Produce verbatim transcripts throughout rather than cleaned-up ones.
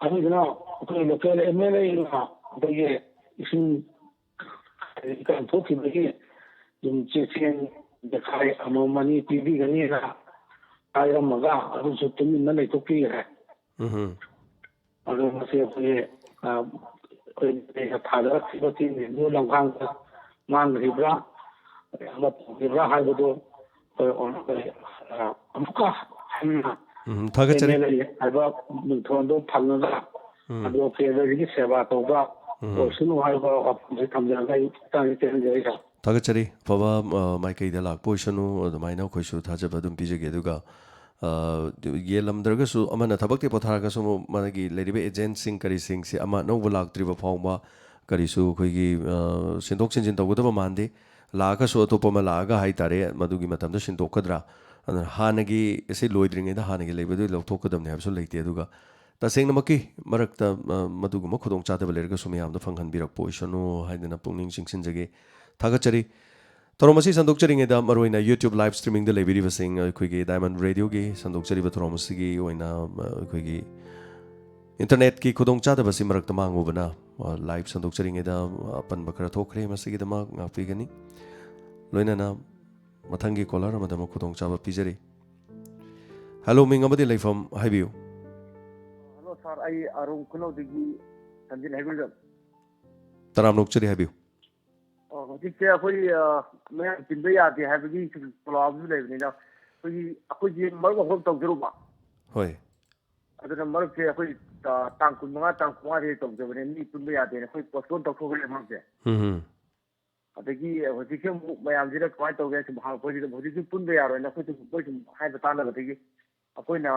ꯑꯗꯨꯗꯨꯅ ꯑꯩꯈꯣꯏ local M L ꯑꯦꯅ ꯑꯩꯈꯣꯏꯒꯤ ꯏꯁꯤꯡ ꯀꯩꯅꯣ ꯊꯣꯛꯈꯤꯕꯒꯤ ꯑꯗꯨꯝ ꯆꯦ ꯆꯦꯡ ꯕꯦꯈꯥꯏ ꯑꯃꯃꯝ ꯑꯅꯤ ꯄꯤꯕꯤꯒꯅꯤꯅ ꯍꯥꯏꯔꯝꯃꯒ ꯑꯗꯨꯁꯨ ꯇꯨꯃꯤꯟꯅ ꯂꯩꯊꯣꯛꯄꯤꯈ꯭ꯔꯦ꯫ ꯎꯝ ꯑꯗꯣ ꯃꯁꯤ ꯑꯩꯈꯣꯏꯒꯤ ꯑꯩꯈꯣꯏ ꯊꯥꯗꯔꯛꯈꯤꯕ ꯆꯦꯡꯁꯤꯡꯗꯨ ꯂꯝꯈꯥꯡꯗ ꯃꯥꯡꯈ꯭ꯔꯤꯕ꯭ꯔꯥ, ꯑꯃ ꯇꯧꯈꯤꯕ꯭ꯔꯥ ꯍꯥꯏꯕꯗꯨ ꯑꯩꯈꯣꯏ ꯑꯃꯨꯛꯀ ꯍꯟꯅ ꯎꯝ, ꯊꯥꯒꯠꯆꯔꯤ꯫ ꯑꯦꯝ ꯑꯦꯜ ꯑꯦ ꯍꯥꯏꯕ ꯃꯤꯡꯊꯣꯟꯗꯣ ꯐꯪꯉꯒ ꯑꯗꯨꯒ ꯀꯦꯟꯗ꯭ꯔꯁꯤꯒꯤ ꯁꯦꯕꯥ ꯇꯧꯕ ꯑꯣꯏꯁꯅꯨ ꯍꯥꯏꯕ ꯋꯥꯐꯝꯁꯤ ꯊꯝꯖꯔꯒ ꯑꯩ ꯃꯇꯥꯡꯁꯤ ꯇꯦꯟꯖꯔꯤ ꯁꯥꯔ꯫ ꯊꯥꯒꯠꯆꯔꯤ꯫ ꯑꯐꯕ, ꯑ, ꯃꯥꯏꯀꯩꯗ ꯂꯥꯛꯄ ꯑꯣꯏꯁꯅꯨ, ꯑꯗꯨꯃꯥꯏꯅ ꯑꯩꯈꯣꯏꯁꯨ ꯊꯥꯖꯕ ꯑꯗꯨꯝ ꯄꯤꯖꯒꯦ꯫ ꯑꯗꯨꯒ, ꯑ, ꯌꯦꯜꯂꯝꯗ꯭ꯔꯒꯁꯨ, ꯑꯃꯅ ꯊꯕꯛꯇꯤ ꯄꯣꯊꯥꯔꯒꯁꯨ, ꯃꯥꯒꯤ ꯂꯩꯔꯤꯕ ꯑꯦꯖꯦꯟꯁꯤꯡ ꯀꯔꯤꯁꯤꯡꯁꯤ ꯑꯃ ꯑꯅꯧꯕ ꯂꯥꯛꯇ꯭ꯔꯤꯕ ꯐꯥꯎꯕ ꯀꯔꯤꯁꯨ ꯑꯩꯈꯣꯏꯒꯤ, ꯑ, ꯁꯤꯟꯗꯣꯛ ꯁꯤꯟꯖꯤꯟ ꯇꯧꯒꯗꯕ ꯃꯥꯟꯗꯦ꯫ ꯂꯥꯛꯑꯒꯁꯨ ꯑꯇꯣꯞꯄ ꯑꯃ ꯂꯥꯛꯑꯒ ꯍꯥꯏꯇꯥꯔꯦ, ꯃꯗꯨꯒꯤ ꯃꯇꯝꯗ ꯁꯤꯟꯗꯣꯛꯀꯗ꯭ꯔꯥ? ꯑꯗꯨꯅ ꯍꯥꯟꯅꯒꯤ ꯑꯁꯤ ꯂꯣꯏꯗ꯭ꯔꯤꯉꯩꯗ ꯍꯥꯟꯅꯒꯤ ꯂꯩꯕꯗꯨ ꯂꯧꯊꯣꯛꯀꯗꯕꯅꯤ ꯍꯥꯏꯕꯁꯨ ꯂꯩꯇꯦ꯫ ꯑꯗꯨꯒ ꯇꯁꯦꯡꯅꯃꯛꯀꯤ ꯃꯔꯛꯇ, ꯑ, ꯃꯗꯨꯒꯨꯝꯕ ꯈꯨꯗꯣꯡꯆꯥꯗꯕ ꯂꯩꯔꯒꯁꯨ ꯃꯌꯥꯝꯗ ꯐꯪꯍꯟꯕꯤꯔꯛꯄ ꯑꯣꯏꯁꯅꯨ ꯍꯥꯏꯗꯅ ꯄꯨꯛꯅꯤꯡ ꯆꯤꯡꯁꯤꯟꯖꯒꯦ꯫ ꯊꯥꯒꯠꯆꯔꯤ꯫ ꯊꯧꯔꯝ ꯑꯁꯤ ꯁꯟꯗꯣꯛꯆꯔꯤꯉꯩꯗ ꯃꯔꯨꯑꯣꯏꯅ YouTube live streamingꯗ ꯂꯩꯕꯤꯔꯤꯕꯁꯤꯡ, ꯑꯩꯈꯣꯏꯒꯤ Diamond Radioꯒꯤ ꯁꯟꯗꯣꯛꯆꯔꯤꯕ ꯊꯧꯔꯝ ꯑꯁꯤꯒꯤ ꯑꯣꯏꯅ, ꯑ, ꯑꯩꯈꯣꯏꯒꯤ internetꯀꯤ ꯈꯨꯗꯣꯡꯆꯥꯗꯕ ꯑꯁꯤ ꯃꯔꯛꯇ ꯃꯥꯡꯉꯨꯕꯅ, ꯑ, live ꯁꯟꯗꯣꯛꯆꯔꯤꯉꯩꯗ ꯑꯄꯟꯕ ꯈꯔ ꯊꯣꯛꯈ꯭ꯔꯦ꯫ ꯃꯁꯤꯒꯤꯗꯃꯛ ꯉꯥꯛꯄꯤꯒꯅꯤ꯫ ꯂꯣꯏꯅꯅ ꯃꯊꯪꯒꯤ caller ꯑꯃꯗ ꯑꯃꯨꯛ ꯈꯨꯗꯣꯡꯆꯥꯕ ꯄꯤꯖꯔꯤ꯫ Hello, ꯃꯤꯡ ꯑꯃꯗꯤ ꯂꯩꯐꯝ ꯍꯥꯏꯕꯤꯌꯨ꯫ ꯍꯜꯂꯣ ꯁꯥꯔ, ꯑꯩ ꯑꯔꯨꯡ ꯈꯨꯅꯧꯗꯒꯤ ꯁꯟꯖꯤꯠ ꯍꯩꯒꯨꯂꯦꯝ꯫ ꯇꯔꯥꯝꯅ ꯑꯣꯛꯆꯔꯤ, ꯍꯥꯏꯕꯤꯌꯨ꯫ ꯑꯣ, ꯍꯧꯖꯤꯛꯁꯦ ꯑꯩꯈꯣꯏ, ꯑ, ꯃꯌꯥꯝ ꯄꯨꯟꯕ ꯌꯥꯗꯦ ꯍꯥꯏꯕꯒꯤ ꯁꯨꯝ ꯄ꯭ꯔꯣꯒ꯭ꯔꯥꯝꯁꯨ ꯂꯩꯕꯅꯤꯅ, ꯑꯩꯈꯣꯏꯒꯤ, ꯑꯩꯈꯣꯏꯁꯦ ꯃꯔꯨꯞ ꯑꯃꯈꯛ ꯇꯧꯖꯔꯨꯕ꯫ ꯍꯣꯏ꯫ ꯑꯗꯨꯅ ꯃꯔꯨꯞꯁꯦ ꯑꯩꯈꯣꯏ, ꯑ, ꯇꯥꯡ ꯀꯨꯟꯃꯉꯥ, ꯇꯥꯡ ꯀꯨꯟꯃꯉꯥꯗꯒꯤ ꯇꯧꯖꯕꯅꯦ, ꯃꯤ ꯄꯨꯟꯕ ꯌꯥꯗꯦꯅ ꯑꯩꯈꯣꯏ postpone ꯇꯧꯊꯣꯛꯈ꯭ꯔꯦ ꯃꯔꯨꯞꯁꯦ꯫ ꯎꯝ ꯍꯝ꯫ ꯑꯗꯒꯤ ꯍꯧꯖꯤꯛꯁꯦ ꯑꯃꯨꯛ ꯃꯌꯥꯝꯁꯤꯅ ꯀꯃꯥꯏꯅ ꯇꯧꯒꯦ ꯁꯨꯝ ꯍꯪꯉꯛꯄꯁꯤꯗ, ꯍꯧꯖꯤꯛꯁꯨ ꯄꯨꯟꯕ ꯌꯥꯔꯣꯏꯅ ꯑꯩꯈꯣꯏꯁꯨ, ꯃꯣꯏ ꯁꯨꯝ ꯍꯥꯏꯕ ꯇꯥꯟꯅꯕꯗꯒꯤ ꯑꯩꯈꯣꯏꯅ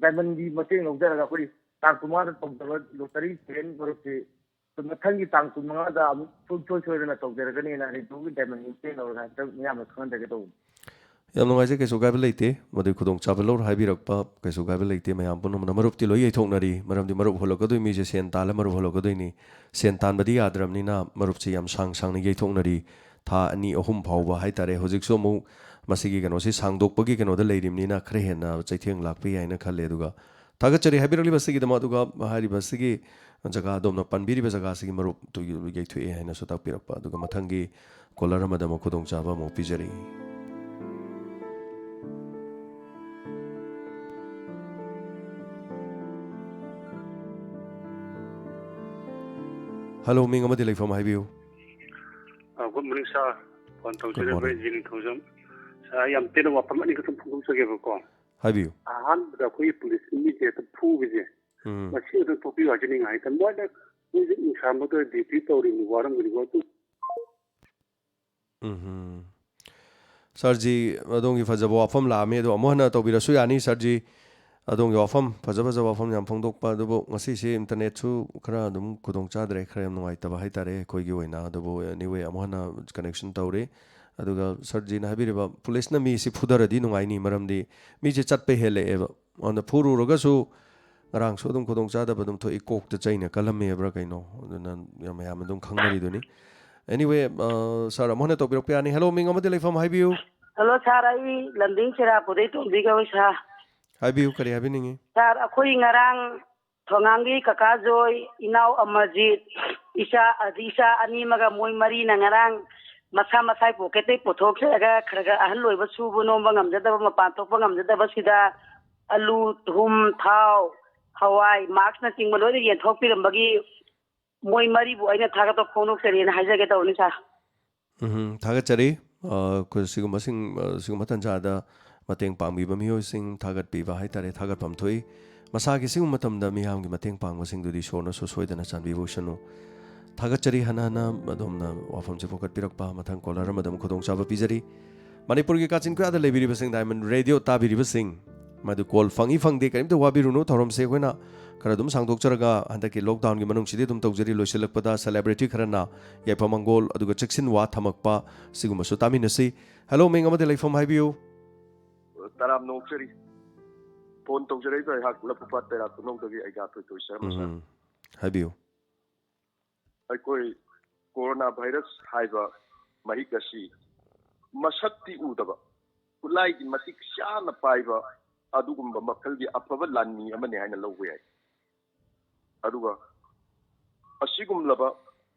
Diamondꯒꯤ ꯃꯇꯦꯡ ꯂꯧꯖꯔꯒ ꯑꯩꯈꯣꯏ ꯇꯥꯡ ꯀꯨꯟꯃꯉꯥꯗ ꯇꯧꯖꯕ lottery ꯁꯦꯟ ꯃꯔꯨꯞꯁꯤ ꯃꯊꯪꯒꯤ ꯇꯥꯡ ꯀꯨꯟꯃꯉꯥꯗ ꯑꯃꯨꯛ ꯁꯨꯡꯁꯣꯏ ꯁꯣꯏꯗꯅ ꯇꯧꯖꯔꯒꯅꯤꯅ ꯔꯦꯗꯤꯑꯣꯒꯤ Diamondꯒꯤ ꯃꯇꯦꯡ ꯂꯧꯔꯒ ꯍꯥꯏꯐꯦꯠꯇꯪ ꯃꯌꯥꯝꯗ ꯈꯪꯍꯟꯖꯒꯦ ꯇꯧꯕꯅꯤ꯫ ꯌꯥꯝ ꯅꯨꯡꯉꯥꯏꯖꯩ, ꯀꯩꯁꯨ ꯑꯀꯥꯏꯕ ꯂꯩꯇꯦ꯫ ꯃꯗꯨꯒꯤ ꯈꯨꯗꯣꯡꯆꯥꯕ ꯂꯧꯔ ꯍꯥꯏꯕꯤꯔꯛꯄ ꯀꯩꯁꯨ ꯑꯀꯥꯏꯕ ꯂꯩꯇꯦ꯫ ꯃꯌꯥꯝ ꯄꯨꯝꯅꯃꯛꯅ ꯃꯔꯨꯞꯇꯤ ꯂꯣꯏ ꯌꯩꯊꯣꯛꯅꯔꯤ, ꯃꯔꯝꯗꯤ ꯃꯔꯨꯞ ꯍꯣꯜꯂꯛꯀꯗꯣꯏ ꯃꯤꯁꯦ ꯁꯦꯟ ꯇꯥꯜꯂ ꯃꯔꯨꯞ ꯍꯣꯜꯂꯛꯀꯗꯣꯏꯅꯤ꯫ ꯁꯦꯟ ꯇꯥꯟꯕꯗꯤ ꯌꯥꯗ꯭ꯔꯕꯅꯤꯅ ꯃꯔꯨꯞꯁꯦ ꯌꯥꯝ ꯁꯥꯡ ꯁꯥꯡꯅ ꯌꯩꯊꯣꯛꯅꯔꯤ, ꯊꯥ ꯑꯅꯤ ꯑꯍꯨꯝ ꯐꯥꯎꯕ ꯍꯥꯏꯇꯥꯔꯦ꯫ ꯍꯧꯖꯤꯛꯁꯨ ꯑꯃꯨꯛ ꯃꯁꯤꯒꯤ ꯀꯩꯅꯣꯁꯤ ꯁꯥꯡꯗꯣꯛꯄꯒꯤ ꯀꯩꯅꯣꯗ ꯂꯩꯔꯤꯕꯅꯤꯅ ꯈꯔ ꯍꯦꯟꯅ ꯆꯩꯊꯦꯡ ꯂꯥꯛꯄ ꯌꯥꯏꯅ ꯈꯜꯂꯦ꯫ ꯑꯗꯨꯒ ꯊꯥꯒꯠꯆꯔꯤ ꯍꯥꯏꯕꯤꯔꯛꯂꯤꯕꯁꯤꯒꯤꯗꯃꯛ꯫ ꯑꯗꯨꯒ ꯍꯥꯏꯔꯤꯕꯁꯤꯒꯤ ꯖꯒꯥ, ꯑꯗꯣꯝꯅ ꯄꯟꯕꯤꯔꯤꯕ ꯖꯒꯥꯁꯤꯒꯤ ꯃꯔꯨꯞꯇꯨ ꯌꯩꯊꯣꯛꯑꯦ ꯍꯥꯏꯅꯁꯨ ꯇꯥꯛꯄꯤꯔꯛꯄ꯫ ꯑꯗꯨꯒ ꯃꯊꯪꯒꯤ caller ꯑꯃꯗ ꯑꯃꯨꯛ ꯈꯨꯗꯣꯡꯆꯥꯕ ꯑꯃꯨꯛ ꯄꯤꯖꯔꯤ꯫ Hello, ꯃꯤꯡ ꯑꯃꯗꯤ ꯂꯩꯐꯝ ꯍꯥꯏꯕꯤꯌꯨ꯫ ꯑ, good morning, sir. ꯐꯣꯟ ꯇꯧꯖꯔꯛꯄ Good morning. ꯑꯩꯁꯦ ꯅꯤꯡꯊꯧꯖꯝ꯫ Sir, ꯑꯩ ꯌꯥꯝ ꯇꯦꯟꯅ ꯋꯥꯐꯝ ꯑꯅꯤꯈꯛꯇꯪ ꯐꯣꯡꯗꯣꯛꯆꯒꯦꯕꯀꯣ꯫ ꯍꯥꯏꯕꯤꯌꯨ꯫ ꯑꯍꯥꯟꯕꯗ ꯑꯩꯈꯣꯏꯒꯤ ꯄꯨꯂꯤꯁ ꯃꯤꯁꯦ ꯍꯦꯛꯇ ꯐꯨꯕꯁꯦ, ꯎꯝ꯫ ꯃꯁꯤ ꯑꯗꯨꯝ ꯇꯣꯛꯄꯤꯌꯨ ꯍꯥꯏꯖꯅꯤꯡꯉꯤ꯫ ꯍꯥꯏꯗꯤ ꯃꯣꯏꯅ, ꯃꯣꯏꯁꯦ ꯅꯨꯡꯁꯥꯃꯛꯇ duty ꯇꯧꯔꯤꯕꯅꯤ, ꯋꯥꯔꯝꯒꯅꯤꯀꯣ꯫ ꯑꯗꯨ ꯎꯝꯍꯨꯝ꯫ ꯁꯥꯔꯖꯤ, ꯑꯗꯣꯝꯒꯤ ꯐꯖꯕ ꯋꯥꯐꯝ ꯂꯥꯛꯑꯝꯃꯤ, ꯑꯗꯣ ꯑꯃꯨꯛ ꯍꯟꯅ ꯇꯧꯕꯤꯔꯁꯨ ꯌꯥꯅꯤ, ꯁꯥꯔꯖꯤ꯫ ꯑꯗꯣꯝꯒꯤ ꯋꯥꯐꯝ, ꯐꯖ ꯐꯖꯕ ꯋꯥꯐꯝ ꯌꯥꯝ ꯐꯣꯡꯗꯣꯛꯄ, ꯑꯗꯨꯕꯨ ꯉꯁꯤꯁꯦ internetꯁꯨ ꯈꯔ ꯑꯗꯨꯝ ꯈꯨꯗꯣꯡ ꯆꯥꯗ꯭ꯔꯦ, ꯈꯔ ꯌꯥꯝ ꯅꯨꯡꯉꯥꯏꯇꯕ ꯍꯥꯏꯇꯥꯔꯦ ꯑꯩꯈꯣꯏꯒꯤ ꯑꯣꯏꯅ꯫ ꯑꯗꯨꯕꯨ anyway, ꯑꯃꯨꯛ ꯍꯟꯅ connection ꯇꯧꯔꯤ꯫ ꯑꯗꯨꯒ ꯁꯥꯔꯖꯤꯅ ꯍꯥꯏꯕꯤꯔꯤꯕ, ꯄꯨꯂꯤꯁꯅ ꯃꯤꯁꯤ ꯐꯨꯊꯔꯗꯤ ꯅꯨꯡꯉꯥꯏꯅꯤ, ꯃꯔꯝꯗꯤ ꯃꯤꯁꯦ ꯆꯠꯄ ꯍꯦꯜꯂꯛꯑꯦꯕ꯫ ꯑꯗꯨꯅ ꯐꯨꯔꯨꯔꯒꯁꯨ ꯉꯔꯥꯡꯁꯨ ꯑꯗꯨꯝ ꯈꯨꯗꯣꯡ ꯆꯥꯗꯕ ꯑꯗꯨꯝ ꯊꯣꯛꯏ, ꯀꯣꯛꯇ ꯆꯩꯅ ꯀꯜꯂꯝꯃꯦ ꯍꯥꯏꯕ꯭ꯔꯥ ꯀꯩꯅꯣ, ꯑꯗꯨꯅ ꯌꯥꯝ, ꯃꯌꯥꯝ ꯑꯗꯨꯝ ꯈꯪꯅꯔꯤꯗꯨꯅꯤ꯫ Anyway, ꯑ, ꯁꯥꯔ, ꯑꯃꯨꯛ ꯍꯟꯅ ꯇꯧꯕꯤꯔꯛꯄ ꯌꯥꯅꯤ꯫ Hello, ꯃꯤꯡ ꯑꯃꯗꯤ ꯂꯩꯐꯝ ꯍꯥꯏꯕꯤꯌꯨ꯫ Hello, sir, ꯑꯩ ꯂꯝꯗꯤꯡ ꯆꯦꯔꯥꯄꯨꯗꯩ ꯇꯣꯝꯕꯤ ꯀꯧꯏ, sir꯫ ꯍꯥꯏꯕꯤꯌꯨ, ꯀꯔꯤ ꯍꯥꯏꯕꯤꯅꯤꯡꯉꯤ? Sir, ꯑꯩꯈꯣꯏ ꯉꯔꯥꯡ ꯊꯣꯉꯥꯝꯒꯤ ꯀꯀꯥ ꯖꯣꯏ, ꯏꯅꯥꯎ ꯑꯃꯔꯖꯤꯠ, ꯏꯆꯥ, ꯑꯗꯤ ꯏꯆꯥ ꯑꯅꯤ ꯑꯃꯒ ꯃꯣꯏ ꯃꯔꯤꯅ ꯉꯔꯥꯡ ꯃꯁꯥ ꯃꯁꯥꯒꯤ pocketꯇꯩ ꯄꯨꯊꯣꯛꯆꯔꯒ ꯈꯔ ꯈꯔ ꯑꯍꯜ ꯑꯣꯏꯕ ꯁꯨꯕ ꯅꯣꯝꯕ ꯉꯝꯖꯗꯕ, ꯃꯄꯥꯟ ꯊꯣꯛꯄ ꯉꯝꯖꯗꯕꯁꯤꯗ ꯑꯂꯨ, ꯊꯨꯝ, ꯊꯥꯎ, ꯍꯋꯥꯏ, maskꯅꯆꯤꯡꯕ ꯂꯣꯏꯅ ꯌꯦꯟꯊꯣꯛꯄꯤꯔꯝꯕꯒꯤ ꯃꯣꯏ ꯃꯔꯤꯕꯨ ꯑꯩꯅ ꯊꯥꯒꯠꯄ ꯐꯣꯡꯗꯣꯛꯆꯔꯤꯅ ꯍꯥꯏꯖꯒꯦ ꯇꯧꯕꯅꯤ, sir꯫ ꯎꯝ, ꯊꯥꯒꯠꯆꯔꯤ꯫ ꯑ, ꯑꯩꯈꯣꯏ ꯁꯤꯒꯨꯝꯕꯁꯤꯡ, ꯑ, ꯁꯤꯒꯨꯝꯕ ꯇꯥꯟꯖꯥꯗ ꯃꯇꯦꯡ ꯄꯥꯡꯕꯤꯕ ꯃꯤꯑꯣꯏꯁꯤꯡ ꯊꯥꯒꯠꯄꯤꯕ ꯍꯥꯏꯇꯥꯔꯦ, ꯊꯥꯒꯠꯐꯝ ꯊꯣꯛꯏ꯫ ꯃꯁꯥꯒꯤ ꯁꯤꯒꯨꯝꯕ ꯃꯇꯝꯗ ꯃꯤꯌꯥꯝꯒꯤ ꯃꯇꯦꯡ ꯄꯥꯡꯕꯁꯤꯡꯗꯨꯗꯤ ꯏꯁꯣꯔꯅꯁꯨ ꯁꯣꯏꯗꯅ ꯆꯥꯟꯕꯤꯕ ꯑꯣꯏꯁꯅꯨ꯫ ꯊꯥꯒꯠꯆꯔꯤ ꯍꯟꯅ ꯍꯟꯅ ꯑꯗꯣꯝꯅ ꯋꯥꯐꯝꯁꯦ ꯄꯨꯈꯠꯄꯤꯔꯛꯄ꯫ ꯃꯊꯪ caller ꯑꯃꯗ ꯑꯃꯨꯛ ꯈꯨꯗꯣꯡꯆꯥꯕ ꯄꯤꯖꯔꯤ꯫ ꯃꯅꯤꯄꯨꯔꯒꯤ ꯀꯥꯆꯤꯟ ꯀꯣꯌꯥꯗ ꯂꯩꯕꯤꯔꯤꯕꯁꯤꯡ, Diamond Radio ꯇꯥꯕꯤꯔꯤꯕꯁꯤꯡ, ꯃꯗꯨ call ꯐꯪꯏ ꯐꯪꯗꯦ ꯀꯔꯤꯝꯇ ꯋꯥꯕꯤꯔꯨꯅꯨ꯫ ꯊꯧꯔꯝꯁꯦ ꯑꯩꯈꯣꯏꯅ ꯈꯔ ꯑꯗꯨꯝ ꯁꯥꯡꯗꯣꯛꯆꯔꯒ ꯍꯟꯗꯛꯀꯤ lockdownꯒꯤ ꯃꯅꯨꯡꯁꯤꯗꯤ ꯑꯗꯨꯝ ꯇꯧꯖꯔꯤ꯫ ꯂꯣꯏꯁꯤꯜꯂꯛꯄꯗ celebrity ꯈꯔꯅ ꯌꯥꯏꯐ ꯃꯪꯒꯣꯜ ꯑꯗꯨꯒ ꯆꯦꯛꯁꯤꯟ ꯋꯥ ꯊꯝꯃꯛꯄ, ꯁꯤꯒꯨꯝꯕꯁꯨ ꯇꯥꯃꯤꯟꯅꯁꯤ꯫ Hello, ꯃꯤꯡ ꯑꯃꯗꯤ ꯂꯩꯐꯝ ꯍꯥꯏꯕꯤꯌꯨ꯫ ꯇꯔꯥꯝꯅ ꯑꯣꯛꯆꯔꯤ꯫ ꯐꯣꯟ ꯇꯧꯖꯔꯛꯏꯕ ꯑꯩꯍꯥꯛ ꯂꯐꯨꯄꯥꯠ ꯇꯩꯔꯥ ꯈꯨꯅꯧꯗꯒꯤ ꯑꯩꯒꯥꯊꯣꯏ ꯇꯣꯏꯁ꯭ꯔꯝ꯫ ꯎꯝ, ꯍꯥꯏꯕꯤꯌꯨ꯫ ꯑꯩꯈꯣꯏ corona virus ꯍꯥꯏꯕ ꯃꯍꯤꯛ ꯑꯁꯤ ꯃꯁꯛꯇꯤ ꯎꯗꯕ, ꯈꯨꯠꯂꯥꯏꯗꯤ ꯃꯇꯤꯛ ꯆꯥꯅ ꯄꯥꯏꯕ, ꯑꯗꯨꯒꯨꯝꯕ ꯃꯈꯜꯒꯤ ꯑꯐꯕ ꯂꯥꯟꯃꯤ ꯑꯃꯅꯤ ꯍꯥꯏꯅ ꯂꯧꯕ ꯌꯥꯏ꯫ ꯑꯗꯨꯒ ꯑꯁꯤꯒꯨꯝꯂꯕ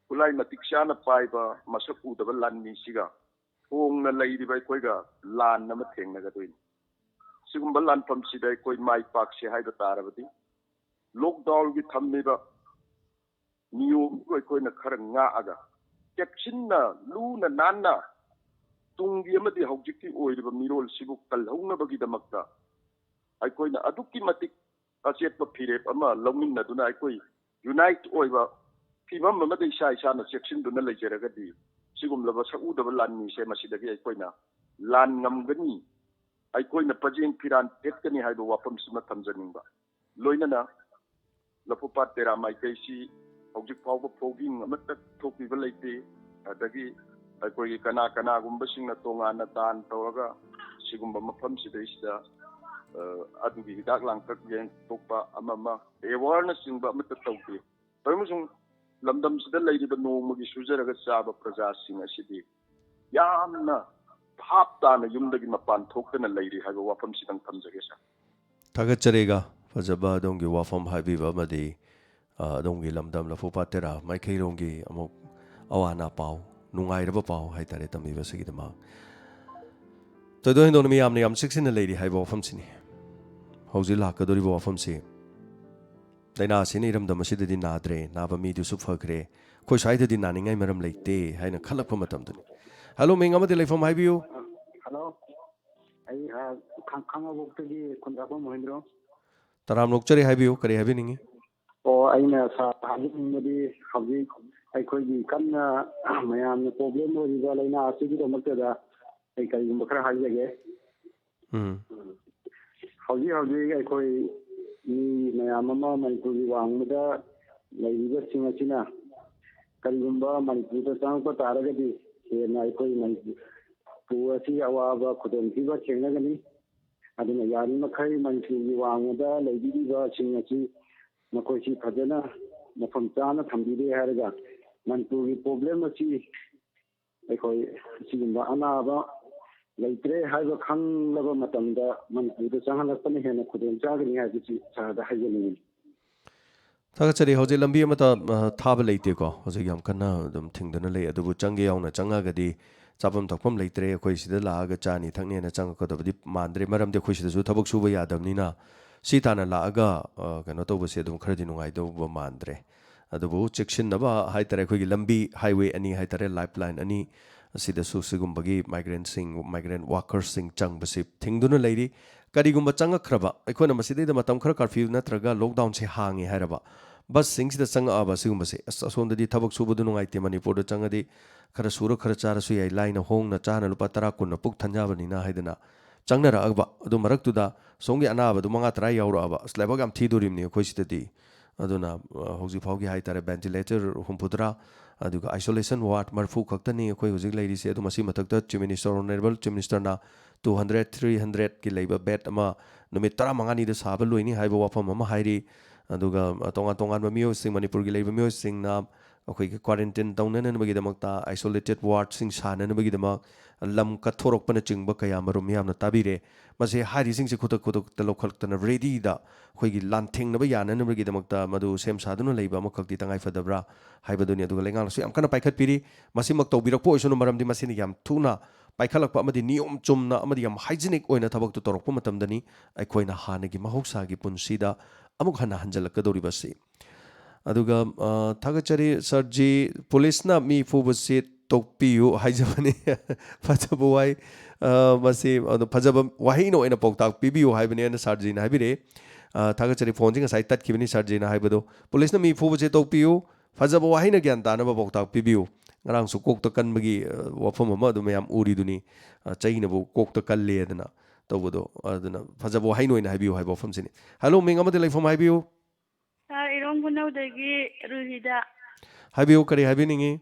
ꯈꯨꯠꯂꯥꯏ ꯃꯇꯤꯛ ꯆꯥꯅ ꯄꯥꯏꯕ ꯃꯁꯛ ꯎꯗꯕ ꯂꯥꯟꯃꯤꯁꯤꯒ ꯊꯣꯡꯅ ꯂꯩꯔꯤꯕ ꯑꯩꯈꯣꯏꯒ ꯂꯥꯟ ꯑꯃ ꯊꯦꯡꯅꯒꯗꯣꯏꯅꯤ꯫ ꯁꯤꯒꯨꯝꯕ ꯂꯥꯟꯐꯝꯁꯤꯗ ꯑꯩꯈꯣꯏ ꯃꯥꯏ ꯄꯥꯛꯁꯦ ꯍꯥꯏꯕ ꯇꯥꯔꯕꯗꯤ, ꯂꯣꯛꯗꯥꯎꯟꯒꯤ ꯊꯝꯃꯤꯕ ꯅꯤꯌꯣꯝꯗꯨ ꯑꯩꯈꯣꯏꯅ ꯈꯔ ꯉꯥꯛꯑꯒ, ꯆꯦꯛꯁꯤꯟꯅ, ꯂꯨꯅ ꯅꯥꯟꯅ ꯇꯨꯡꯒꯤ ꯑꯃꯗꯤ ꯍꯧꯖꯤꯛꯀꯤ ꯑꯣꯏꯔꯤꯕ ꯃꯤꯔꯣꯜꯁꯤꯕꯨ ꯀꯜꯍꯧꯅꯕꯒꯤꯗꯃꯛꯇ ꯑꯩꯈꯣꯏꯅ ꯑꯗꯨꯛꯀꯤ ꯃꯇꯤꯛ ꯑꯆꯦꯠꯄ ꯐꯤꯔꯦꯞ ꯑꯃ ꯂꯧꯃꯤꯟꯅꯗꯨꯅ, ꯑꯩꯈꯣꯏ ꯌꯨꯅꯥꯏꯠ ꯑꯣꯏꯕ ꯐꯤꯕꯝ ꯑꯃꯗ ꯏꯁꯥ ꯏꯁꯥꯅ ꯆꯦꯛꯁꯤꯟꯗꯨꯅ ꯂꯩꯖꯔꯒꯗꯤ, ꯁꯤꯒꯨꯝꯂꯕ ꯁꯛꯎꯗꯕ ꯂꯥꯟꯃꯤꯁꯦ ꯃꯁꯤꯗꯒꯤ ꯑꯩꯈꯣꯏꯅ ꯂꯥꯟ ꯉꯝꯒꯅꯤ, ꯑꯩꯈꯣꯏꯅ ꯄꯖꯦꯡ ꯐꯤꯔꯥꯟ ꯊꯦꯠꯀꯅꯤ ꯍꯥꯏꯕ ꯋꯥꯐꯝꯁꯤꯃ ꯊꯝꯖꯅꯤꯡꯕ꯫ ꯂꯣꯏꯅꯅ ꯂꯐꯨꯄꯥꯠ ꯇꯦꯔꯥ ꯃꯥꯏꯀꯩꯁꯤ ꯍꯧꯖꯤꯛ ꯐꯥꯎꯕ ꯐꯣꯒꯤꯡ ꯑꯃꯠꯇ ꯊꯣꯛꯄꯤꯕ ꯂꯩꯇꯦ꯫ ꯑꯗꯒꯤ ꯑꯩꯈꯣꯏꯒꯤ ꯀꯅꯥ ꯀꯅꯥꯒꯨꯝꯕꯁꯤꯡꯅ ꯇꯣꯉꯥꯟꯅ ꯗꯥꯟ ꯇꯧꯔꯒ ꯁꯤꯒꯨꯝꯕ ꯃꯐꯝꯁꯤꯗꯩꯁꯤꯗ, ꯑ, ꯑꯗꯨꯒꯤ ꯍꯤꯗꯥꯛ ꯂꯥꯡꯊꯛ ꯌꯦꯟꯊꯣꯛꯄ ꯑꯃ ꯑꯃ ꯑꯦꯋꯥꯔꯅꯆꯤꯡꯕ ꯑꯃꯠꯇ ꯇꯧꯗꯦ꯫ ꯑꯃꯁꯨꯡ ꯂꯝꯗꯝꯁꯤꯗ ꯂꯩꯔꯤꯕ ꯅꯣꯡꯃꯒꯤ ꯁꯨꯖꯔꯒ ꯆꯥꯕ ꯄ꯭ꯔꯖꯥꯁꯤꯡ ꯑꯁꯤꯗꯤ ꯌꯥꯝꯅ ꯚꯥꯞ ꯇꯥꯅ ꯌꯨꯝꯗꯒꯤ ꯃꯄꯥꯟ ꯊꯣꯛꯇꯅ ꯂꯩꯔꯤ ꯍꯥꯏꯕ ꯋꯥꯐꯝꯁꯤꯗꯪ ꯊꯝꯖꯒꯦ, ꯁꯥꯔ꯫ ꯊꯥꯒꯠꯆꯔꯤꯒ ꯐꯖꯕ ꯑꯗꯣꯝꯒꯤ ꯋꯥꯐꯝ ꯍꯥꯏꯕꯤꯕ ꯑꯃꯗꯤ, ꯑ, ꯑꯗꯣꯝꯒꯤ ꯂꯝꯗꯝ ꯂꯐꯨꯄꯥꯠ ꯇꯦꯔꯥ ꯃꯥꯏꯀꯩꯔꯣꯝꯒꯤ ꯑꯃꯨꯛ ꯑꯋꯥ ꯑꯅꯥ ꯄꯥꯎ, ꯅꯨꯡꯉꯥꯏꯔꯕ ꯄꯥꯎ ꯍꯥꯏꯇꯥꯔꯦ, ꯇꯝꯕꯤꯕꯁꯤꯒꯤꯗꯃꯛ꯫ ꯊꯣꯏꯗꯣꯛ ꯍꯦꯟꯗꯣꯛꯅ ꯃꯤꯌꯥꯝꯅ ꯌꯥꯝ ꯆꯦꯛꯁꯤꯟꯅ ꯂꯩꯔꯤ ꯍꯥꯏꯕ ꯋꯥꯐꯝꯁꯤꯅꯤ꯫ ꯍꯧꯖꯤꯛ ꯂꯥꯛꯀꯗꯧꯔꯤꯕ ꯋꯥꯐꯝꯁꯤ, ꯂꯥꯏꯅꯥ ꯑꯁꯤꯅ ꯏꯔꯝꯗꯝ ꯑꯁꯤꯗꯗꯤ ꯅꯥꯗ꯭ꯔꯦ, ꯅꯥꯕ ꯃꯤꯗꯨꯁꯨ ꯐꯈ꯭ꯔꯦ, ꯑꯩꯈꯣꯏ ꯁ꯭ꯋꯥꯏꯗꯗꯤ ꯅꯥꯅꯤꯡꯉꯥꯏ ꯃꯔꯝ ꯂꯩꯇꯦ ꯍꯥꯏꯅ ꯈꯜꯂꯛꯄ ꯃꯇꯝꯗꯅꯤ꯫ ꯍꯜꯂꯣ, ꯃꯤꯡ ꯑꯃꯗꯤ ꯂꯩꯐꯝ ꯍꯥꯏꯕꯤꯌꯨ꯫ ꯍꯜꯂꯣ, ꯑꯩ, ꯑ, ꯈꯥ-, ꯈꯥꯉꯕꯣꯛꯇꯒꯤ ꯈꯨꯟꯗ꯭ꯔꯥꯛꯄꯝ ꯃꯣꯍꯦꯟꯗ꯭ꯔꯣ꯫ ꯇꯔꯥꯝꯅ ꯑꯣꯛꯆꯔꯤ, ꯍꯥꯏꯕꯤꯌꯨ, ꯀꯔꯤ ꯍꯥꯏꯕꯤꯅꯤꯡꯉꯤ? ꯑꯣ, ꯑꯩꯅ ꯁꯥꯔ ꯍꯥꯏꯖꯅꯤꯡꯕꯗꯤ, ꯍꯧꯖꯤꯛ ꯑꯩꯈꯣꯏꯒꯤ ꯀꯟꯅ ꯃꯌꯥꯝꯅ ꯄ꯭ꯔꯣꯕ꯭ꯂꯦꯝ ꯑꯣꯏꯔꯤꯕ ꯂꯥꯏꯅꯥ ꯑꯁꯤꯒꯤꯗꯃꯛꯇꯗ ꯑꯩ ꯀꯔꯤꯒꯨꯝꯕ ꯈꯔ ꯍꯥꯏꯖꯒꯦ꯫ ꯎꯝ꯫ ꯍꯧꯖꯤꯛ ꯍꯧꯖꯤꯛ ꯑꯩꯈꯣꯏ ꯃꯤ ꯃꯌꯥꯝ ꯑꯃ ꯃꯅꯤꯄꯨꯔꯒꯤ ꯋꯥꯡꯃꯗ ꯂꯩꯔꯤꯕꯁꯤꯡ ꯑꯁꯤꯅ ꯀꯔꯤꯒꯨꯝꯕ ꯃꯅꯤꯄꯨꯔꯗ ꯆꯪꯉꯛꯄ ꯇꯥꯔꯒꯗꯤ ꯍꯦꯟꯅ ꯑꯩꯈꯣꯏ ꯃꯅꯤꯄꯨꯔ ꯑꯁꯤ ꯑꯋꯥꯕ ꯈꯨꯗꯣꯡꯊꯤꯕ ꯊꯦꯡꯅꯒꯅꯤ꯫ ꯑꯗꯨꯅ ꯌꯥꯔꯤꯃꯈꯩ ꯃꯅꯤꯄꯨꯔꯒꯤ ꯋꯥꯡꯃꯗ ꯂꯩꯕꯤꯔꯤꯕꯁꯤꯡ ꯑꯁꯤ ꯃꯈꯣꯏꯁꯤ ꯐꯖꯅ ꯃꯐꯝ ꯆꯥꯅ ꯊꯝꯕꯤꯔꯦ ꯍꯥꯏꯔꯒ ꯃꯅꯤꯄꯨꯔꯒꯤ ꯄ꯭ꯔꯣꯕ꯭ꯂꯦꯝ ꯑꯁꯤ ꯑꯩꯈꯣꯏ ꯑꯁꯤꯒꯨꯝꯕ ꯑꯅꯥꯕ ꯂꯩꯇ꯭ꯔꯦ ꯍꯥꯏꯕ ꯈꯪꯂꯕ ꯃꯇꯝꯗ ꯃꯅꯤꯄꯨꯔꯗ ꯆꯪꯍꯜꯂꯛꯄꯅ ꯍꯦꯟꯅ ꯈꯨꯗꯣꯡ ꯆꯥꯒꯅꯤ ꯍꯥꯏꯕꯁꯤ ꯁꯥꯔꯗ ꯍꯥꯏꯖꯅꯤꯡꯉꯤ꯫ ꯊꯥꯒꯠꯆꯔꯤ꯫ ꯍꯧꯖꯤꯛ ꯂꯝꯕꯤ ꯑꯃꯠꯇ ꯑ, ꯊꯥꯕ ꯂꯩꯇꯦꯀꯣ꯫ ꯍꯧꯖꯤꯛ ꯌꯥꯝ ꯀꯟꯅ ꯑꯗꯨꯝ ꯊꯤꯡꯗꯨꯅ ꯂꯩ꯫ ꯑꯗꯨꯕꯨ ꯆꯪꯒꯦ ꯌꯥꯎꯅ ꯆꯪꯉꯒꯗꯤ ꯆꯥꯐꯝ ꯊꯛꯐꯝ ꯂꯩꯇ꯭ꯔꯦ, ꯑꯩꯈꯣꯏ ꯁꯤꯗ ꯂꯥꯛꯑꯒ ꯆꯥꯅꯤ ꯊꯛꯅꯤꯅ ꯆꯪꯉꯛꯀꯗꯕꯗꯤ ꯃꯥꯟꯗ꯭ꯔꯦ꯫ ꯃꯔꯝꯗꯤ ꯑꯩꯈꯣꯏ ꯁꯤꯗꯁꯨ ꯊꯕꯛ ꯁꯨꯕ ꯌꯥꯗꯕꯅꯤꯅ ꯁꯤ ꯇꯥꯟꯅ ꯂꯥꯛꯑꯒ ꯑ, ꯀꯩꯅꯣ ꯇꯧꯕꯁꯦ ꯑꯗꯨꯝ ꯈꯔꯗꯤ ꯅꯨꯡꯉꯥꯏꯗꯧꯕ ꯃꯥꯟꯗ꯭ꯔꯦ꯫ ꯑꯗꯨꯕꯨ ꯆꯦꯛꯁꯤꯟꯅꯕ ꯍꯥꯏꯇꯥꯔꯦ, ꯑꯩꯈꯣꯏꯒꯤ ꯂꯝꯕꯤ, highway ꯑꯅꯤ ꯍꯥꯏꯇꯥꯔꯦ, lifeline ꯑꯅꯤ, ꯑꯁꯤꯗꯁꯨ ꯁꯤꯒꯨꯝꯕꯒꯤ migrantꯁꯤꯡ, migrant workersꯁꯤꯡ ꯆꯪꯕꯁꯤ ꯊꯤꯡꯗꯨꯅ ꯂꯩꯔꯤ꯫ ꯀꯔꯤꯒꯨꯝꯕ ꯆꯪꯉꯛꯈ꯭ꯔꯕ, ꯑꯩꯈꯣꯏꯅ ꯃꯁꯤꯗꯩꯗ ꯃꯇꯝ ꯈꯔ curfew ꯅꯠꯇ꯭ꯔꯒ lockdownꯁꯦ ꯍꯥꯡꯉꯦ ꯍꯥꯏꯔꯕ, busꯁꯤꯡꯁꯤꯗ ꯆꯪꯉꯛꯑꯕ ꯁꯤꯒꯨꯝꯕꯁꯦ, ꯑꯁ, ꯑꯁꯣꯝꯗꯗꯤ ꯊꯕꯛ ꯁꯨꯕꯗꯨ ꯅꯨꯡꯉꯥꯏꯇꯦ, ꯃꯅꯤꯄꯨꯔꯗ ꯆꯪꯉꯗꯤ ꯈꯔ ꯁꯨꯔ ꯈꯔ ꯆꯥꯔꯁꯨ ꯌꯥꯏ, ꯂꯥꯏꯅ ꯍꯣꯡꯅ ꯆꯥꯅ ꯂꯨꯄꯥ ꯇꯔꯥ ꯀꯨꯟꯅ ꯄꯨꯛ ꯊꯟꯖꯕꯅꯤꯅ ꯍꯥꯏꯗꯅ ꯆꯪꯅꯔꯛꯑꯕ, ꯑꯗꯨ ꯃꯔꯛꯇꯨꯗ ꯁꯣꯝꯒꯤ ꯑꯅꯥꯕꯗꯨ ꯃꯉꯥ ꯇꯔꯥ ꯌꯥꯎꯔꯛꯑꯕ, ꯑꯁ, ꯂꯥꯏꯕꯛ ꯌꯥꯝ ꯊꯤꯗꯣꯔꯤꯕꯅꯤ ꯑꯩꯈꯣꯏ ꯁꯤꯗꯗꯤ꯫ ꯑꯗꯨꯅ ꯑ, ꯍꯧꯖꯤꯛ ꯐꯥꯎꯒꯤ ꯍꯥꯏꯇꯥꯔꯦ, ventilator ꯍꯨꯝꯐꯨꯇꯔꯥ, ꯑꯗꯨꯒ isolation ward ꯃꯔꯤꯐꯨ ꯈꯛꯇꯅꯤ ꯑꯩꯈꯣꯏ ꯍꯧꯖꯤꯛ ꯂꯩꯔꯤꯁꯦ꯫ ꯑꯗꯨ ꯃꯁꯤ ꯃꯊꯛꯇ Chief Minister, Honourable Chief Ministerꯅ two hundred, three hundredꯀꯤ ꯂꯩꯕ bed ꯑꯃ ꯅꯨꯃꯤꯠ ꯇꯔꯥꯃꯉꯥꯅꯤꯗ ꯁꯥꯕ ꯂꯣꯏꯅꯤ ꯍꯥꯏꯕ ꯋꯥꯐꯝ ꯑꯃ ꯍꯥꯏꯔꯤ꯫ ꯑꯗꯨꯒ ꯑ, ꯇꯣꯉꯥꯟ ꯇꯣꯉꯥꯟꯕ ꯃꯤꯑꯣꯏꯁꯤꯡ, ꯃꯅꯤꯄꯨꯔꯒꯤ ꯂꯩꯕ ꯃꯤꯑꯣꯏꯁꯤꯡꯅ ꯑꯩꯈꯣꯏꯒꯤ quarantine ꯇꯧꯅꯅꯕꯒꯤꯗꯃꯛꯇ isolated wardꯁꯤꯡ ꯁꯥꯅꯅꯕꯒꯤꯗꯃꯛ ꯂꯝ ꯀꯠꯊꯣꯔꯛꯄꯅꯆꯤꯡꯕ ꯀꯌꯥ ꯃꯔꯨꯝ ꯃꯤꯌꯥꯝꯅ ꯇꯥꯕꯤꯔꯦ꯫ ꯃꯁꯤ ꯍꯥꯏꯔꯤꯁꯤꯡꯁꯤ ꯈꯨꯗꯛ ꯈꯨꯗꯛꯇ ꯂꯧꯈꯠꯂꯛꯇꯅ readyꯗ ꯑꯩꯈꯣꯏꯒꯤ ꯂꯥꯟꯊꯦꯡꯅꯕ ꯌꯥꯅꯅꯕꯒꯤꯗꯃꯛꯇ ꯃꯗꯨ ꯁꯦꯝ ꯁꯥꯗꯨꯅ ꯂꯩꯕ ꯑꯃꯈꯛꯇꯤ ꯇꯉꯥꯏ ꯐꯗꯕ꯭ꯔꯥ ꯍꯥꯏꯕꯗꯨꯅꯤ꯫ ꯑꯗꯨꯒ ꯂꯩꯉꯥꯛꯅꯁꯨ ꯌꯥꯝ ꯀꯟꯅ ꯄꯥꯏꯈꯠꯄꯤꯔꯤ꯫ ꯃꯁꯤꯃꯛ ꯇꯧꯕꯤꯔꯛꯄ ꯑꯣꯏꯁꯅꯨ, ꯃꯔꯝꯗꯤ ꯃꯁꯤꯅ ꯌꯥꯝ ꯊꯨꯅ ꯄꯥꯏꯈꯠꯂꯛꯄ ꯑꯃꯗꯤ ꯅꯤꯌꯣꯝ ꯆꯨꯝꯅ ꯑꯃꯗꯤ ꯌꯥꯝ hygienic ꯑꯣꯏꯅ ꯊꯕꯛꯇꯨ ꯇꯧꯔꯛꯄ ꯃꯇꯝꯗꯅꯤ ꯑꯩꯈꯣꯏꯅ ꯍꯥꯟꯅꯒꯤ ꯃꯍꯧꯁꯥꯒꯤ ꯄꯨꯟꯁꯤꯗ ꯑꯃꯨꯛ ꯍꯟꯅ ꯍꯟꯖꯤꯜꯂꯛꯀꯗꯧꯔꯤꯕꯁꯤ꯫ ꯑꯗꯨꯒ ꯑ, ꯊꯥꯒꯠꯆꯔꯤ ꯁꯥꯔꯖꯤ꯫ ꯄꯨꯂꯤꯁꯅ ꯃꯤ ꯐꯨꯕꯁꯤ ꯇꯣꯛꯄꯤꯌꯨ ꯍꯥꯏꯖꯕꯅꯤ꯫ ꯐꯖꯕ ꯋꯥꯍꯩ, ꯑ, ꯃꯁꯤ ꯑꯗꯣ ꯐꯖꯕ ꯋꯥꯍꯩꯅ ꯑꯣꯏꯅ ꯄꯥꯎꯇꯥꯛ ꯄꯤꯕꯤꯌꯨ ꯍꯥꯏꯕꯅꯤ ꯑꯅ ꯁꯥꯔꯖꯤꯅ ꯍꯥꯏꯕꯤꯔꯛꯑꯦ꯫ ꯑ, ꯊꯥꯒꯠꯆꯔꯤ꯫ ꯐꯣꯟꯁꯤ ꯉꯁꯥꯏ ꯇꯠꯈꯤꯕꯅꯤ ꯁꯥꯔꯖꯤꯅ ꯍꯥꯏꯕꯗꯣ꯫ ꯄꯨꯂꯤꯁꯅ ꯃꯤ ꯐꯨꯕꯁꯦ ꯇꯣꯛꯄꯤꯌꯨ, ꯐꯖꯕ ꯋꯥꯍꯩꯅ ꯒ꯭ꯌꯥꯟ ꯇꯥꯅꯕ ꯄꯥꯎꯇꯥꯛ ꯄꯤꯕꯤꯌꯨ꯫ ꯉꯔꯥꯡꯁꯨ ꯀꯣꯛꯇ ꯀꯟꯕꯒꯤ ꯑ, ꯋꯥꯐꯝ ꯑꯃ ꯑꯗꯨꯝ ꯃꯌꯥꯝ ꯎꯔꯤꯗꯨꯅꯤ꯫ ꯑ, ꯆꯩꯅꯕꯨ ꯀꯣꯛꯇ ꯀꯜꯂꯦꯗꯅ ꯇꯧꯕꯗꯣ꯫ ꯑꯗꯨꯅ ꯐꯖꯕ ꯋꯥꯍꯩꯅ ꯑꯣꯏꯅ ꯍꯥꯏꯕꯤꯌꯨ ꯍꯥꯏꯕ ꯋꯥꯐꯝꯁꯤꯅꯤ꯫ ꯍꯜꯂꯣ, ꯃꯤꯡ ꯑꯃꯗꯤ ꯂꯩꯐꯝ ꯍꯥꯏꯕꯤꯌꯨ꯫ ꯁꯥꯔ, ꯏꯔꯣꯝ ꯈꯨꯅꯧꯗꯒꯤ ꯔꯨꯍꯤꯗ꯫ ꯍꯥꯏꯕꯤꯌꯨ, ꯀꯔꯤ ꯍꯥꯏꯕꯤꯅꯤꯡꯉꯤ?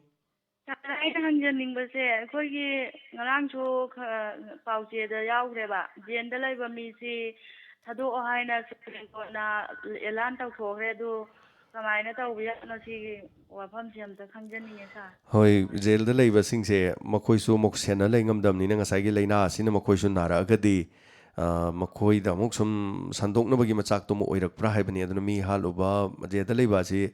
ꯁꯥꯔ, ꯑꯩꯅ ꯍꯪꯖꯅꯤꯡꯕꯁꯦ, ꯑꯩꯈꯣꯏꯒꯤ ꯉꯔꯥꯡꯁꯨ ꯈ-, ꯄꯥꯎꯆꯦꯗ ꯌꯥꯎꯈ꯭ꯔꯦꯕ, ꯖꯦꯜꯗ ꯂꯩꯕ ꯃꯤꯁꯤ ꯊꯥꯗꯣꯛꯑꯣ ꯍꯥꯏꯅ ꯁꯨꯄ꯭ꯔꯤꯝ ꯀꯣꯔꯠꯅ ꯑꯦꯂꯥꯟ ꯇꯧꯊꯣꯛꯈ꯭ꯔꯦ꯫ ꯑꯗꯨ ꯀꯃꯥꯏꯅ ꯇꯧꯕ ꯌꯥꯠꯅꯣ ꯁꯤꯒꯤ ꯋꯥꯐꯝꯁꯦ ꯑꯝꯇ ꯈꯪꯖꯅꯤꯡꯉꯦ, ꯁꯥꯔ꯫ ꯍꯣꯏ, ꯖꯦꯜꯗ ꯂꯩꯕꯁꯤꯡꯁꯦ ꯃꯈꯣꯏꯁꯨ ꯑꯃꯨꯛ ꯁꯦꯟꯅ ꯂꯩꯉꯝꯗꯕꯅꯤꯅ, ꯉꯁꯥꯏꯒꯤ ꯂꯥꯏꯅꯥ ꯑꯁꯤꯅ ꯃꯈꯣꯏꯁꯨ ꯅꯥꯔꯛꯑꯒꯗꯤ, ꯑ, ꯃꯈꯣꯏꯗ ꯑꯃꯨꯛ ꯁꯨꯝ ꯁꯟꯗꯣꯛꯅꯕꯒꯤ ꯃꯆꯥꯛꯇꯨ ꯑꯃ ꯑꯣꯏꯔꯛꯄ꯭ꯔꯥ ꯍꯥꯏꯕꯅꯤ꯫ ꯑꯗꯨꯅ ꯃꯤ ꯍꯥꯠꯂꯨꯕ, ꯖꯦꯜꯗ ꯂꯩꯕ ꯑꯁꯤ,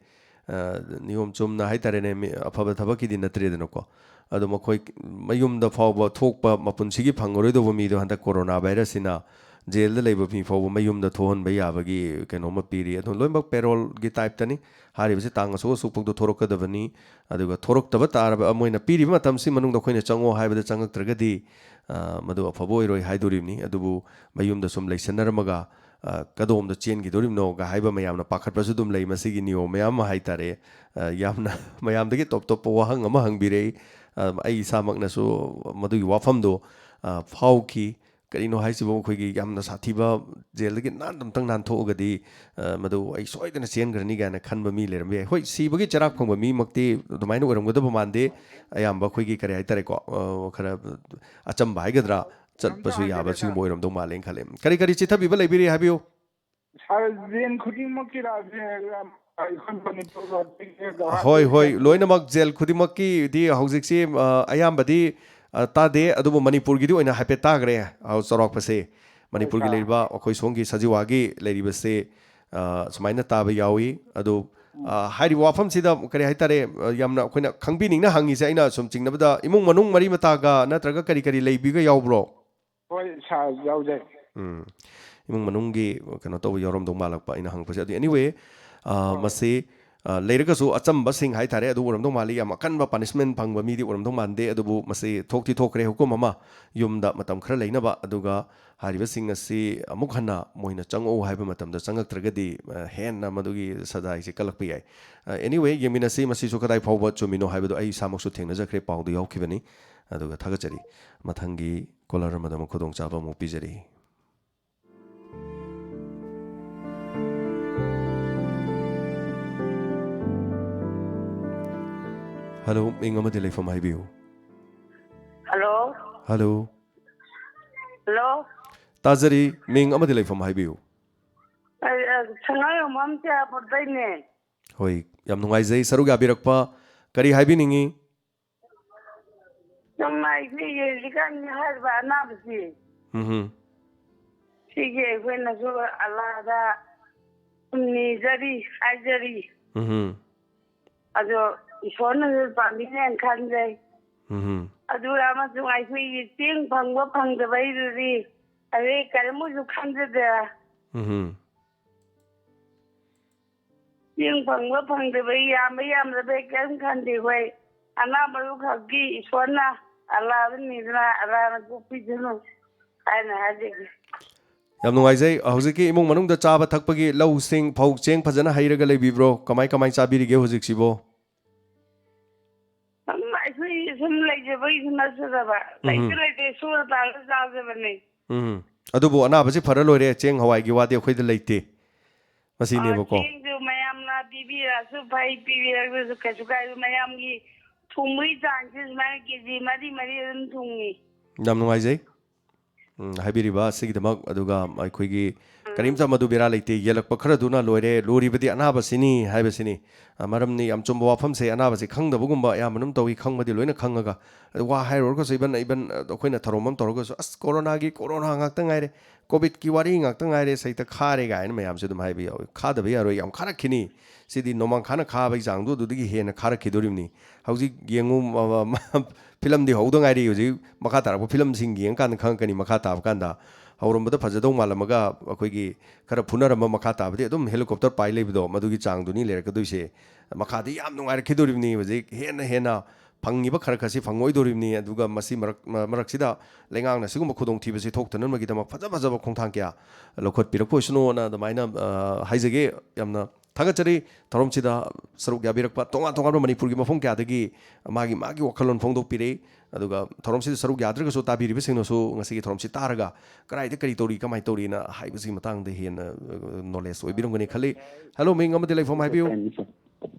ꯑ, ꯅꯤꯌꯣꯝ ꯆꯨꯝꯅ ꯍꯥꯏꯇꯥꯔꯦꯅꯦ, ꯃꯤ ꯑꯐꯕ ꯊꯕꯛꯀꯤꯗꯤ ꯅꯠꯇ꯭ꯔꯦꯗꯅꯀꯣ꯫ ꯑꯗꯣ ꯃꯈꯣꯏ ꯃꯌꯨꯝꯗ ꯐꯥꯎꯕ ꯊꯣꯛꯄ, ꯃꯄꯨꯟꯁꯤꯒꯤ ꯐꯪꯉꯔꯣꯏꯗꯧꯕ ꯃꯤꯗꯣ ꯍꯟꯗꯛ ꯀꯣꯔꯣꯅꯥ ꯚꯥꯏꯔꯁꯁꯤꯅ ꯖꯦꯜꯗ ꯂꯩꯕ ꯃꯤ ꯐꯥꯎꯕ ꯃꯌꯨꯝꯗ ꯊꯣꯛꯍꯟꯕ ꯌꯥꯕꯒꯤ ꯀꯩꯅꯣꯝꯃ ꯄꯤꯔꯤ꯫ ꯑꯗꯣ ꯂꯣꯏꯅꯃꯛ ꯄꯦꯔꯣꯜꯒꯤ ꯇꯥꯏꯞꯇꯅꯤ꯫ ꯍꯥꯏꯔꯤꯕꯁꯤ ꯇꯥꯡ ꯑꯁꯨꯛ ꯑꯁꯨꯛ ꯐꯥꯎꯗ ꯊꯣꯔꯛꯀꯗꯕꯅꯤ꯫ ꯑꯗꯨꯒ ꯊꯣꯔꯛꯇꯕ ꯇꯥꯔꯕ, ꯃꯣꯏꯅ ꯄꯤꯔꯤꯕ ꯃꯇꯝꯁꯤ ꯃꯅꯨꯡꯗ ꯑꯩꯈꯣꯏꯅ ꯆꯪꯉꯣ ꯍꯥꯏꯕꯗ ꯆꯪꯉꯛꯇ꯭ꯔꯒꯗꯤ, ꯑ, ꯃꯗꯨ ꯑꯐꯕ ꯑꯣꯏꯔꯣꯏ ꯍꯥꯏꯗꯣꯔꯤꯕꯅꯤ꯫ ꯑꯗꯨꯕꯨ ꯃꯌꯨꯝꯗ ꯁꯨꯝ ꯂꯩꯁꯟꯅꯔꯝꯃꯒ, ꯑ, ꯀꯗꯣꯝꯗ ꯆꯦꯟꯈꯤꯗꯣꯔꯤꯕꯅꯣꯒ ꯍꯥꯏꯕ ꯃꯌꯥꯝꯅ ꯄꯥꯈꯠꯄꯁꯨ ꯑꯗꯨꯝ ꯂꯩ꯫ ꯃꯁꯤꯒꯤ ꯅꯤꯌꯣꯝ ꯃꯌꯥꯝ ꯑꯃ ꯍꯥꯏꯇꯥꯔꯦ꯫ ꯑ, ꯌꯥꯝꯅ ꯃꯌꯥꯝꯗꯒꯤ ꯇꯣꯞ ꯇꯣꯞꯄ ꯋꯥꯍꯪ ꯑꯃ ꯍꯪꯕꯤꯔꯛꯏ꯫ ꯑ, ꯑꯩ ꯏꯁꯥꯃꯛꯅꯁꯨ ꯃꯗꯨꯒꯤ ꯋꯥꯐꯝꯗꯣ, ꯑ, ꯐꯥꯎꯈꯤ꯫ ꯀꯔꯤꯅꯣ ꯍꯥꯏꯁꯤꯕꯨ, ꯑꯩꯈꯣꯏꯒꯤ ꯌꯥꯝꯅ ꯁꯥꯊꯤꯕ ꯖꯦꯜꯗꯒꯤ ꯅꯥꯟꯅ ꯑꯝꯇꯪ ꯅꯥꯟꯊꯣꯛꯑꯒꯗꯤ, ꯑ, ꯃꯗꯨ ꯑꯩ ꯁꯣꯏꯗꯅ ꯆꯦꯟꯈ꯭ꯔꯅꯤ ꯀꯥꯏꯅ ꯈꯟꯕ ꯃꯤ ꯂꯩꯔꯝꯕ ꯌꯥꯏ꯫ ꯍꯣꯏ, ꯁꯤꯕꯒꯤ ꯆꯩꯔꯥꯛ ꯐꯪꯕ ꯃꯤꯃꯛꯇꯤ ꯑꯗꯨꯃꯥꯏꯅ ꯑꯣꯏꯔꯝꯒꯗꯕ ꯃꯥꯟꯗꯦ꯫ ꯑꯌꯥꯝꯕ ꯑꯩꯈꯣꯏꯒꯤ ꯀꯔꯤ ꯍꯥꯏꯇꯥꯔꯦꯀꯣ, ꯑ, ꯈꯔ ꯑꯆꯝꯕ ꯍꯥꯏꯒꯗ꯭ꯔꯥ, ꯆꯠꯄꯁꯨ ꯌꯥꯕ ꯁꯤꯒꯨꯝꯕ ꯑꯣꯏꯔꯝꯗꯧ ꯃꯥꯜꯂꯦꯅ ꯈꯜꯂꯦ꯫ ꯀꯔꯤ ꯀꯔꯤ ꯆꯤꯊꯕꯤꯕ ꯂꯩꯕꯤꯔꯤ ꯍꯥꯏꯕꯤꯌꯨ꯫ ꯁꯥꯔ, ꯖꯦꯜ ꯈꯨꯗꯤꯡꯃꯛꯀꯤꯔꯥ? ꯑꯩꯈꯣꯏ ꯃꯅꯤꯄꯨꯔ ꯍꯣꯏ, ꯍꯣꯏ, ꯂꯣꯏꯅꯃꯛ ꯖꯦꯜ ꯈꯨꯗꯤꯡꯃꯛꯀꯤꯗꯤ ꯍꯧꯖꯤꯛꯁꯤ, ꯑ, ꯑꯌꯥꯝꯕꯗꯤ, ꯑ, ꯇꯥꯗꯦ, ꯑꯗꯨꯕꯨ ꯃꯅꯤꯄꯨꯔꯒꯤꯗꯤ ꯑꯣꯏꯅ ꯍꯥꯏꯐꯦꯠ ꯇꯥꯈ꯭ꯔꯦ, ꯑ, ꯆꯥꯎꯔꯥꯛꯄꯁꯦ꯫ ꯃꯅꯤꯄꯨꯔꯒꯤ ꯂꯩꯔꯤꯕ ꯑꯩꯈꯣꯏ ꯁꯣꯝꯒꯤ ꯁꯖꯤꯋꯥꯒꯤ ꯂꯩꯔꯤꯕꯁꯦ, ꯑ, ꯁꯨꯃꯥꯏꯅ ꯇꯥꯕ ꯌꯥꯎꯏ꯫ ꯑꯗꯨ, ꯑ, ꯍꯥꯏꯔꯤꯕ ꯋꯥꯐꯝꯁꯤꯗ ꯀꯔꯤ ꯍꯥꯏꯇꯥꯔꯦ, ꯑ, ꯌꯥꯝꯅ ꯑꯩꯈꯣꯏꯅ ꯈꯪꯕꯤꯅꯤꯡꯅ ꯍꯪꯉꯤꯁꯦ, ꯑꯩꯅ ꯁꯨꯝ ꯆꯤꯡꯅꯕꯗ ꯏꯃꯨꯡ ꯃꯅꯨꯡ ꯃꯔꯤ ꯃꯇꯥꯒ ꯅꯠꯇ꯭ꯔꯒ ꯀꯔꯤ ꯀꯔꯤ ꯂꯩꯕꯤꯒ ꯌꯥꯎꯕ꯭ꯔꯣ? ꯍꯣꯏ, ꯁꯥꯔ, ꯌꯥꯎꯖꯩ꯫ ꯎꯝ꯫ ꯏꯃꯨꯡ ꯃꯅꯨꯡꯒꯤ ꯀꯩꯅꯣ ꯇꯧꯕ ꯌꯥꯎꯔꯝꯗꯧ ꯃꯥꯜꯂꯛꯄ ꯑꯩꯅ ꯍꯪꯉꯛꯄꯁꯦ꯫ ꯑꯗꯨ, anyway, ꯑ, ꯃꯁꯤ, ꯑ, ꯂꯩꯔꯒꯁꯨ ꯑꯆꯝꯕꯁꯤꯡ ꯍꯥꯏꯇꯥꯔꯦ, ꯑꯗꯨ ꯑꯣꯏꯔꯝꯗꯧ ꯃꯥꯜꯂꯤ꯫ ꯌꯥꯝ ꯑꯀꯟꯕ punishment ꯐꯪꯕ ꯃꯤꯗꯤ ꯑꯣꯏꯔꯝꯗꯧ ꯃꯥꯟꯗꯦ꯫ ꯑꯗꯨꯕꯨ ꯃꯁꯤ ꯊꯣꯛꯇꯤ ꯊꯣꯛꯈ꯭ꯔꯦ ꯍꯨꯀꯨꯝ ꯑꯃ, ꯌꯨꯝꯗ ꯃꯇꯝ ꯈꯔ ꯂꯩꯅꯕ꯫ ꯑꯗꯨꯒ ꯍꯥꯏꯔꯤꯕꯁꯤꯡ ꯑꯁꯤ ꯑꯃꯨꯛ ꯍꯟꯅ ꯃꯣꯏꯅ ꯆꯪꯉꯛꯎ ꯍꯥꯏꯕ ꯃꯇꯝꯗ ꯆꯪꯉꯛꯇ꯭ꯔꯒꯗꯤ, ꯑ, ꯍꯦꯟꯅ ꯃꯗꯨꯒꯤ ꯁꯖꯥꯁꯤ ꯀꯜꯂꯛꯄ ꯌꯥꯏ꯫ ꯑ, anyway, ꯌꯦꯡꯃꯤꯟꯅꯁꯤ, ꯃꯁꯤꯁꯨ ꯀꯗꯥꯏ ꯐꯥꯎꯕ ꯆꯨꯝꯃꯤꯅꯣ ꯍꯥꯏꯕꯗꯨ꯫ ꯑꯩ ꯏꯁꯥꯃꯛꯁꯨ ꯊꯦꯡꯅꯖꯈ꯭ꯔꯦ, ꯄꯥꯎꯗ ꯌꯥꯎꯈꯤꯕꯅꯤ꯫ ꯑꯗꯨꯒ ꯊꯥꯒꯠꯆꯔꯤ꯫ ꯃꯊꯪꯒꯤ caller ꯑꯃꯗ ꯑꯃꯨꯛ ꯈꯨꯗꯣꯡꯆꯥꯕ ꯑꯃꯨꯛ ꯄꯤꯖꯔꯤ꯫ ꯍꯜꯂꯣ, ꯃꯤꯡ ꯑꯃꯗꯤ ꯂꯩꯐꯝ ꯍꯥꯏꯕꯤꯌꯨ꯫ ꯍꯜꯂꯣ꯫ ꯍꯜꯂꯣ꯫ ꯍꯜꯂꯣ꯫ ꯇꯥꯖꯔꯤ, ꯃꯤꯡ ꯑꯃꯗꯤ ꯂꯩꯐꯝ ꯍꯥꯏꯕꯤꯌꯨ꯫ ꯑꯩ, ꯑ, ꯁꯉꯥꯏꯌꯨꯝꯐꯝ ꯇꯦꯔꯥꯄꯨꯔꯗꯩꯅꯦ꯫ ꯍꯣꯏ, ꯌꯥꯝ ꯅꯨꯡꯉꯥꯏꯖꯩ ꯁꯔꯨꯛ ꯌꯥꯕꯤꯔꯛꯄ꯫ ꯀꯔꯤ ꯍꯥꯏꯕꯤꯅꯤꯡꯉꯤ? ꯅꯨꯡꯉꯥꯏꯖꯩ꯫ ꯍꯧꯖꯤꯛꯀꯥꯟꯒꯤ ꯍꯥꯏꯔꯤꯕ ꯑꯅꯥꯕꯁꯤ ꯎꯝ ꯁꯤꯒꯤ ꯑꯩꯈꯣꯏꯅꯁꯨ ꯑꯜꯂꯥꯗ ꯅꯤꯖꯔꯤ, ꯍꯥꯏꯖꯔꯤ꯫ ꯎꯝ ꯑꯗꯣ ꯏꯁꯣꯔꯅꯁꯨ ꯄꯥꯝꯕꯤꯅꯦꯅ ꯈꯟꯖꯩ꯫ ꯎꯝ ꯑꯗꯨꯒ ꯑꯃꯁꯨꯡ ꯑꯩꯈꯣꯏꯒꯤ ꯆꯦꯡ ꯐꯪꯕ ꯐꯪꯗꯕꯩꯗꯨꯗꯤ ꯑꯗꯩ ꯀꯔꯤꯝꯕꯨꯁꯨ ꯈꯟꯖꯗꯦ꯫ ꯎꯝ ꯆꯦꯡ ꯐꯪꯕ ꯐꯪꯗꯕ, ꯌꯥꯝꯕ ꯌꯥꯝꯗꯕ ꯀꯔꯤꯝ ꯈꯟꯗꯦ꯫ ꯑꯩꯈꯣꯏ ꯑꯅꯥꯕꯗꯨ ꯈꯛꯀꯤ ꯏꯁꯣꯔꯅ ꯑꯜꯂꯥꯗ ꯅꯤꯗꯅ ꯑꯜꯂꯥꯅ ꯀꯣꯛꯄꯤꯁꯅꯨ ꯍꯥꯏꯅ ꯍꯥꯏꯖꯒꯦ꯫ ꯌꯥꯝ ꯅꯨꯡꯉꯥꯏꯖꯩ꯫ ꯍꯧꯖꯤꯛꯀꯤ ꯏꯃꯨꯡ ꯃꯅꯨꯡꯗ ꯆꯥꯕ ꯊꯛꯄꯒꯤ ꯂꯧꯁꯤꯡ, ꯐꯧ ꯆꯦꯡ ꯐꯖꯅ ꯍꯩꯔꯒ ꯂꯩꯕꯤꯕ꯭ꯔꯣ? ꯀꯃꯥꯏ ꯀꯃꯥꯏ ꯆꯥꯕꯤꯔꯤꯒꯦ ꯍꯧꯖꯤꯛꯁꯤꯕꯣ? ꯁꯨꯝ ꯑꯩꯈꯣꯏ ꯁꯨꯝ ꯂꯩꯖꯕꯒꯤ ꯁꯨꯝ ꯅꯠꯆꯗꯕ, ꯂꯩꯁꯨ ꯂꯩꯇꯦ, ꯁꯨꯔ ꯇꯥꯜꯂ ꯆꯥꯖꯕꯅꯦ꯫ ꯎꯝ꯫ ꯑꯗꯨꯕꯨ ꯑꯅꯥꯕꯁꯤ ꯐꯔ ꯂꯣꯏꯔꯦ, ꯆꯦꯡ ꯍꯋꯥꯏꯒꯤ ꯋꯥꯗꯤ ꯑꯩꯈꯣꯏꯗ ꯂꯩꯇꯦ꯫ ꯃꯁꯤꯅꯦꯕꯀꯣ꯫ ꯆꯦꯡꯁꯨ ꯃꯌꯥꯝꯅ ꯄꯤꯕꯤꯔꯛꯑꯁꯨ ꯐꯩ, ꯄꯤꯕꯤꯔꯛꯇ꯭ꯔꯁꯨ ꯀꯩꯁꯨ ꯀꯥꯏꯗꯦ꯫ ꯃꯌꯥꯝꯒꯤ ꯊꯣꯡꯕꯒꯤ ꯆꯥꯡꯁꯦ ꯁꯨꯃꯥꯏꯅ ꯀꯦ ꯖꯤ ꯃꯔꯤ ꯃꯔꯤ ꯑꯗꯨꯝ ꯊꯣꯡꯉꯤ꯫ ꯌꯥꯝ ꯅꯨꯡꯉꯥꯏꯖꯩ꯫ ꯎꯝ, ꯍꯥꯏꯕꯤꯔꯤꯕ ꯑꯁꯤꯒꯤꯗꯃꯛ꯫ ꯑꯗꯨꯒ ꯑꯩꯈꯣꯏꯒꯤ ꯀꯔꯤꯝꯇ ꯃꯗꯨ ꯕꯦꯔꯥ ꯂꯩꯇꯦ, ꯌꯦꯜꯂꯛꯄ ꯈꯔꯗꯨꯅ ꯂꯣꯏꯔꯦ, ꯂꯨꯔꯤꯕꯗꯤ ꯑꯅꯥꯕꯁꯤꯅꯤ ꯍꯥꯏꯕꯁꯤꯅꯤ꯫ ꯑ, ꯃꯔꯝꯗꯤ ꯌꯥꯝ ꯆꯨꯝꯕ ꯋꯥꯐꯝꯁꯦ, ꯑꯅꯥꯕꯁꯤ ꯈꯪꯗꯕꯒꯨꯝꯕ ꯑꯌꯥꯝꯕꯅ ꯑꯗꯨꯝ ꯇꯧꯏ, ꯈꯪꯕꯗꯤ ꯂꯣꯏꯅ ꯈꯪꯉꯒ꯫ ꯑꯗꯨ ꯋꯥ ꯍꯥꯏꯔꯨꯔꯒꯁꯨ, ꯏꯕꯟ ꯏꯕꯟ ꯑꯩꯈꯣꯏꯅ ꯊꯧꯔꯝ ꯑꯃ ꯇꯧꯔꯒꯁꯨ, "ꯑꯁ, ꯀꯣꯔꯣꯅꯥꯒꯤ ꯀꯣꯔꯣꯅꯥ ꯉꯥꯛꯇ ꯉꯥꯏꯔꯦ, ꯀꯣꯚꯤꯗꯀꯤ ꯋꯥꯔꯤ ꯉꯥꯛꯇ ꯉꯥꯏꯔꯦ, ꯁꯩꯇ ꯈꯥꯔꯦ" ꯀꯥꯏꯅ ꯃꯌꯥꯝꯁꯦ ꯑꯗꯨꯝ ꯍꯥꯏꯕ ꯌꯥꯎꯏ꯫ ꯈꯥꯗꯕ ꯌꯥꯔꯣꯏ, ꯌꯥꯝ ꯈꯥꯔꯛꯈꯤꯅꯤ꯫ ꯁꯤꯗꯤ ꯅꯣꯡꯃꯥꯡꯈꯥꯅ ꯈꯥꯕꯒꯤ ꯆꯥꯡꯗꯣ ꯑꯗꯨꯗꯒꯤ ꯍꯦꯟꯅ ꯈꯥꯔꯛꯈꯤꯗꯣꯔꯤꯕꯅꯤ꯫ ꯍꯧꯖꯤꯛ ꯌꯦꯡꯉꯨ, ꯃ-, ꯃ-, ꯃ-, ꯐꯤꯂꯝꯗꯤ ꯍꯧꯗ ꯉꯥꯏꯔꯤ꯫ ꯍꯧꯖꯤꯛ ꯃꯈꯥ ꯇꯥꯔꯛꯄ ꯐꯤꯂꯝꯁꯤꯡ ꯌꯦꯡꯉꯀꯥꯟꯗ ꯈꯪꯉꯛꯀꯅꯤ꯫ ꯃꯈꯥ ꯇꯥꯕ ꯀꯥꯟꯗ ꯍꯧꯔꯝꯕꯗ ꯐꯖꯗꯧ ꯃꯥꯜꯂꯝꯃꯒ ꯑꯩꯈꯣꯏꯒꯤ ꯈꯔ ꯐꯨꯅꯔꯝꯕ, ꯃꯈꯥ ꯇꯥꯕꯗꯤ ꯑꯗꯨꯝ ꯍꯦꯂꯤꯀꯣꯞꯇꯔ ꯄꯥꯏ ꯂꯩꯕꯗꯣ, ꯃꯗꯨꯒꯤ ꯆꯥꯡꯗꯨꯅꯤ ꯂꯩꯔꯛꯀꯗꯣꯏꯁꯦ꯫ ꯃꯈꯥꯗꯤ ꯌꯥꯝ ꯅꯨꯡꯉꯥꯏꯔꯛꯈꯤꯗꯣꯔꯤꯕꯅꯤ꯫ ꯍꯧꯖꯤꯛ ꯍꯦꯟꯅ ꯍꯦꯟꯅ ꯐꯪꯉꯤꯕ ꯈꯔ ꯈꯔꯁꯤ ꯐꯪꯉꯣꯏꯗꯣꯔꯤꯕꯅꯤ꯫ ꯑꯗꯨꯒ ꯃꯁꯤ ꯃꯔꯛ-, ꯃ-, ꯃꯔꯛꯁꯤꯗ ꯂꯩꯉꯥꯛꯅ ꯁꯤꯒꯨꯝꯕ ꯈꯨꯗꯣꯡꯊꯤꯕꯁꯤ ꯊꯣꯛꯇꯅꯕꯒꯤꯗꯃꯛ ꯐꯖ ꯐꯖꯕ ꯈꯣꯡꯊꯥꯡ ꯀꯌꯥ ꯂꯧꯈꯠꯄꯤꯔꯛꯄ ꯑꯣꯏꯁꯅꯨꯅ ꯑꯗꯨꯃꯥꯏꯅ, ꯑ, ꯍꯥꯏꯖꯒꯦ꯫ ꯌꯥꯝꯅ ꯊꯥꯒꯠꯆꯔꯤ꯫ ꯊꯧꯔꯝꯁꯤꯗ ꯁꯔꯨꯛ ꯌꯥꯕꯤꯔꯛꯄ ꯇꯣꯉꯥꯟ ꯇꯣꯉꯥꯟꯕ ꯃꯅꯤꯄꯨꯔꯒꯤ ꯃꯐꯝ ꯀꯌꯥꯗꯒꯤ ꯃꯥꯒꯤ ꯃꯥꯒꯤ ꯋꯥꯈꯜꯂꯣꯟ ꯐꯣꯡꯗꯣꯛꯄꯤꯔꯛꯏ꯫ ꯑꯗꯨꯒ ꯊꯧꯔꯝꯁꯤꯗ ꯁꯔꯨꯛ ꯌꯥꯗ꯭ꯔꯒꯁꯨ ꯇꯥꯕꯤꯔꯤꯕꯁꯤꯡꯅꯁꯨ ꯉꯁꯤꯒꯤ ꯊꯧꯔꯝꯁꯤ ꯇꯥꯔꯒ ꯀꯗꯥꯏꯗ ꯀꯔꯤ ꯇꯧꯔꯤ, ꯀꯃꯥꯏꯅ ꯇꯧꯔꯤꯅ ꯍꯥꯏꯕꯁꯤꯒꯤ ꯃꯇꯥꯡꯗ ꯍꯦꯟꯅ, ꯑ, ꯅꯣꯂꯦꯖ ꯑꯣꯏꯕꯤꯔꯝꯒꯅꯤ ꯈꯜꯂꯤ꯫ ꯍꯦꯜꯂꯣ, ꯃꯤꯡ ꯑꯃꯗꯤ ꯂꯩꯐꯝ ꯍꯥꯏꯕꯤꯌꯨ꯫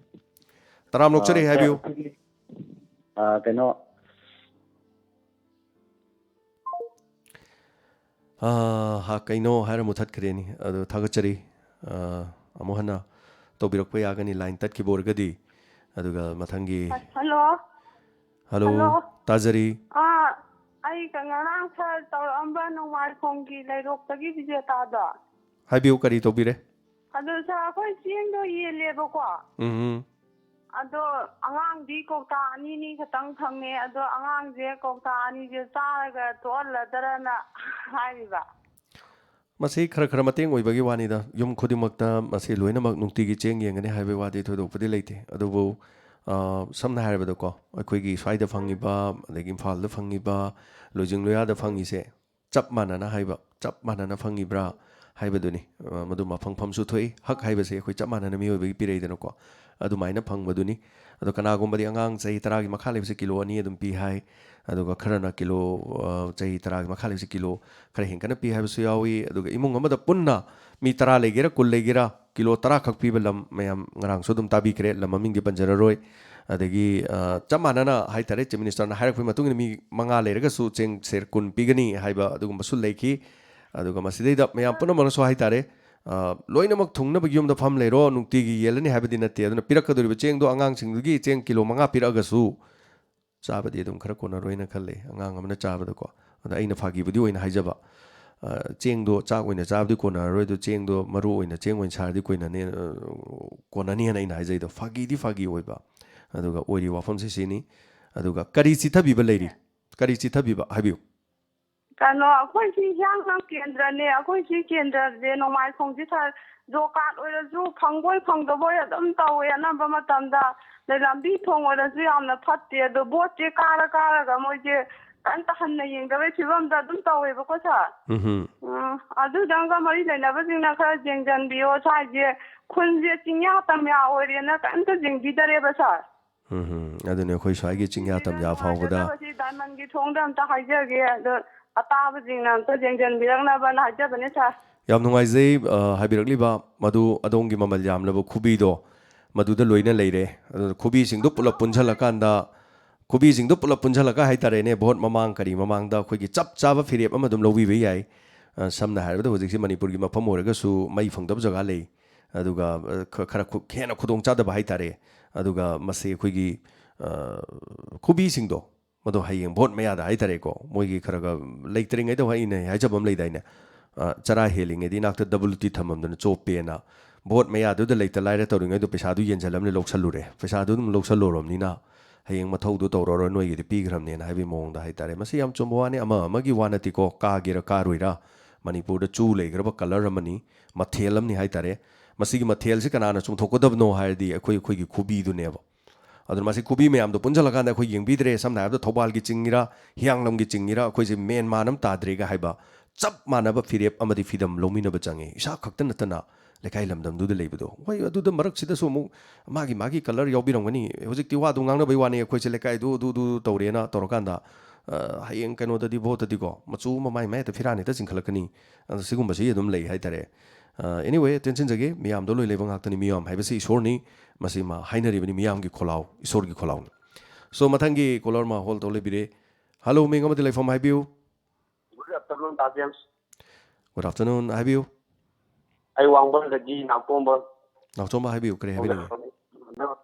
ꯇꯔꯥꯝ ꯑꯣꯛꯆꯔꯤ, ꯍꯥꯏꯕꯤꯌꯨ꯫ ꯑ, ꯀꯩꯅꯣ, ꯑꯥ, ꯍꯥ, ꯀꯩꯅꯣ ꯍꯥꯏꯔ ꯃꯨꯊꯠꯈ꯭ꯔꯦꯅꯤ꯫ ꯑꯗꯣ ꯊꯥꯒꯠꯆꯔꯤ꯫ ꯑꯥ, ꯑꯃꯨꯛ ꯍꯟꯅ ꯇꯧꯕꯤꯔꯛꯄ ꯌꯥꯒꯅꯤ, line ꯇꯠꯈꯤꯕ ꯑꯣꯏꯔꯒꯗꯤ꯫ ꯑꯗꯨꯒ ꯃꯊꯪꯒꯤ꯫ ꯍꯜꯂꯣ꯫ ꯍꯜꯂꯣ꯫ ꯍꯜꯂꯣ꯫ ꯇꯥꯖꯔꯤ꯫ ꯑꯥ, ꯑꯩ ꯉꯔꯥꯡ ꯁꯥꯔ ꯇꯧꯔꯛꯑꯝꯕ ꯅꯣꯡꯃꯥꯏꯈꯣꯡꯒꯤ ꯂꯩꯔꯣꯛꯇꯒꯤ ꯕꯤꯖꯦꯇꯥꯗꯣ꯫ ꯍꯥꯏꯕꯤꯌꯨ, ꯀꯔꯤ ꯇꯧꯕꯤꯔꯦ? ꯑꯗꯣ ꯁꯥꯔ, ꯑꯩꯈꯣꯏ ꯆꯦꯡꯗꯣ ꯌꯦꯜꯂꯦꯕꯀꯣ꯫ ꯎꯝ꯫ ꯑꯗꯣ ꯑꯉꯥꯡꯗꯤ ꯀꯧꯇꯥ ꯑꯅꯤ ꯑꯅꯤ ꯈꯛꯇꯪ ꯐꯪꯉꯦ꯫ ꯑꯗꯣ ꯑꯉꯥꯡꯁꯦ ꯀꯧꯇꯥ ꯑꯅꯤꯁꯦ ꯆꯥꯔꯒ ꯇꯣꯛꯍꯜꯂꯗꯔꯅ ꯍꯥꯏꯔꯤꯕ꯫ ꯃꯁꯤ ꯈꯔ ꯈꯔ ꯃꯇꯦꯡ ꯑꯣꯏꯕꯒꯤ ꯋꯥꯅꯤꯗ꯫ ꯌꯨꯝ ꯈꯨꯗꯤꯡꯃꯛꯇ ꯃꯁꯤ ꯂꯣꯏꯅꯃꯛ ꯅꯨꯡꯇꯤꯒꯤ ꯆꯦꯡ ꯌꯦꯟꯒꯅꯤ ꯍꯥꯏꯕꯒꯤ ꯋꯥꯗꯤ ꯊꯣꯏꯗꯣꯛꯄꯗꯤ ꯂꯩꯇꯦ꯫ ꯑꯗꯨꯕꯨ, ꯑ, ꯁꯝꯅ ꯍꯥꯏꯔꯕꯗꯀꯣ, ꯑꯩꯈꯣꯏꯒꯤ ꯁ꯭ꯋꯥꯏꯗ ꯐꯪꯉꯤꯕ, ꯑꯗꯒꯤ ꯏꯝꯐꯥꯜꯗ ꯐꯪꯉꯤꯕ, ꯂꯣꯏꯖꯤꯡ ꯂꯣꯌꯥꯗ ꯐꯪꯉꯤꯁꯦ ꯆꯞ ꯃꯥꯟꯅꯅ ꯍꯥꯏꯕ, ꯆꯞ ꯃꯥꯟꯅꯅ ꯐꯪꯉꯤꯕ꯭ꯔꯥ ꯍꯥꯏꯕꯗꯨꯅꯤ꯫ ꯑ, ꯃꯗꯨ ꯃꯐꯝ ꯐꯝꯁꯨ ꯊꯣꯛꯏ꯫ ꯍꯛ ꯍꯥꯏꯕꯁꯦ ꯑꯩꯈꯣꯏ ꯆꯞ ꯃꯥꯟꯅꯅ ꯃꯤꯑꯣꯏꯕꯒꯤ ꯄꯤꯔꯛꯏꯗꯅꯀꯣ꯫ ꯑꯗꯨꯃꯥꯏꯅ ꯐꯪꯕꯗꯨꯅꯤ꯫ ꯑꯗꯣ ꯀꯅꯥꯒꯨꯝꯕꯗꯤ ꯑꯉꯥꯡ ꯆꯍꯤ ꯇꯔꯥꯒꯤ ꯃꯈꯥ ꯂꯩꯕꯁꯦ ꯀꯤꯂꯣ ꯑꯅꯤ ꯑꯗꯨꯝ ꯄꯤ ꯍꯥꯏ꯫ ꯑꯗꯨꯒ ꯈꯔꯅ ꯀꯤꯂꯣ, ꯑ, ꯆꯍꯤ ꯇꯔꯥꯒꯤ ꯃꯈꯥ ꯂꯩꯕꯁꯦ ꯀꯤꯂꯣ ꯈꯔ ꯍꯦꯟꯒꯠꯅ ꯄꯤ ꯍꯥꯏꯕꯁꯨ ꯌꯥꯎꯏ꯫ ꯑꯗꯨꯒ ꯏꯃꯨꯡ ꯑꯃꯗ ꯄꯨꯟꯅ ꯃꯤ ꯇꯔꯥ ꯂꯩꯒꯦꯔꯥ, ꯀꯨꯟ ꯂꯩꯒꯦꯔꯥ, ꯀꯤꯂꯣ ꯇꯔꯥ ꯈꯛ ꯄꯤꯕ ꯂꯝ ꯃꯌꯥꯝ ꯉꯔꯥꯡꯁꯨ ꯑꯗꯨꯝ ꯇꯥꯕꯤꯈ꯭ꯔꯦ, ꯂꯝ ꯃꯃꯤꯡꯗꯤ ꯄꯟꯖꯔꯔꯣꯏ꯫ ꯑꯗꯒꯤ, ꯑ, ꯆꯞ ꯃꯥꯟꯅꯅ ꯍꯥꯏꯇꯥꯔꯦ, Chief Minister ꯅ ꯍꯥꯏꯔꯛꯄꯒꯤ ꯃꯇꯨꯡ ꯏꯟꯅ ꯃꯤ ꯃꯉꯥ ꯂꯩꯔꯒꯁꯨ ꯆꯦꯡ ꯁꯦꯔ ꯀꯨꯟ ꯄꯤꯒꯅꯤ ꯍꯥꯏꯕ ꯑꯗꯨꯒꯨꯝꯕꯁꯨ ꯂꯩꯈꯤ꯫ ꯑꯗꯨꯒ ꯃꯁꯤꯗꯩꯗ ꯃꯌꯥꯝ ꯄꯨꯝꯅꯃꯛꯅꯁꯨ ꯍꯥꯏꯇꯥꯔꯦ, ꯑ, ꯂꯣꯏꯅꯃꯛ ꯊꯨꯡꯅꯕꯒꯤ ꯌꯨꯝꯗ ꯐꯝ ꯂꯩꯔꯣ, ꯅꯨꯡꯇꯤꯒꯤ ꯌꯦꯜꯂꯅꯤ ꯍꯥꯏꯕꯗꯤ ꯅꯠꯇꯦ꯫ ꯑꯗꯨꯅ ꯄꯤꯔꯛꯀꯗꯧꯔꯤꯕ ꯆꯦꯡꯗꯣ ꯑꯉꯥꯡꯁꯤꯡꯗꯨꯒꯤ ꯆꯦꯡ ꯀꯤꯂꯣ ꯃꯉꯥ ꯄꯤꯔꯛꯑꯒꯁꯨ ꯆꯥꯕꯗꯤ ꯑꯗꯨꯝ ꯈꯔ ꯀꯣꯟꯅꯔꯣꯏꯅ ꯈꯜꯂꯦ, ꯑꯉꯥꯡ ꯑꯃꯅ ꯆꯥꯕꯗꯀꯣ꯫ ꯑꯗ ꯑꯩꯅ ꯐꯥꯒꯤꯕꯨꯗꯤ ꯑꯣꯏꯅ ꯍꯥꯏꯖꯕ, ꯑ, ꯆꯦꯡꯗꯣ ꯆꯥꯛ ꯑꯣꯏꯅ ꯆꯥꯕꯗꯤ ꯀꯣꯟꯅꯔꯔꯣꯏ, ꯑꯗꯣ ꯆꯦꯡꯗꯣ ꯃꯔꯨ ꯑꯣꯏꯅ ꯆꯦꯡ ꯑꯣꯏꯅ ꯁꯥꯔꯗꯤ ꯀꯣꯟꯅꯅꯤ, ꯑ, ꯀꯣꯟꯅꯅꯤ ꯍꯥꯏꯅ ꯑꯩꯅ ꯍꯥꯏꯖꯩꯗꯣ꯫ ꯐꯥꯒꯤꯗꯤ ꯐꯥꯒꯤ ꯑꯣꯏꯕ, ꯑꯗꯨꯒ ꯑꯣꯏꯔꯤꯕ ꯋꯥꯐꯝꯁꯦ ꯁꯤꯅꯤ꯫ ꯑꯗꯨꯒ ꯀꯔꯤ ꯆꯤꯊꯕꯤꯕ ꯂꯩꯔꯤ? ꯀꯔꯤ ꯆꯤꯊꯕꯤꯕ? ꯍꯥꯏꯕꯤꯌꯨ꯫ ꯀꯩꯅꯣ, ꯑꯩꯈꯣꯏꯁꯤ ꯍꯤꯌꯥꯡꯊꯥꯡ ꯀꯦꯟꯗ꯭ꯔꯅꯦ꯫ ꯑꯩꯈꯣꯏꯁꯤ ꯀꯦꯟꯗ꯭ꯔꯁꯦ ꯅꯣꯡꯃꯥꯏꯈꯣꯡꯁꯤ ꯁꯥꯔ, ꯖꯣꯕ ꯀꯥꯔꯗ ꯑꯣꯏꯔꯁꯨ ꯐꯪꯕꯣꯏ ꯐꯪꯗꯕꯣꯏ ꯑꯗꯨꯝ ꯇꯧꯋꯦ ꯑꯅꯝꯕ ꯃꯇꯝꯗ꯫ ꯑꯗꯩ ꯂꯝꯕꯤ ꯊꯣꯡ ꯑꯣꯏꯔꯁꯨ ꯌꯥꯝꯅ ꯐꯠꯇꯦ꯫ ꯑꯗꯣ ꯚꯣꯠꯁꯦ ꯀꯥꯔ ꯀꯥꯔꯒ ꯃꯣꯏꯁꯦ ꯀꯔꯤꯝꯇ ꯍꯟꯅ ꯌꯦꯡꯗꯕꯩ ꯐꯤꯕꯝꯗ ꯑꯗꯨꯝ ꯇꯧꯋꯦꯕꯀꯣ ꯁꯥꯔ꯫ ꯎꯝ꯫ ꯎꯝ, ꯑꯗꯨꯗꯪꯒ ꯃꯔꯤ ꯂꯩꯅꯕꯁꯤꯡꯅ ꯈꯔ ꯌꯦꯡꯁꯤꯟꯕꯤꯌꯣ꯫ ꯁ꯭ꯋꯥꯏꯁꯦ ꯈꯨꯟꯁꯦ ꯆꯤꯡꯌꯥ ꯇꯝꯌꯥ ꯑꯣꯏꯔꯦꯅ ꯀꯔꯤꯝꯇ ꯌꯦꯡꯕꯤꯗꯔꯦꯕ ꯁꯥꯔ꯫ ꯎꯝ, ꯑꯗꯨꯅꯤ ꯑꯩꯈꯣꯏ ꯁ꯭ꯋꯥꯏꯒꯤ ꯆꯤꯡꯌꯥ ꯇꯝꯌꯥ ꯐꯥꯎꯕꯗ꯫ ꯅꯨꯡꯉꯥꯏꯖꯗꯕꯁꯤ ꯗꯥꯏꯃꯟꯒꯤ ꯊꯣꯡꯗ ꯑꯝꯇ ꯍꯥꯏꯖꯒꯦ, ꯑꯗꯣ ꯑꯇꯥꯕꯁꯤꯡꯅ ꯑꯝꯇ ꯌꯦꯡꯁꯤꯟꯕꯤꯔꯛꯅꯕꯅ ꯍꯥꯏꯖꯕꯅꯦ ꯁꯥꯔ꯫ ꯌꯥꯝ ꯅꯨꯡꯉꯥꯏꯖꯩ, ꯑ, ꯍꯥꯏꯕꯤꯔꯛꯂꯤꯕ ꯃꯗꯨ ꯑꯗꯣꯝꯒꯤ ꯃꯃꯜ ꯌꯥꯝꯂꯕ ꯈꯨꯕꯤꯗꯣ ꯃꯗꯨꯗ ꯂꯣꯏꯅ ꯂꯩꯔꯦ꯫ ꯑꯗꯨꯅ ꯈꯨꯕꯤꯁꯤꯡꯗꯨ ꯄꯨꯂꯞ ꯄꯨꯟꯁꯤꯜꯂꯀꯥꯟꯗ, ꯈꯨꯕꯤꯁꯤꯡꯗꯨ ꯄꯨꯂꯞ ꯄꯨꯟꯁꯤꯜꯂꯒ ꯍꯥꯏꯇꯥꯔꯦꯅꯦ, ꯚꯣꯠ ꯃꯃꯥꯡ ꯀꯔꯤ ꯃꯃꯥꯡꯗ ꯑꯩꯈꯣꯏꯒꯤ ꯆꯞ ꯆꯥꯕ ꯐꯤꯔꯦꯞ ꯑꯃ ꯑꯗꯨꯝ ꯂꯧꯕꯤꯕ ꯌꯥꯏ꯫ ꯑ, ꯁꯝꯅ ꯍꯥꯏꯔꯕꯗ ꯍꯧꯖꯤꯛꯁꯦ ꯃꯅꯤꯄꯨꯔꯒꯤ ꯃꯐꯝ ꯑꯣꯏꯔꯒꯁꯨ ꯃꯩ ꯐꯪꯗꯕ ꯖꯒꯥ ꯂꯩ꯫ ꯑꯗꯨꯒ ꯑ, ꯈ- ꯈꯔ ꯈꯨ- ꯍꯦꯟꯅ ꯈꯨꯗꯣꯡꯆꯥꯗꯕ ꯍꯥꯏꯇꯥꯔꯦ꯫ ꯑꯗꯨꯒ ꯃꯁꯤ ꯑꯩꯈꯣꯏꯒꯤ ꯑ, ꯈꯨꯕꯤꯁꯤꯡꯗꯣ, ꯃꯗꯣ ꯍꯌꯦꯡ ꯚꯣꯠ ꯃꯌꯥꯗ ꯍꯥꯏꯇꯥꯔꯦꯀꯣ, ꯃꯣꯏꯒꯤ ꯈꯔ ꯈꯔ ꯂꯩꯇ꯭ꯔꯤꯉꯩꯗ ꯍꯣꯏ ꯏꯅꯩ ꯍꯥꯏꯖꯕ ꯑꯃ ꯂꯩꯗꯥꯏꯅꯦ? ꯑ, ꯆꯔꯥ ꯍꯦꯜꯂꯤꯉꯩꯗ ꯏꯅꯥꯛꯇ ꯗꯕꯜ ꯇꯤ ꯊꯝꯃꯝꯗꯅ ꯆꯣꯞꯄꯦꯅ꯫ ꯚꯣꯠ ꯃꯌꯥꯗꯨꯗ ꯂꯩꯇ ꯂꯥꯏꯔ ꯇꯧꯔꯤꯉꯩꯗꯣ ꯄꯩꯁꯥꯗꯨ ꯌꯦꯟꯁꯤꯜꯂꯝꯅꯤ, ꯂꯧꯁꯜꯂꯨꯔꯦ꯫ ꯄꯩꯁꯥꯗꯨ ꯑꯗꯨꯝ ꯂꯧꯁꯜꯂꯨꯔꯕꯅꯤꯅ ꯍꯌꯦꯡ ꯃꯊꯧꯗꯨ ꯇꯧꯔꯔꯣꯏ, ꯅꯣꯏꯒꯤꯗꯤ ꯄꯤꯈ꯭ꯔꯕꯅꯦꯅ ꯍꯥꯏꯕꯒꯤ ꯃꯑꯣꯡꯗ ꯍꯥꯏꯇꯥꯔꯦ꯫ ꯃꯁꯤ ꯌꯥꯝ ꯆꯨꯝꯕ ꯋꯥꯅꯤ, ꯑꯃ ꯑꯃꯒꯤ ꯋꯥ ꯅꯠꯇꯦꯀꯣ, ꯀꯥꯒꯦꯔꯥ ꯀꯥꯔꯣꯏꯔꯥ꯫ ꯃꯅꯤꯄꯨꯔꯗ ꯆꯨ ꯂꯩꯈ꯭ꯔꯕ ꯀꯂꯔ ꯑꯃꯅꯤ, ꯃꯊꯦꯜ ꯑꯃꯅꯤ ꯍꯥꯏꯇꯥꯔꯦ꯫ ꯃꯁꯤꯒꯤ ꯃꯊꯦꯜꯁꯤ ꯀꯅꯥꯅ ꯆꯨꯝꯊꯣꯛꯀꯗꯕꯅꯣ ꯍꯥꯏꯔꯗꯤ ꯑꯩꯈꯣꯏ ꯑꯩꯈꯣꯏꯒꯤ ꯈꯨꯕꯤꯗꯨꯅꯦꯕ꯫ ꯑꯗꯨꯅ ꯃꯁꯤ ꯈꯨꯕꯤ ꯃꯌꯥꯝꯗꯣ ꯄꯨꯟꯁꯤꯜꯂꯀꯥꯟꯗ ꯑꯩꯈꯣꯏ ꯌꯦꯡꯕꯤꯗ꯭ꯔꯦ, ꯁꯝꯅ ꯍꯥꯏꯔꯕꯗ ꯊꯧꯕꯥꯜꯒꯤ ꯆꯤꯡꯉꯤꯔꯥ, ꯍꯤꯌꯥꯡꯂꯝꯒꯤ ꯆꯤꯡꯉꯤꯔꯥ, ꯑꯩꯈꯣꯏꯁꯦ ꯃꯦꯟ ꯃꯥꯟ ꯑꯃ ꯇꯥꯗ꯭ꯔꯦꯒ ꯍꯥꯏꯕ ꯆꯞ ꯃꯥꯟꯅꯕ ꯐꯤꯔꯦꯞ ꯑꯃꯗꯤ ꯐꯤꯗꯝ ꯂꯧꯃꯤꯟꯅꯕ ꯆꯪꯉꯤ, ꯏꯁꯥ ꯈꯛꯇ ꯅꯠꯇꯅ ꯂꯩꯀꯥꯏ ꯂꯝꯗꯝꯗꯨꯗ ꯂꯩꯕꯗꯣ꯫ ꯍꯣꯏ, ꯑꯗꯨꯗ ꯃꯔꯛꯁꯤꯗꯁꯨ ꯑꯃꯨꯛ ꯃꯥꯒꯤ ꯃꯥꯒꯤ ꯀꯂꯔ ꯌꯥꯎꯕꯤꯔꯝꯒꯅꯤ꯫ ꯍꯧꯖꯤꯛꯇꯤ ꯋꯥꯗꯨ ꯉꯥꯡꯅꯕꯩ ꯋꯥꯅꯤ, ꯑꯩꯈꯣꯏꯁꯦ ꯂꯩꯀꯥꯏꯗꯨ ꯑꯗꯨ ꯑꯗꯨ ꯇꯧꯔꯦꯅ ꯇꯧꯔꯀꯥꯟꯗ ꯑ, ꯍꯌꯦꯡ ꯀꯩꯅꯣꯗꯗꯤ, ꯚꯣꯠꯇꯗꯤꯀꯣ, ꯃꯆꯨ ꯃꯃꯥꯏ ꯃꯥꯏ ꯍꯦꯛꯇ ꯐꯤꯔꯥꯟ ꯍꯦꯛꯇ ꯆꯤꯡꯈꯠꯂꯛꯀꯅꯤ꯫ ꯑꯗꯣ ꯁꯤꯒꯨꯝꯕꯁꯤ ꯑꯗꯨꯝ ꯂꯩ ꯍꯥꯏꯇꯥꯔꯦ꯫ ꯑ, anyway, ꯇꯦꯟꯁꯤꯟꯖꯒꯦ, ꯃꯤꯌꯥꯝꯗ ꯂꯣꯏ ꯂꯩꯕ ꯉꯥꯛꯇꯅꯤ꯫ ꯃꯤꯌꯥꯝ ꯍꯥꯏꯕꯁꯤ ꯏꯁꯣꯔꯅꯤ, ꯃꯁꯤ ꯃꯥ ꯍꯥꯏꯅꯔꯤꯕꯅꯤ, ꯃꯤꯌꯥꯝꯒꯤ ꯈꯣꯜꯂꯥꯎ, ꯏꯁꯣꯔꯒꯤ ꯈꯣꯜꯂꯥꯎꯅꯤ꯫ So, ꯃꯊꯪꯒꯤ ꯀꯣꯂꯔ ꯑꯃ ꯍꯣꯜ ꯇꯧ ꯂꯩꯕꯤꯔꯦ꯫ ꯍꯜꯂꯣ, ꯃꯤꯡ ꯑꯃꯗꯤ ꯂꯩꯐꯝ ꯍꯥꯏꯕꯤꯌꯨ꯫ Good afternoon, ꯗꯥ ꯖꯦꯝꯁ꯫ Good afternoon, ꯍꯥꯏꯕꯤꯌꯨ꯫ ꯑꯩ ꯋꯥꯡꯕꯜꯗꯒꯤ ꯅꯥꯎꯇꯣꯝꯕ꯫ ꯅꯥꯎꯇꯣꯝꯕ, ꯍꯥꯏꯕꯤꯌꯨ, ꯀꯔꯤ ꯍꯥꯏꯕꯤꯅꯤꯡꯉꯤ? ꯑꯗꯣ,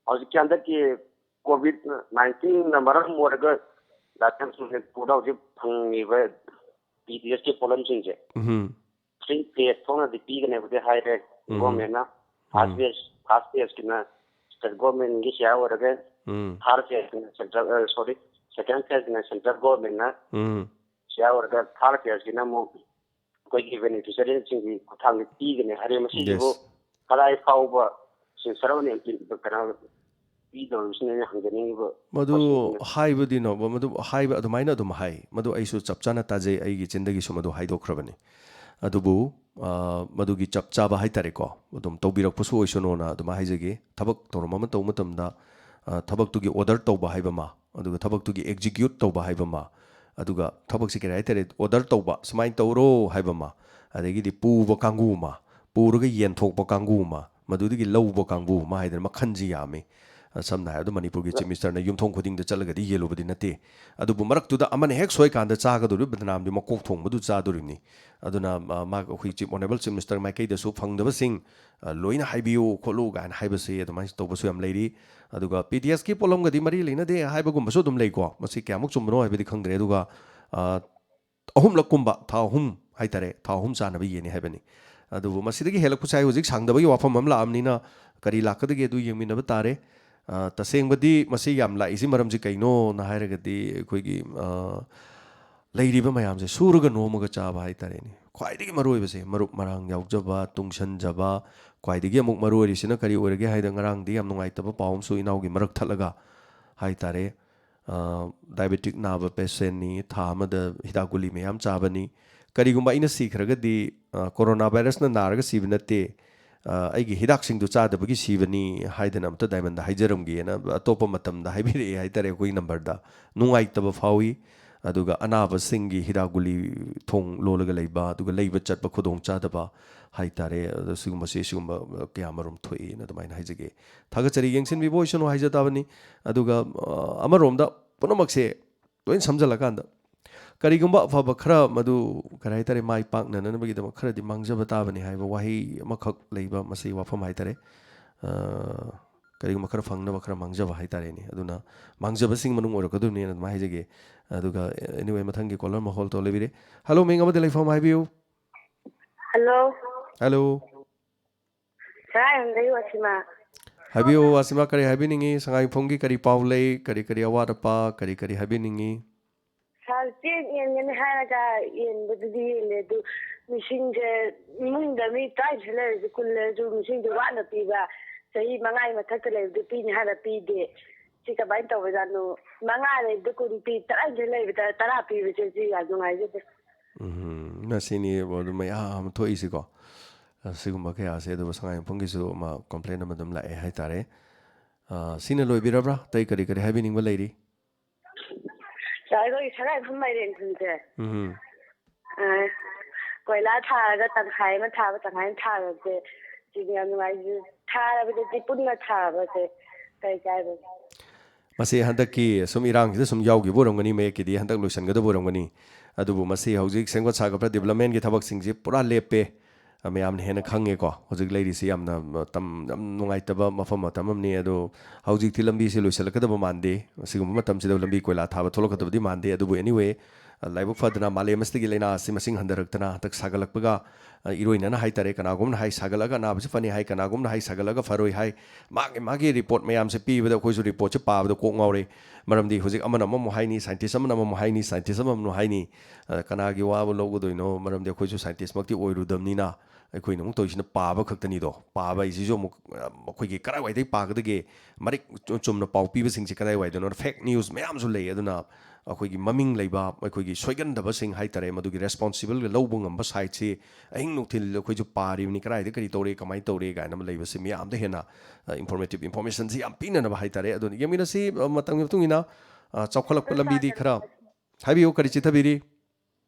ꯍꯧꯖꯤꯛꯀꯤ ꯍꯟꯗꯛꯀꯤ ꯀꯣꯚꯤꯗ ꯅꯥꯏꯟꯇꯤꯟꯅ ꯃꯔꯝ ꯑꯣꯏꯔꯒ ꯗꯥ ꯖꯦꯝꯁ, ꯃꯅꯤꯄꯨꯔꯗ ꯍꯧꯖꯤꯛ ꯐꯪꯉꯤꯕ ꯄꯤ ꯗꯤ ꯑꯦꯁꯀꯤ ꯄꯣꯠꯂꯝꯁꯤꯡꯁꯦ ꯎꯝ꯫ ꯊ꯭ꯔꯤ ꯐꯦꯖ ꯊꯣꯛꯅꯗꯤ ꯄꯤꯒꯅꯦꯕꯨꯗꯤ ꯍꯥꯏꯔꯦ ꯎꯝ꯫ ꯒꯣꯔꯃꯦꯟꯅ꯫ ꯐꯥꯔꯁ ꯎꯝ꯫ ꯐꯦꯖ, ꯐꯥꯔꯁ ꯐꯦꯖꯀꯤꯅ ꯁ꯭ꯇꯦꯠ ꯒꯣꯔꯃꯦꯟꯒꯤ ꯁꯤꯌꯥꯔ ꯑꯣꯏꯔꯒ, ꯎꯝ꯫ ꯊꯥꯔꯠ ꯐꯦꯖꯀꯤꯅ ꯁꯦꯟꯇ꯭ꯔꯦꯜ, ꯑ, ꯁꯣꯔꯤ, ꯁꯦꯀꯦꯟ ꯐꯦꯖꯀꯤꯅ ꯁꯦꯟꯇ꯭ꯔꯦꯜ ꯒꯣꯔꯃꯦꯟꯅ ꯎꯝ꯫ ꯁꯤꯌꯥꯔ ꯑꯣꯏꯔꯒ, ꯊꯥꯔꯠ ꯐꯦꯖꯀꯤꯅ ꯑꯃꯨꯛ ꯑꯩꯈꯣꯏꯒꯤ ꯕꯦꯅꯤꯐꯤꯁꯔꯤꯁꯤꯡꯒꯤ ꯈꯨꯠꯊꯥꯡꯗ ꯄꯤꯒꯅꯤ ꯍꯥꯏꯔꯦ꯫ ꯃꯁꯤꯁꯤꯕꯨ ꯌꯦꯁ꯫ ꯀꯗꯥꯏ ꯐꯥꯎꯕ ꯁꯦꯟꯇꯔ ꯑꯣꯏꯅ implement ꯀꯩꯅꯣ ꯄꯤꯗꯧꯔꯤꯕꯁꯤꯅ ꯑꯩꯅ ꯍꯪꯖꯅꯤꯡꯉꯤꯕ ꯃꯗꯨ question ꯁꯤꯅ꯫ ꯍꯥꯏꯕꯗꯤ ꯅꯣ-, ꯃꯗꯨ ꯍꯥꯏꯕ ꯑꯗꯨꯃꯥꯏꯅ ꯑꯗꯨꯝ ꯍꯥꯏ꯫ ꯃꯗꯨ ꯑꯩꯁꯨ ꯆꯞ ꯆꯥꯅ ꯇꯥꯖꯩ, ꯑꯩꯒꯤ ꯆꯤꯟꯗꯒꯤꯁꯨ ꯃꯗꯨ ꯍꯥꯏꯗꯣꯛꯈ꯭ꯔꯕꯅꯤ꯫ ꯑꯗꯨꯕꯨ, ꯑ, ꯃꯗꯨꯒꯤ ꯆꯞ ꯆꯥꯕ ꯍꯥꯏꯇꯥꯔꯦꯀꯣ, ꯑꯗꯨꯝ ꯇꯧꯕꯤꯔꯛꯄꯁꯨ ꯑꯣꯏꯁꯅꯨꯅ ꯑꯗꯨꯃꯥꯏꯅ ꯍꯥꯏꯖꯒꯦ꯫ ꯊꯕꯛ ꯊꯧꯔꯝ ꯑꯃ ꯇꯧꯕ ꯃꯇꯝꯗ, ꯑ, ꯊꯕꯛꯇꯨꯒꯤ order ꯇꯧꯕ ꯍꯥꯏꯕ ꯑꯃ, ꯑꯗꯨꯒ ꯊꯕꯛꯇꯨꯒꯤ execute ꯇꯧꯕ ꯍꯥꯏꯕ ꯑꯃ, ꯑꯗꯨꯒ ꯊꯕꯛꯁꯤ ꯀꯔꯤ ꯍꯥꯏꯇꯥꯔꯦ, order ꯇꯧꯕ, ꯁꯨꯃꯥꯏꯅ ꯇꯧꯔꯣ ꯍꯥꯏꯕ ꯑꯃ, ꯑꯗꯒꯤꯗꯤ ꯄꯨꯕ ꯀꯥꯡꯕꯨ ꯑꯃ, ꯄꯨꯔꯒ ꯌꯦꯟꯊꯣꯛꯄ ꯀꯥꯡꯕꯨ ꯑꯃ, ꯃꯗꯨꯗꯒꯤ ꯂꯧꯕ ꯀꯥꯡꯕꯨ ꯑꯃ ꯍꯥꯏꯗꯅ ꯃꯈꯜꯁꯤ ꯌꯥꯝꯃꯤ꯫ ꯑ, ꯁꯝꯅ ꯍꯥꯏꯔꯕꯗ ꯃꯅꯤꯄꯨꯔꯒꯤ Chief Ministerꯅ ꯌꯨꯝꯊꯣꯡ ꯈꯨꯗꯤꯡꯗ ꯆꯠꯂꯒꯗꯤ ꯌꯦꯜꯂꯨꯕꯗꯤ ꯅꯠꯇꯦ꯫ ꯑꯗꯨꯕꯨ ꯃꯔꯛꯇꯨꯗ ꯑꯃꯅ ꯍꯦꯛ ꯁꯣꯏꯀꯥꯟꯗ ꯆꯥꯒꯗꯧꯔꯤꯕ ꯕꯗꯅꯥꯝꯗꯤ ꯃꯀꯣꯛ ꯊꯣꯡꯕꯗꯨ ꯆꯥꯗꯣꯔꯤꯕꯅꯤ꯫ ꯑꯗꯨꯅ, ꯑ, ꯃꯥ, ꯑꯩꯈꯣꯏ Chief, Honourable Chief Minister ꯃꯥꯏꯀꯩꯗꯁꯨ ꯐꯪꯗꯕꯁꯤꯡ, ꯑ, ꯂꯣꯏꯅ ꯍꯥꯏꯕꯤꯌꯨ ꯈꯣꯠꯂꯨ ꯀꯥꯏꯅ ꯍꯥꯏꯕꯁꯤ ꯑꯗꯨꯃꯥꯏꯅ ꯇꯧꯕꯁꯨ ꯌꯥꯝ ꯂꯩꯔꯤ꯫ ꯑꯗꯨꯒ P D Sꯀꯤ ꯄꯣꯠꯂꯝꯒꯗꯤ ꯃꯔꯤ ꯂꯩꯅꯗꯦ ꯍꯥꯏꯕꯒꯨꯝꯕꯁꯨ ꯑꯗꯨꯝ ꯂꯩꯀꯣ꯫ ꯃꯁꯤ ꯀꯌꯥꯃꯨꯛ ꯆꯨꯝꯕꯅꯣ ꯍꯥꯏꯕꯗꯤ ꯈꯪꯗ꯭ꯔꯦ꯫ ꯑꯗꯨꯒ, ꯑ, ꯑꯍꯨꯝꯂꯛꯀꯨꯝꯕ, ꯊꯥ ꯑꯍꯨꯝ ꯍꯥꯏꯇꯥꯔꯦ, ꯊꯥ ꯑꯍꯨꯝ ꯆꯥꯅꯕ ꯌꯦꯟꯅꯤ ꯍꯥꯏꯕꯅꯤ꯫ ꯑꯗꯨꯕꯨ ꯃꯁꯤꯗꯒꯤ ꯍꯦꯜꯂꯛꯄꯁꯦ ꯑꯩ ꯍꯧꯖꯤꯛ ꯁꯥꯡꯗꯕꯒꯤ ꯋꯥꯐꯝ ꯑꯃ ꯂꯥꯛꯑꯕꯅꯤꯅ ꯀꯔꯤ ꯂꯥꯛꯀꯗꯒꯦ ꯑꯗꯨ ꯌꯦꯡꯃꯤꯟꯅꯕ ꯇꯥꯔꯦ꯫ ꯑ, ꯇꯁꯦꯡꯕꯗꯤ ꯃꯁꯤ ꯌꯥꯝ ꯂꯥꯛꯏꯁꯤ ꯃꯔꯝꯁꯤ ꯀꯩꯅꯣꯅ ꯍꯥꯏꯔꯒꯗꯤ ꯑꯩꯈꯣꯏꯒꯤ, ꯑ, ꯂꯩꯔꯤꯕ ꯃꯌꯥꯝꯁꯦ ꯁꯨꯔꯒ ꯅꯣꯝꯃꯒ ꯆꯥꯕ ꯍꯥꯏꯇꯥꯔꯦꯅꯦ꯫ ꯈ꯭ꯋꯥꯏꯗꯒꯤ ꯃꯔꯨꯑꯣꯏꯕꯁꯦ ꯃꯔꯨꯞ ꯃꯔꯥꯡ ꯌꯥꯎꯖꯕ, ꯇꯨꯡꯁꯟꯖꯕ, ꯈ꯭ꯋꯥꯏꯗꯒꯤ ꯑꯃꯨꯛ ꯃꯔꯨ ꯑꯣꯏꯔꯤꯁꯤꯅ ꯀꯔꯤ ꯑꯣꯏꯔꯒꯦ ꯍꯥꯏꯗ ꯉꯔꯥꯡꯗꯤ ꯌꯥꯝ ꯅꯨꯡꯉꯥꯏꯇꯕ ꯄꯥꯎ ꯑꯃꯁꯨ ꯏꯅꯥꯎꯒꯤ ꯃꯔꯛ ꯊꯠꯂꯒ ꯍꯥꯏꯇꯥꯔꯦ꯫ ꯑ, diabetic ꯅꯥꯕ patientꯅꯤ, ꯊꯥ ꯑꯃꯗ ꯍꯤꯗꯥꯛ ꯒꯨꯂꯤ ꯃꯌꯥꯝ ꯆꯥꯕꯅꯤ꯫ ꯀꯔꯤꯒꯨꯝꯕ ꯑꯩꯅ ꯁꯤꯈ꯭ꯔꯒꯗꯤ, ꯑ, corona virusꯅ ꯅꯥꯔꯒ ꯁꯤꯕ ꯅꯠꯇꯦ, ꯑ, ꯑꯩꯒꯤ ꯍꯤꯗꯥꯛꯁꯤꯡꯗꯨ ꯆꯥꯗꯕꯒꯤ ꯁꯤꯕꯅꯤ ꯍꯥꯏꯗꯅ ꯑꯝꯇ ꯗꯥꯏꯃꯟꯗ ꯍꯥꯏꯖꯔꯝꯒꯦꯅ ꯑꯇꯣꯞꯄ ꯃꯇꯝꯗ ꯍꯥꯏꯕꯤꯔꯛꯑꯦ ꯍꯥꯏꯇꯥꯔꯦ ꯑꯩꯈꯣꯏꯒꯤ numberꯗ꯫ ꯅꯨꯡꯉꯥꯏꯇꯕ ꯐꯥꯎꯏ꯫ ꯑꯗꯨꯒ ꯑꯅꯥꯕꯁꯤꯡꯒꯤ ꯍꯤꯗꯥꯛ ꯒꯨꯂꯤ ꯊꯣꯡ ꯂꯣꯜꯂꯒ ꯂꯩꯕ, ꯑꯗꯨꯒ ꯂꯩꯕ ꯆꯠꯄ ꯈꯨꯗꯣꯡ ꯆꯥꯗꯕ ꯍꯥꯏꯇꯥꯔꯦ꯫ ꯑꯗꯣ ꯁꯤꯒꯨꯝꯕꯁꯦ, ꯁꯤꯒꯨꯝꯕ ꯀꯌꯥ ꯑꯃꯔꯣꯝ ꯊꯣꯛꯑꯦꯅ ꯑꯗꯨꯃꯥꯏꯅ ꯍꯥꯏꯖꯒꯦ꯫ ꯊꯥꯒꯠꯆꯔꯤ, ꯌꯦꯡꯁꯤꯟꯕꯤꯕ ꯑꯣꯏꯁꯅꯨ ꯍꯥꯏꯖ ꯇꯥꯕꯅꯤ꯫ ꯑꯗꯨꯒ, ꯑ, ꯑꯃꯔꯣꯝꯗ ꯄꯨꯝꯅꯃꯛꯁꯦ ꯂꯣꯏ ꯁꯝꯖꯜꯂꯀꯥꯟꯗ ꯀꯔꯤꯒꯨꯝꯕ ꯑꯐꯕ ꯈꯔ ꯃꯗꯨ, ꯀꯔꯤ ꯍꯥꯏꯇꯥꯔꯦ, ꯃꯥꯏ ꯄꯥꯛꯅꯅꯕꯒꯤꯗꯃꯛ ꯈꯔꯗꯤ ꯃꯥꯡꯖꯕ ꯇꯥꯕꯅꯤ ꯍꯥꯏꯕ ꯋꯥꯍꯩ ꯑꯃꯈꯛ ꯂꯩꯕ ꯃꯁꯤ ꯋꯥꯐꯝ ꯍꯥꯏꯇꯥꯔꯦ꯫ ꯑ, ꯀꯔꯤꯒꯨꯝꯕ ꯈꯔ ꯐꯪꯅꯕ ꯈꯔ ꯃꯥꯡꯖꯕ ꯍꯥꯏꯇꯥꯔꯦꯅꯦ꯫ ꯑꯗꯨꯅ ꯃꯥꯡꯖꯕꯁꯤꯡ ꯃꯅꯨꯡ ꯑꯣꯏꯔꯛꯀꯗꯣꯏꯅꯦꯅ ꯑꯗꯨꯃꯥꯏꯅ ꯍꯥꯏꯖꯒꯦ꯫ ꯑꯗꯨꯒ, anyway, ꯃꯊꯪꯒꯤ caller ꯑꯃ hold ꯇꯧ ꯂꯩꯕꯤꯔꯦ꯫ Hello, ꯃꯤꯡ ꯑꯃꯗꯤ ꯂꯩꯐꯝ ꯍꯥꯏꯕꯤꯌꯨ꯫ Hello꯫ Hello꯫ ꯁꯉꯥꯏꯌꯨꯝꯐꯝꯗꯒꯤ ꯋꯥꯁꯤꯃꯥ꯫ ꯍꯥꯏꯕꯤꯌꯨ, ꯋꯥꯁꯤꯃꯥ, ꯀꯔꯤ ꯍꯥꯏꯕꯤꯅꯤꯡꯉꯤ? ꯁꯉꯥꯏꯌꯨꯝꯐꯝꯒꯤ ꯀꯔꯤ ꯄꯥꯎ ꯂꯩ? ꯀꯔꯤ ꯀꯔꯤ ꯑꯋꯥꯠ ꯑꯄꯥ, ꯀꯔꯤ ꯀꯔꯤ ꯍꯥꯏꯕꯤꯅꯤꯡꯉꯤ? ꯁꯥꯔ, ꯆꯦꯡ ꯌꯦꯟꯒꯅꯤ ꯍꯥꯏꯔꯒ ꯌꯦꯟꯕꯗꯨꯗꯤ ꯌꯦꯜꯂꯦ, ꯑꯗꯨ ꯃꯤꯁꯤꯡꯁꯦ ꯏꯃꯨꯡꯗ ꯃꯤ ꯇꯔꯥꯅꯤꯊꯣꯏ ꯂꯩꯔꯁꯨ, ꯀꯨꯟ ꯂꯩꯔꯁꯨ, ꯃꯤꯁꯤꯡꯁꯦ ꯋꯥꯠꯅ ꯄꯤꯕ, ꯆꯍꯤ ꯃꯉꯥꯒꯤ ꯃꯊꯛꯇ ꯂꯩꯕꯗꯨ ꯄꯤꯅꯤ ꯍꯥꯏꯔ ꯄꯤꯗꯦ꯫ ꯁꯤ ꯀꯃꯥꯏꯅ ꯇꯧꯕꯖꯥꯠꯅꯣ? ꯃꯉꯥ ꯂꯩꯕꯗ ꯀꯨꯟ ꯄꯤ, ꯇꯔꯥꯅꯤꯊꯣꯏ ꯂꯩꯕꯗ ꯇꯔꯥ ꯄꯤꯕꯁꯦ ꯁꯤ ꯌꯥꯝ ꯅꯨꯡꯉꯥꯏꯖꯗꯦ꯫ ꯎꯝ, ꯃꯁꯤꯅꯤ ꯑꯗꯨ ꯃꯌꯥꯝ ꯑꯃ ꯊꯣꯛꯏꯁꯤꯀꯣ꯫ ꯑꯁꯤꯒꯨꯝꯕ ꯀꯌꯥꯁꯦ, ꯑꯗꯨꯒ ꯁꯉꯥꯏꯌꯨꯝꯐꯝꯒꯤꯁꯨ ꯑꯃ complain ꯑꯃ ꯑꯗꯨꯝ ꯂꯥꯛꯑꯦ ꯍꯥꯏꯇꯥꯔꯦ꯫ ꯑ, ꯁꯤꯅ ꯂꯣꯏꯕꯤꯔꯕ꯭ꯔꯥ? ꯑꯇꯩ ꯀꯔꯤ ꯀꯔꯤ ꯍꯥꯏꯕꯤꯅꯤꯡꯕ ꯂꯩꯔꯤ? ꯁꯥꯔ, ꯑꯩꯈꯣꯏꯒꯤ ꯁꯉꯥꯏꯌꯨꯝꯐꯝ ꯃꯥꯏꯔꯦꯟ ꯈꯨꯟꯁꯦ, ꯎꯝ꯫ ꯑ, ꯀꯣꯏꯂꯥ ꯊꯥꯔꯒ ꯇꯪꯈꯥꯏ ꯑꯃ ꯊꯥꯕ, ꯇꯪꯈꯥꯏ ꯑꯃ ꯊꯥꯕꯁꯦ, ꯁꯤꯅ ꯌꯥꯝ ꯅꯨꯡꯉꯥꯏꯖꯩ꯫ ꯊꯥꯔꯕꯗꯗꯤ ꯄꯨꯟꯅ ꯊꯥꯕꯁꯦ ꯀꯩ ꯀꯥꯏꯕ? ꯃꯁꯤ ꯍꯟꯗꯛꯀꯤ ꯁꯨꯝ ꯏꯔꯥꯡꯁꯤꯗ ꯁꯨꯝ ꯌꯥꯎꯈꯤꯕ ꯑꯣꯏꯔꯝꯒꯅꯤ, ꯃꯌꯦꯛꯀꯤꯗꯤ ꯍꯟꯗꯛ ꯂꯣꯏꯁꯤꯟꯒꯗꯕ ꯑꯣꯏꯔꯝꯒꯅꯤ꯫ ꯑꯗꯨꯕꯨ ꯃꯁꯤ ꯍꯧꯖꯤꯛ ꯁꯦꯝꯒꯠ ꯁꯥꯒꯠꯄ developmentꯀꯤ ꯊꯕꯛꯁꯤꯡꯁꯤ ꯄꯨꯔꯥ ꯂꯦꯞꯄꯦ꯫ ꯑ, ꯃꯌꯥꯝꯅ ꯍꯦꯟꯅ ꯈꯪꯉꯦꯀꯣ꯫ ꯍꯧꯖꯤꯛ ꯂꯩꯔꯤꯁꯤ ꯌꯥꯝꯅ ꯃꯇꯝ ꯌꯥꯝ ꯅꯨꯡꯉꯥꯏꯇꯕ ꯃꯐꯝ ꯃꯇꯝ ꯑꯃꯅꯤ꯫ ꯑꯗꯣ ꯍꯧꯖꯤꯛꯇꯤ ꯂꯝꯕꯤꯁꯤ ꯂꯣꯏꯁꯤꯜꯂꯛꯀꯗꯕ ꯃꯥꯟꯗꯦ꯫ ꯑꯁꯤꯒꯨꯝꯕ ꯃꯇꯝꯁꯤꯗ ꯂꯝꯕꯤ ꯀꯣꯏꯂꯥ ꯊꯥꯕ ꯊꯣꯛꯂꯛꯀꯗꯕꯗꯤ ꯃꯥꯟꯗꯦ꯫ ꯑꯗꯨꯕꯨ anyway, ꯑ, ꯂꯥꯏꯕꯛ ꯐꯗꯅ ꯃꯥꯂꯦꯝ ꯑꯁꯤꯗꯒꯤ ꯂꯥꯏꯅꯥ ꯑꯁꯤ ꯃꯁꯤꯡ ꯍꯟꯊꯔꯛꯇꯅ ꯍꯟꯗꯛ ꯁꯥꯒꯠꯂꯛꯄꯒ, ꯑ, ꯏꯔꯣꯏꯅꯅ ꯍꯥꯏꯇꯥꯔꯦ, ꯀꯅꯥꯒꯨꯝꯅ ꯍꯥꯏ ꯁꯥꯒꯠꯂꯒ ꯑꯅꯥꯕꯁꯤ ꯐꯅꯤ ꯍꯥꯏ, ꯀꯅꯥꯒꯨꯝꯅ ꯍꯥꯏ ꯁꯥꯒꯠꯂꯒ ꯐꯔꯣꯏ ꯍꯥꯏ꯫ ꯃꯥꯒꯤ ꯃꯥꯒꯤ report ꯃꯌꯥꯝꯁꯦ ꯄꯤꯕꯗ ꯑꯩꯈꯣꯏꯁꯨ reportꯁꯦ ꯄꯥꯕꯗ ꯀꯣꯛ ꯉꯥꯎꯔꯦ꯫ ꯃꯔꯝꯗꯤ ꯍꯧꯖꯤꯛ ꯑꯃꯅ ꯑꯃꯃꯨꯛ ꯍꯥꯏꯅꯤ, scientist ꯑꯃꯅ ꯑꯃꯃꯨꯛ ꯍꯥꯏꯅꯤ, scientist ꯑꯃꯃꯨꯛ ꯍꯥꯏꯅꯤ꯫ ꯑ, ꯀꯅꯥꯒꯤ ꯋꯥꯕ ꯂꯧꯒꯗꯣꯏꯅꯣ? ꯃꯔꯝꯗꯤ ꯑꯩꯈꯣꯏꯁꯨ scientistꯃꯛꯇꯤ ꯑꯣꯏꯔꯨꯗꯕꯅꯤꯅ ꯑꯩꯈꯣꯏꯅ ꯑꯃꯨꯛ ꯇꯧꯔꯤꯁꯤꯅ ꯄꯥꯕ ꯈꯛꯇꯅꯤꯗꯣ꯫ ꯄꯥꯕ ꯍꯥꯏꯁꯤꯁꯨ ꯑꯃꯨꯛ, ꯑ, ꯑꯩꯈꯣꯏꯒꯤ ꯀꯗꯥꯏꯋꯥꯏꯗꯒꯤ ꯄꯥꯒꯗꯒꯦ? ꯃꯔꯤꯛ ꯆꯨ-, ꯆꯨꯝꯅ ꯄꯥꯎ ꯄꯤꯕꯁꯤꯡꯁꯦ ꯀꯗꯥꯏꯋꯥꯏꯗꯅꯣ? Fake news ꯃꯌꯥꯝꯁꯨ ꯂꯩ꯫ ꯑꯗꯨꯅ ꯑꯩꯈꯣꯏꯒꯤ ꯃꯃꯤꯡ ꯂꯩꯕ, ꯑꯩꯈꯣꯏꯒꯤ ꯁꯣꯏꯒꯟꯗꯕꯁꯤꯡ ꯍꯥꯏꯇꯥꯔꯦ, ꯃꯗꯨꯒꯤ responsible ꯂꯧꯕ ꯉꯝꯕ sideꯁꯤ ꯑꯍꯤꯡ ꯅꯨꯡꯊꯤꯜ ꯑꯩꯈꯣꯏꯁꯨ ꯄꯥꯔꯤꯕꯅꯤ, ꯀꯗꯥꯏꯗ ꯀꯔꯤ ꯇꯧꯔꯦ, ꯀꯃꯥꯏꯅ ꯇꯧꯔꯦ ꯀꯥꯏꯅ ꯑꯃ ꯂꯩꯕꯁꯤ ꯃꯌꯥꯝꯗ ꯍꯦꯟꯅ, ꯑ, informative informationꯁꯤ ꯌꯥꯝ ꯄꯤꯅꯅꯕ ꯍꯥꯏꯇꯥꯔꯦ꯫ ꯑꯗꯨꯅ ꯌꯦꯡꯃꯤꯟꯅꯁꯤ, ꯑ, ꯃꯇꯝꯒꯤ ꯃꯇꯨꯡ ꯏꯟꯅ, ꯑ, ꯆꯥꯎꯈꯠꯂꯛꯄ ꯂꯝꯕꯤꯗꯤ ꯈꯔ ꯍꯥꯏꯕꯤꯌꯨ, ꯀꯔꯤ ꯆꯤꯊꯕꯤꯔꯤ?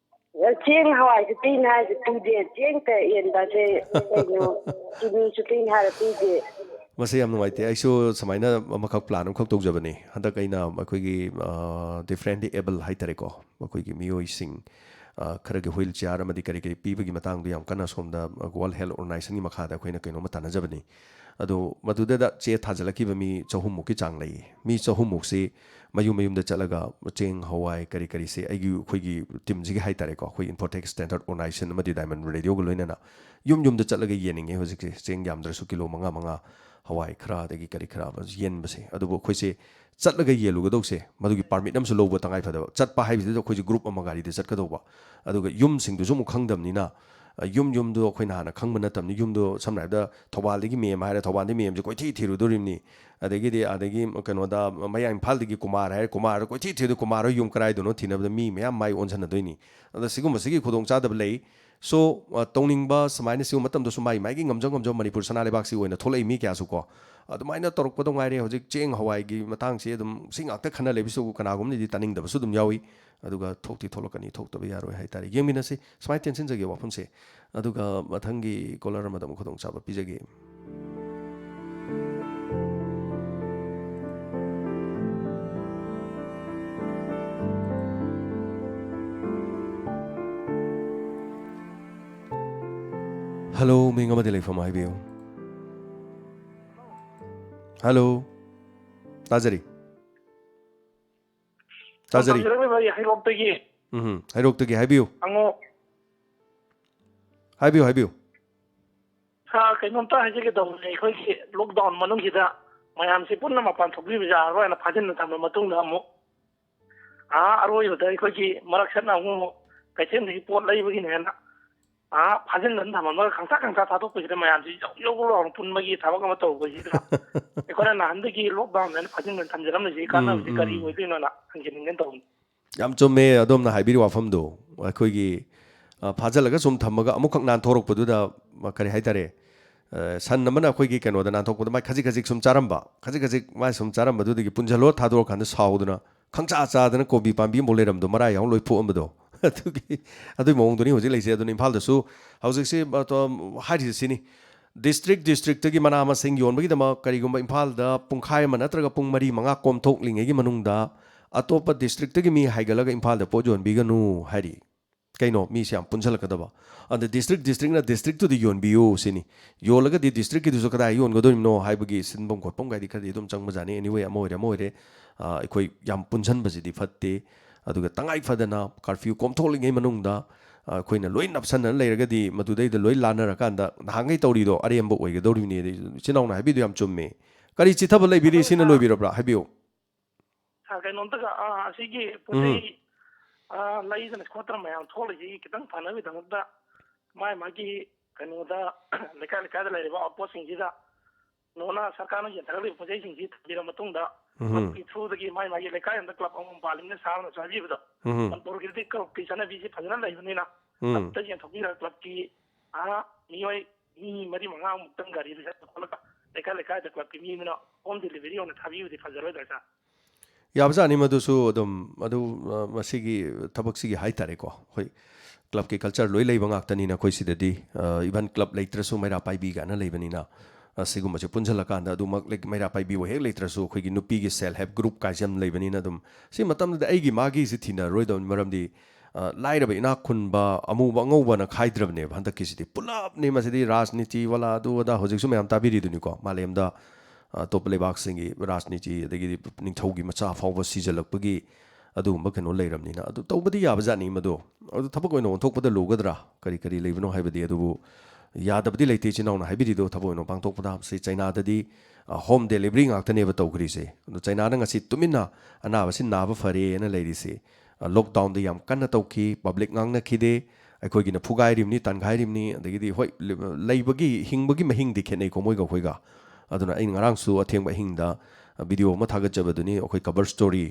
ꯆꯦꯡ ꯍꯋꯥꯏꯁꯨ ꯄꯤꯅꯤ ꯍꯥꯏꯁꯦ ꯄꯤꯗꯦ, ꯆꯦꯡꯇ ꯌꯦꯟꯕꯁꯦ ꯀꯩꯅꯣ, ꯆꯤꯅꯤꯁꯨ ꯄꯤꯅꯤ ꯍꯥꯏꯔ ꯄꯤꯗꯦ꯫ ꯃꯁꯤ ꯌꯥꯝ ꯅꯨꯡꯉꯥꯏꯇꯦ꯫ ꯑꯩꯁꯨ ꯁꯨꯃꯥꯏꯅ ꯑꯃꯈꯛ plan ꯑꯃꯈꯛ ꯇꯧꯖꯕꯅꯤ꯫ ꯍꯟꯗꯛ ꯑꯩꯅ ꯑꯩꯈꯣꯏꯒꯤ, ꯑ, differently able ꯍꯥꯏꯇꯥꯔꯦꯀꯣ, ꯑꯩꯈꯣꯏꯒꯤ ꯃꯤꯑꯣꯏꯁꯤꯡ, ꯑ, ꯈꯔꯒꯤ wheelchair ꯑꯃꯗꯤ ꯀꯔꯤ ꯀꯔꯤ ꯄꯤꯕꯒꯤ ꯃꯇꯥꯡꯗ ꯌꯥꯝ ꯀꯟꯅ ꯁꯣꯝꯗ World Health Organizationꯒꯤ ꯃꯈꯥꯗ ꯑꯩꯈꯣꯏꯅ ꯀꯩꯅꯣꯝꯃ ꯇꯥꯟꯅꯖꯕꯅꯤ꯫ ꯑꯗꯣ ꯃꯗꯨꯗ ꯆꯦ ꯊꯥꯖꯤꯜꯂꯛꯈꯤꯕ ꯃꯤ ꯆꯍꯨꯝꯃꯨꯛꯀꯤ ꯆꯥꯡ ꯂꯩꯌꯦ꯫ ꯃꯤ ꯆꯍꯨꯝꯃꯨꯛꯁꯤ ꯃꯌꯨꯝ ꯃꯌꯨꯝꯗ ꯆꯠꯂꯒ ꯆꯦꯡ, ꯍꯋꯥꯏ, ꯀꯔꯤ ꯀꯔꯤꯁꯦ ꯑꯩꯒꯤ, ꯑꯩꯈꯣꯏꯒꯤ teamꯁꯤꯒꯤ ꯍꯥꯏꯇꯥꯔꯦꯀꯣ, ꯑꯩꯈꯣꯏ Infotech Standard Organization ꯑꯃꯗꯤ Diamond Radioꯒ ꯂꯣꯏꯅꯅ ꯌꯨꯝ ꯌꯨꯝꯗ ꯆꯠꯂꯒ ꯌꯦꯟꯅꯤꯡꯉꯦ ꯍꯧꯖꯤꯛꯁꯦ꯫ ꯆꯦꯡ ꯌꯥꯝꯗ꯭ꯔꯁꯨ ꯀꯤꯂꯣ ꯃꯉꯥ ꯃꯉꯥ, ꯍꯋꯥꯏ ꯈꯔ, ꯑꯗꯒꯤ ꯀꯔꯤ ꯈꯔ ꯌꯦꯟꯕꯁꯦ꯫ ꯑꯗꯨꯕꯨ ꯑꯩꯈꯣꯏꯁꯦ ꯆꯠꯂꯒ ꯌꯦꯜꯂꯨꯒꯗꯧꯁꯦ, ꯃꯗꯨꯒꯤ permit ꯑꯃꯁꯨ ꯂꯧꯕ ꯇꯉꯥꯏ ꯐꯗꯕ꯫ ꯆꯠꯄ ꯍꯥꯏꯕꯁꯤꯗ ꯑꯩꯈꯣꯏꯁꯦ group ꯑꯃ ꯒꯥꯔꯤꯗ ꯆꯠꯀꯗꯧꯕ꯫ ꯑꯗꯨꯒ ꯌꯨꯝꯁꯤꯡꯗꯨꯁꯨ ꯑꯃꯨꯛ ꯈꯪꯗꯕꯅꯤꯅ, ꯑ, ꯌꯨꯝ ꯌꯨꯝꯗꯣ ꯑꯩꯈꯣꯏꯅ ꯍꯥꯟꯅ ꯈꯪꯕ ꯅꯠꯇꯕꯅꯤ꯫ ꯌꯨꯝꯗꯣ ꯁꯝꯅ ꯍꯥꯏꯔꯕꯗ ꯊꯧꯕꯥꯜꯗꯒꯤ ꯃꯦꯝ ꯍꯥꯏꯔꯦ, ꯊꯧꯕꯥꯜꯗꯒꯤ ꯃꯦꯝꯁꯦ ꯀꯣꯏꯊꯤ ꯊꯤꯔꯨꯗꯣꯔꯤꯕꯅꯤ꯫ ꯑꯗꯒꯤꯗꯤ ꯑꯗꯒꯤ ꯀꯩꯅꯣꯗ ꯃꯌꯥꯡ ꯏꯝꯐꯥꯜꯗꯒꯤ ꯀꯨꯃꯥꯔ ꯍꯥꯏꯔꯦ, ꯀꯨꯃꯥꯔꯗ ꯀꯣꯏꯊꯤ ꯊꯤꯔꯨꯗꯣꯏ, ꯀꯨꯃꯥꯔ ꯍꯣꯏ ꯌꯨꯝ ꯀꯔꯥꯏꯗꯅꯣ ꯊꯤꯅꯕꯗ ꯃꯤ ꯃꯌꯥꯝ ꯃꯥꯏ ꯑꯣꯟꯁꯤꯟꯅꯗꯣꯏꯅꯤ꯫ ꯑꯗ ꯁꯤꯒꯨꯝꯕꯁꯤꯒꯤ ꯈꯨꯗꯣꯡꯆꯥꯗꯕ ꯂꯩ꯫ So, ꯑ, ꯇꯧꯅꯤꯡꯕ ꯁꯨꯃꯥꯏꯅ ꯁꯤꯒꯨꯝꯕ ꯃꯇꯝꯗꯁꯨ ꯃꯥꯏ ꯃꯥꯏꯒꯤ ꯉꯝꯖ ꯉꯝꯖꯕ ꯃꯅꯤꯄꯨꯔ ꯁꯅꯥ ꯂꯩꯕꯥꯛꯁꯤ ꯑꯣꯏꯅ ꯊꯣꯛꯂꯛꯏ ꯃꯤ ꯀꯌꯥꯁꯨ ꯀꯣ꯫ ꯑꯗꯨꯃꯥꯏꯅ ꯇꯧꯔꯛꯄꯗ ꯉꯥꯏꯔꯦ꯫ ꯍꯧꯖꯤꯛ ꯆꯦꯡ ꯍꯋꯥꯏꯒꯤ ꯃꯇꯥꯡꯁꯤ ꯑꯗꯨꯝ ꯁꯤ ꯉꯥꯛꯇ ꯈꯟꯅ ꯂꯩꯕꯁꯨ ꯀꯅꯥꯒꯨꯝꯕꯅꯗꯤ ꯇꯥꯅꯤꯡꯗꯕꯁꯨ ꯑꯗꯨꯝ ꯌꯥꯎꯏ꯫ ꯑꯗꯨꯒ ꯊꯣꯛꯇꯤ ꯊꯣꯛꯂꯛꯀꯅꯤ, ꯊꯣꯛꯇꯕ ꯌꯥꯔꯣꯏ ꯍꯥꯏꯇꯥꯔꯦ꯫ ꯌꯦꯡꯃꯤꯟꯅꯁꯤ꯫ ꯁꯨꯃꯥꯏꯅ ꯇꯦꯟꯁꯤꯟꯖꯒꯦ ꯋꯥꯐꯝꯁꯦ꯫ ꯑꯗꯨꯒ ꯃꯊꯪꯒꯤ caller ꯑꯃꯗ ꯑꯃꯨꯛ ꯈꯨꯗꯣꯡꯆꯥꯕ ꯄꯤꯖꯒꯦ꯫ ꯍꯜꯂꯣ, ꯃꯤꯡ ꯑꯃꯗꯤ ꯂꯩꯐꯝ ꯍꯥꯏꯕꯤꯌꯨ꯫ ꯍꯜꯂꯣ꯫ ꯇꯥꯖꯔꯤ꯫ ꯇꯥꯖꯔꯤ꯫ ꯇꯝꯖꯔꯛꯂꯤꯕ ꯑꯩ ꯍꯩꯔꯣꯛꯇꯒꯤ꯫ ꯎꯝ, ꯍꯩꯔꯣꯛꯇꯒꯤ ꯍꯥꯏꯕꯤꯌꯨ꯫ ꯍꯪꯉꯣ꯫ ꯍꯥꯏꯕꯤꯌꯨ, ꯍꯥꯏꯕꯤꯌꯨ꯫ ꯁꯥꯔ, ꯀꯩꯅꯣꯝꯇ ꯍꯥꯏꯖꯒꯦ ꯇꯧꯕꯅꯦ꯫ ꯑꯩꯈꯣꯏꯒꯤ ꯂꯣꯛꯗꯥꯎꯟ ꯃꯅꯨꯡꯁꯤꯗ ꯃꯌꯥꯝꯁꯤ ꯄꯨꯟꯅ ꯃꯄꯥꯟ ꯊꯣꯛꯄꯤꯕ ꯌꯥꯔꯔꯣꯏꯅ ꯐꯥꯖꯤꯟꯅ ꯊꯝꯕ ꯃꯇꯨꯡꯗ ꯑꯃꯨꯛ, ꯑꯥ, ꯑꯔꯣꯏꯕꯗ ꯑꯩꯈꯣꯏꯒꯤ ꯃꯔꯛꯁꯠꯅ ꯑꯃꯨꯛ ꯀꯩꯊꯦꯜꯗꯒꯤ ꯄꯣꯠ ꯂꯩꯕꯒꯤꯅꯦꯅ, ꯑꯥ, ꯐꯥꯖꯤꯟꯗꯅ ꯊꯝꯃꯝꯃꯒ ꯈꯪꯁꯥ ꯈꯪꯁꯥ ꯊꯥꯗꯣꯛꯄꯁꯤꯗ ꯃꯌꯥꯝꯁꯤ ꯌꯧ ꯌꯧ ꯂꯥꯎꯅ ꯄꯨꯟꯕꯒꯤ ꯊꯕꯛ ꯑꯃ ꯇꯧꯕꯁꯤꯗ ꯑꯩꯈꯣꯏꯅ ꯅꯍꯥꯟꯗꯒꯤ ꯂꯣꯛꯗꯥꯎꯟ ꯍꯥꯏꯅ ꯐꯥꯖꯤꯟꯗꯅ ꯊꯝꯖꯔꯝꯃꯤꯁꯤ ꯎꯝ, ꯀꯥꯟꯅꯕꯁꯤ ꯀꯔꯤ ꯎꯝ꯫ ꯑꯣꯏꯗꯣꯏꯅꯣꯅ ꯍꯪꯖꯅꯤꯡꯗꯅ ꯇꯧꯕꯅꯤ꯫ ꯌꯥꯝ ꯆꯨꯝꯃꯦ ꯑꯗꯣꯝꯅ ꯍꯥꯏꯕꯤꯔꯤꯕ ꯋꯥꯐꯝꯗꯣ꯫ ꯑꯩꯈꯣꯏꯒꯤ, ꯑ, ꯐꯥꯖꯤꯜꯂꯒ ꯁꯨꯝ ꯊꯝꯃꯒ ꯑꯃꯨꯛꯈꯛ ꯅꯥꯟꯊꯣꯔꯛꯄꯗꯨꯗ, ꯃ-, ꯀꯔꯤ ꯍꯥꯏꯇꯥꯔꯦ, ꯑ, ꯁꯟ ꯑꯃꯅ ꯑꯩꯈꯣꯏꯒꯤ ꯀꯩꯅꯣꯗ ꯅꯥꯟꯊꯣꯛꯄꯗ ꯃꯥꯏ ꯈꯖꯤꯛ ꯈꯖꯤꯛ ꯁꯨꯝ ꯆꯥꯔꯝꯕ, ꯈꯖꯤꯛ ꯈꯖꯤꯛ ꯃꯥꯏ ꯁꯨꯝ ꯆꯥꯔꯝꯕꯗꯨꯗꯒꯤ ꯄꯨꯟꯁꯤꯜꯂꯣ ꯊꯥꯗꯣꯔꯀꯥꯟꯗ ꯁꯥꯎꯗꯅ ꯈꯪꯆꯥ ꯆꯥꯗꯅ ꯀꯣꯕꯤ ꯄꯥꯝꯕꯤ ꯑꯃꯐꯥꯎ ꯂꯩꯔꯝꯗꯣ ꯃꯔꯥ ꯌꯥꯎ ꯂꯣꯏ ꯐꯨꯛꯑꯝꯕꯗꯣ꯫ ꯑꯗꯨꯒꯤ, ꯑꯗꯨꯒꯤ ꯃꯑꯣꯡꯗꯨꯅꯤ ꯍꯧꯖꯤꯛ ꯂꯩꯁꯦ꯫ ꯑꯗꯨꯅ ꯏꯝꯐꯥꯜꯗꯁꯨ ꯍꯧꯖꯤꯛꯁꯤ, ꯑ, ꯇꯣ-, ꯍꯥꯏꯔꯤꯁꯦ ꯁꯤꯅꯤ꯫ ꯗꯤꯁꯇ꯭ꯔꯤꯛ ꯗꯤꯁꯇ꯭ꯔꯤꯛꯇꯒꯤ ꯃꯅꯥ ꯃꯁꯤꯡ ꯌꯣꯟꯕꯒꯤꯗꯃꯛ ꯀꯔꯤꯒꯨꯝꯕ ꯏꯝꯐꯥꯜꯗ ꯄꯨꯡꯈꯥꯏ ꯑꯃ ꯅꯠꯇ꯭ꯔꯒ ꯄꯨꯡ ꯃꯔꯤ ꯃꯉꯥ ꯀꯣꯝꯊꯣꯛꯂꯤꯉꯩꯒꯤ ꯃꯅꯨꯡꯗ ꯑꯇꯣꯞꯄ ꯗꯤꯁꯇ꯭ꯔꯤꯛꯇꯒꯤ ꯃꯤ ꯍꯥꯏꯒꯠꯂꯒ ꯏꯝꯐꯥꯜꯗ ꯄꯣꯠ ꯌꯣꯟꯕꯤꯒꯅꯨ ꯍꯥꯏꯔꯤ꯫ ꯀꯩꯅꯣ, ꯃꯤꯁꯦ ꯌꯥꯝ ꯄꯨꯟꯁꯤꯜꯂꯛꯀꯗꯕ꯫ ꯑꯗ ꯗꯤꯁꯇ꯭ꯔꯤꯛ ꯗꯤꯁꯇ꯭ꯔꯤꯛꯅ ꯗꯤꯁꯇ꯭ꯔꯤꯛꯇꯨꯗ ꯌꯣꯟꯕꯤꯌꯨ ꯁꯤꯅꯤ꯫ ꯌꯣꯜꯂꯒꯗꯤ ꯗꯤꯁꯇ꯭ꯔꯤꯛꯀꯤꯗꯨꯁꯨ ꯀꯗꯥꯏ ꯌꯣꯟꯒꯗꯣꯔꯤꯕꯅꯣ ꯍꯥꯏꯕꯒꯤ ꯁꯤꯟꯐꯝ ꯈꯣꯠꯐꯝ ꯀꯥꯏꯗꯤ ꯈꯔꯗꯤ ꯑꯗꯨꯝ ꯆꯪꯕꯖꯥꯠꯅꯤ꯫ Anyway, ꯑꯃ ꯑꯣꯏꯔꯦ ꯑꯃ ꯑꯣꯏꯔꯦ, ꯑ, ꯑꯩꯈꯣꯏ ꯌꯥꯝ ꯄꯨꯟꯁꯤꯟꯕꯁꯤꯗꯤ ꯐꯠꯇꯦ꯫ ꯑꯗꯨꯒ ꯇꯉꯥꯏ ꯐꯗꯅ ꯀꯥꯔꯐ꯭ꯌꯨ ꯀꯣꯝꯊꯣꯛꯂꯤꯉꯩ ꯃꯅꯨꯡꯗ, ꯑ, ꯑꯩꯈꯣꯏꯅ ꯂꯣꯏ ꯅꯞꯁꯟꯅꯅ ꯂꯩꯔꯒꯗꯤ ꯃꯗꯨꯗꯩꯗ ꯂꯣꯏ ꯂꯥꯟꯅꯔꯀꯥꯟꯗ ꯅꯍꯥꯟꯈꯩ ꯇꯧꯔꯤꯗꯣ ꯑꯔꯦꯝꯕ ꯑꯣꯏꯒꯗꯧꯔꯤꯕꯅꯤ꯫ ꯑꯗꯩ ꯏꯆꯤꯟ ꯏꯅꯥꯎꯅ ꯍꯥꯏꯕꯤꯗꯣ ꯌꯥꯝ ꯆꯨꯝꯃꯦ꯫ ꯀꯔꯤ ꯆꯤꯊꯕ ꯂꯩꯕꯤꯔꯤ? ꯑꯗꯨ ꯁꯤꯅ ꯁꯥꯔ, ꯂꯣꯏꯕꯤꯔꯕ꯭ꯔꯥ? ꯍꯥꯏꯕꯤꯌꯨ꯫ ꯁꯥꯔ, ꯀꯩꯅꯣꯝꯇꯒ, ꯑ, ꯑꯁꯤꯒꯤ ꯄꯣꯠ ꯎꯝ꯫ ꯆꯩ, ꯑ, ꯂꯩꯗꯅ ꯈꯣꯠꯇꯅ ꯃꯌꯥꯝ ꯊꯣꯛꯂꯤꯁꯤ ꯈꯤꯇꯪ ꯐꯅꯕꯒꯤꯗꯃꯛꯇ ꯃꯥꯏ ꯃꯥꯒꯤ ꯀꯩꯅꯣꯗ ꯂꯩꯀꯥꯏ ꯂꯩꯀꯥꯏꯗ ꯂꯩꯔꯤꯕ ꯑꯥꯎꯠꯄꯣꯁꯁꯤꯡꯁꯤꯗ ꯅꯣꯅ ꯁꯔꯀꯥꯔꯅ ꯌꯦꯟꯊꯔꯛꯂꯤꯕ ꯄꯣꯠ ꯆꯩꯁꯤꯡꯁꯤ ꯊꯝꯕꯤꯔ ꯃꯇꯨꯡꯗ ꯎꯝ꯫ ꯀ꯭ꯂꯕꯀꯤ ꯊ꯭ꯔꯨꯗꯒꯤ ꯃꯥꯏ ꯃꯥꯒꯤ ꯂꯩꯀꯥꯏ ꯑꯃꯗ ꯀ꯭ꯂꯕ ꯑꯃꯃꯝ ꯄꯥꯜꯂꯤꯕꯅꯤꯅ ꯁꯥꯔꯅꯁꯨ ꯍꯥꯏꯕꯤꯕꯗꯣ ꯎꯝ꯫ ꯃꯅꯤꯄꯨꯔꯒꯤꯗꯤ ꯀ꯭ꯂꯕꯀꯤ ꯆꯠꯅꯕꯤꯁꯤ ꯐꯖꯅ ꯂꯩꯕꯅꯤꯅ ꯎꯝ꯫ ꯀ꯭ꯂꯕꯇ ꯌꯦꯟꯊꯣꯛꯄꯤꯔꯒ ꯀ꯭ꯂꯕꯀꯤ, ꯑ, ꯃꯤꯑꯣꯏ ꯃꯤ ꯃꯔꯤ ꯃꯉꯥꯃꯨꯛꯇꯪ ꯒꯥꯔꯤꯗ ꯆꯠꯂ ꯈꯣꯠꯂꯒ ꯂꯩꯀꯥꯏ ꯂꯩꯀꯥꯏꯗ ꯀ꯭ꯂꯕꯀꯤ ꯃꯤ ꯑꯃꯅ ꯍꯣꯝ ꯗꯦꯂꯤꯚꯔꯤ ꯑꯣꯏꯅ ꯊꯥꯕꯤꯕꯗꯤ ꯐꯖꯔꯣꯏꯗ꯭ꯔꯥ ꯁꯥꯔ? ꯌꯥꯕꯖꯥꯠꯅꯤ ꯃꯗꯨꯁꯨ ꯑꯗꯨꯝ꯫ ꯑꯗꯨ, ꯑ, ꯃꯁꯤꯒꯤ ꯊꯕꯛꯁꯤꯒꯤ ꯍꯥꯏ ꯇꯥꯔꯦꯀꯣ, ꯑꯩꯈꯣꯏ ꯀ꯭ꯂꯕꯀꯤ ꯀꯜꯆꯔ ꯂꯣꯏ ꯂꯩꯕ ꯉꯥꯛꯇꯅꯤꯅ ꯑꯩꯈꯣꯏ ꯁꯤꯗꯗꯤ, ꯑ, even ꯀ꯭ꯂꯕ ꯂꯩꯇ꯭ꯔꯁꯨ ꯃꯩꯔꯥ ꯄꯥꯏꯕꯤ ꯀꯥꯏꯅ ꯂꯩꯕꯅꯤꯅ, ꯑ, ꯁꯤꯒꯨꯝꯕꯁꯦ ꯄꯨꯟꯁꯤꯜꯂꯀꯥꯟꯗ ꯑꯗꯨꯃꯛ ꯂꯩ-, ꯃꯩꯔꯥ ꯄꯥꯏꯕꯤꯕꯨ ꯍꯦꯛ ꯂꯩꯇ꯭ꯔꯁꯨ ꯑꯩꯈꯣꯏꯒꯤ ꯅꯨꯄꯤꯒꯤ ꯁꯦꯜꯐ ꯍꯦꯜꯞ ꯒ꯭ꯔꯨꯞ ꯀꯥꯏꯁꯦ ꯌꯥꯝ ꯂꯩꯕꯅꯤꯅ ꯑꯗꯨꯝ ꯁꯤ ꯃꯇꯝꯗꯨꯗ ꯑꯩꯒꯤ ꯃꯥꯒꯤꯁꯤ ꯊꯤꯅꯔꯣꯏꯗꯕꯅꯤ꯫ ꯃꯔꯝꯗꯤ, ꯑ, ꯂꯥꯏꯔꯕ ꯏꯅꯥꯛ ꯈꯨꯟꯕ, ꯑꯃꯨꯕ ꯑꯉꯧꯕꯅ ꯈꯥꯏꯗ꯭ꯔꯕꯅꯦꯕ꯫ ꯍꯟꯗꯛꯀꯤꯁꯤꯗꯤ ꯄꯨꯂꯞꯅꯤ꯫ ꯃꯁꯤꯗꯤ ꯔꯥꯖꯅꯤꯇꯤ ꯋꯥꯂꯥ ꯑꯗꯨ ꯑꯗꯥ ꯍꯧꯖꯤꯛꯁꯨ ꯃꯌꯥꯝ ꯇꯥꯕꯤꯔꯤꯗꯨꯅꯤꯀꯣ꯫ ꯃꯥꯂꯦꯝꯗ, ꯑ, ꯑꯇꯣꯞꯄ ꯂꯩꯕꯥꯛꯁꯤꯡꯒꯤ ꯔꯥꯖꯅꯤꯇꯤ, ꯑꯗꯒꯤꯗꯤ ꯅꯤꯡꯊꯧꯒꯤ ꯃꯆꯥ ꯐꯥꯎꯕ ꯁꯤꯖꯜꯂꯛꯄꯒꯤ ꯑꯗꯨꯒꯨꯝꯕ ꯀꯩꯅꯣ ꯂꯩꯔꯕꯅꯤꯅ꯫ ꯑꯗꯨ ꯇꯧꯕꯗꯤ ꯌꯥꯕ ꯖꯥꯠꯅꯤ ꯃꯗꯨ꯫ ꯑꯗꯨ ꯊꯕꯛ ꯑꯣꯏꯅ ꯑꯣꯟꯊꯣꯛꯄꯗ ꯂꯨꯒꯗ꯭ꯔꯥ? ꯀꯔꯤ ꯀꯔꯤ ꯂꯩꯕꯅꯣ ꯍꯥꯏꯕꯗꯤ꯫ ꯑꯗꯨꯕꯨ ꯌꯥꯗꯕꯗꯤ ꯂꯩꯇꯦ, ꯏꯆꯤꯟ ꯏꯅꯥꯎꯅ ꯍꯥꯏꯕꯤꯔꯤꯗꯣ ꯊꯕꯛ ꯑꯣꯏꯅ ꯄꯥꯡꯊꯣꯛꯄꯗ꯫ ꯁꯤ ꯆꯩꯅꯥꯗꯗꯤ, ꯑ, home delivery ꯉꯥꯛꯇꯅꯦꯕ ꯇꯧꯈ꯭ꯔꯤꯁꯦ꯫ ꯑꯗꯣ ꯆꯩꯅꯥꯅ ꯉꯁꯤ ꯇꯨꯃꯤꯟꯅ ꯑꯅꯥꯕꯁꯤ ꯅꯥꯕ ꯐꯔꯦꯅ ꯂꯩꯔꯤꯁꯦ꯫ ꯑ, lockdownꯗ ꯌꯥꯝ ꯀꯟꯅ ꯇꯧꯈꯤ, public ꯉꯥꯡꯅꯈꯤꯗꯦ꯫ ꯑꯩꯈꯣꯏꯒꯤꯅ ꯐꯨꯒꯥꯏꯔꯤꯕꯅꯤ, ꯇꯥꯟꯒꯥꯏꯔꯤꯕꯅꯤ, ꯑꯗꯒꯤꯗꯤ ꯍꯣꯏ, ꯂ-, ꯂꯩꯕꯒꯤ, ꯍꯤꯡꯕꯒꯤ ꯃꯍꯤꯡꯗꯤ ꯈꯦꯠꯅꯩꯀꯣ ꯃꯣꯏꯒ ꯑꯩꯈꯣꯏꯒ꯫ ꯑꯗꯨꯅ ꯑꯩꯅ ꯉꯔꯥꯡꯁꯨ ꯑꯊꯦꯡꯕ ꯑꯍꯤꯡꯗ, ꯑ, video ꯑꯃ ꯊꯥꯒꯠꯆꯕꯗꯨꯅꯤ, ꯑꯩꯈꯣꯏ cover story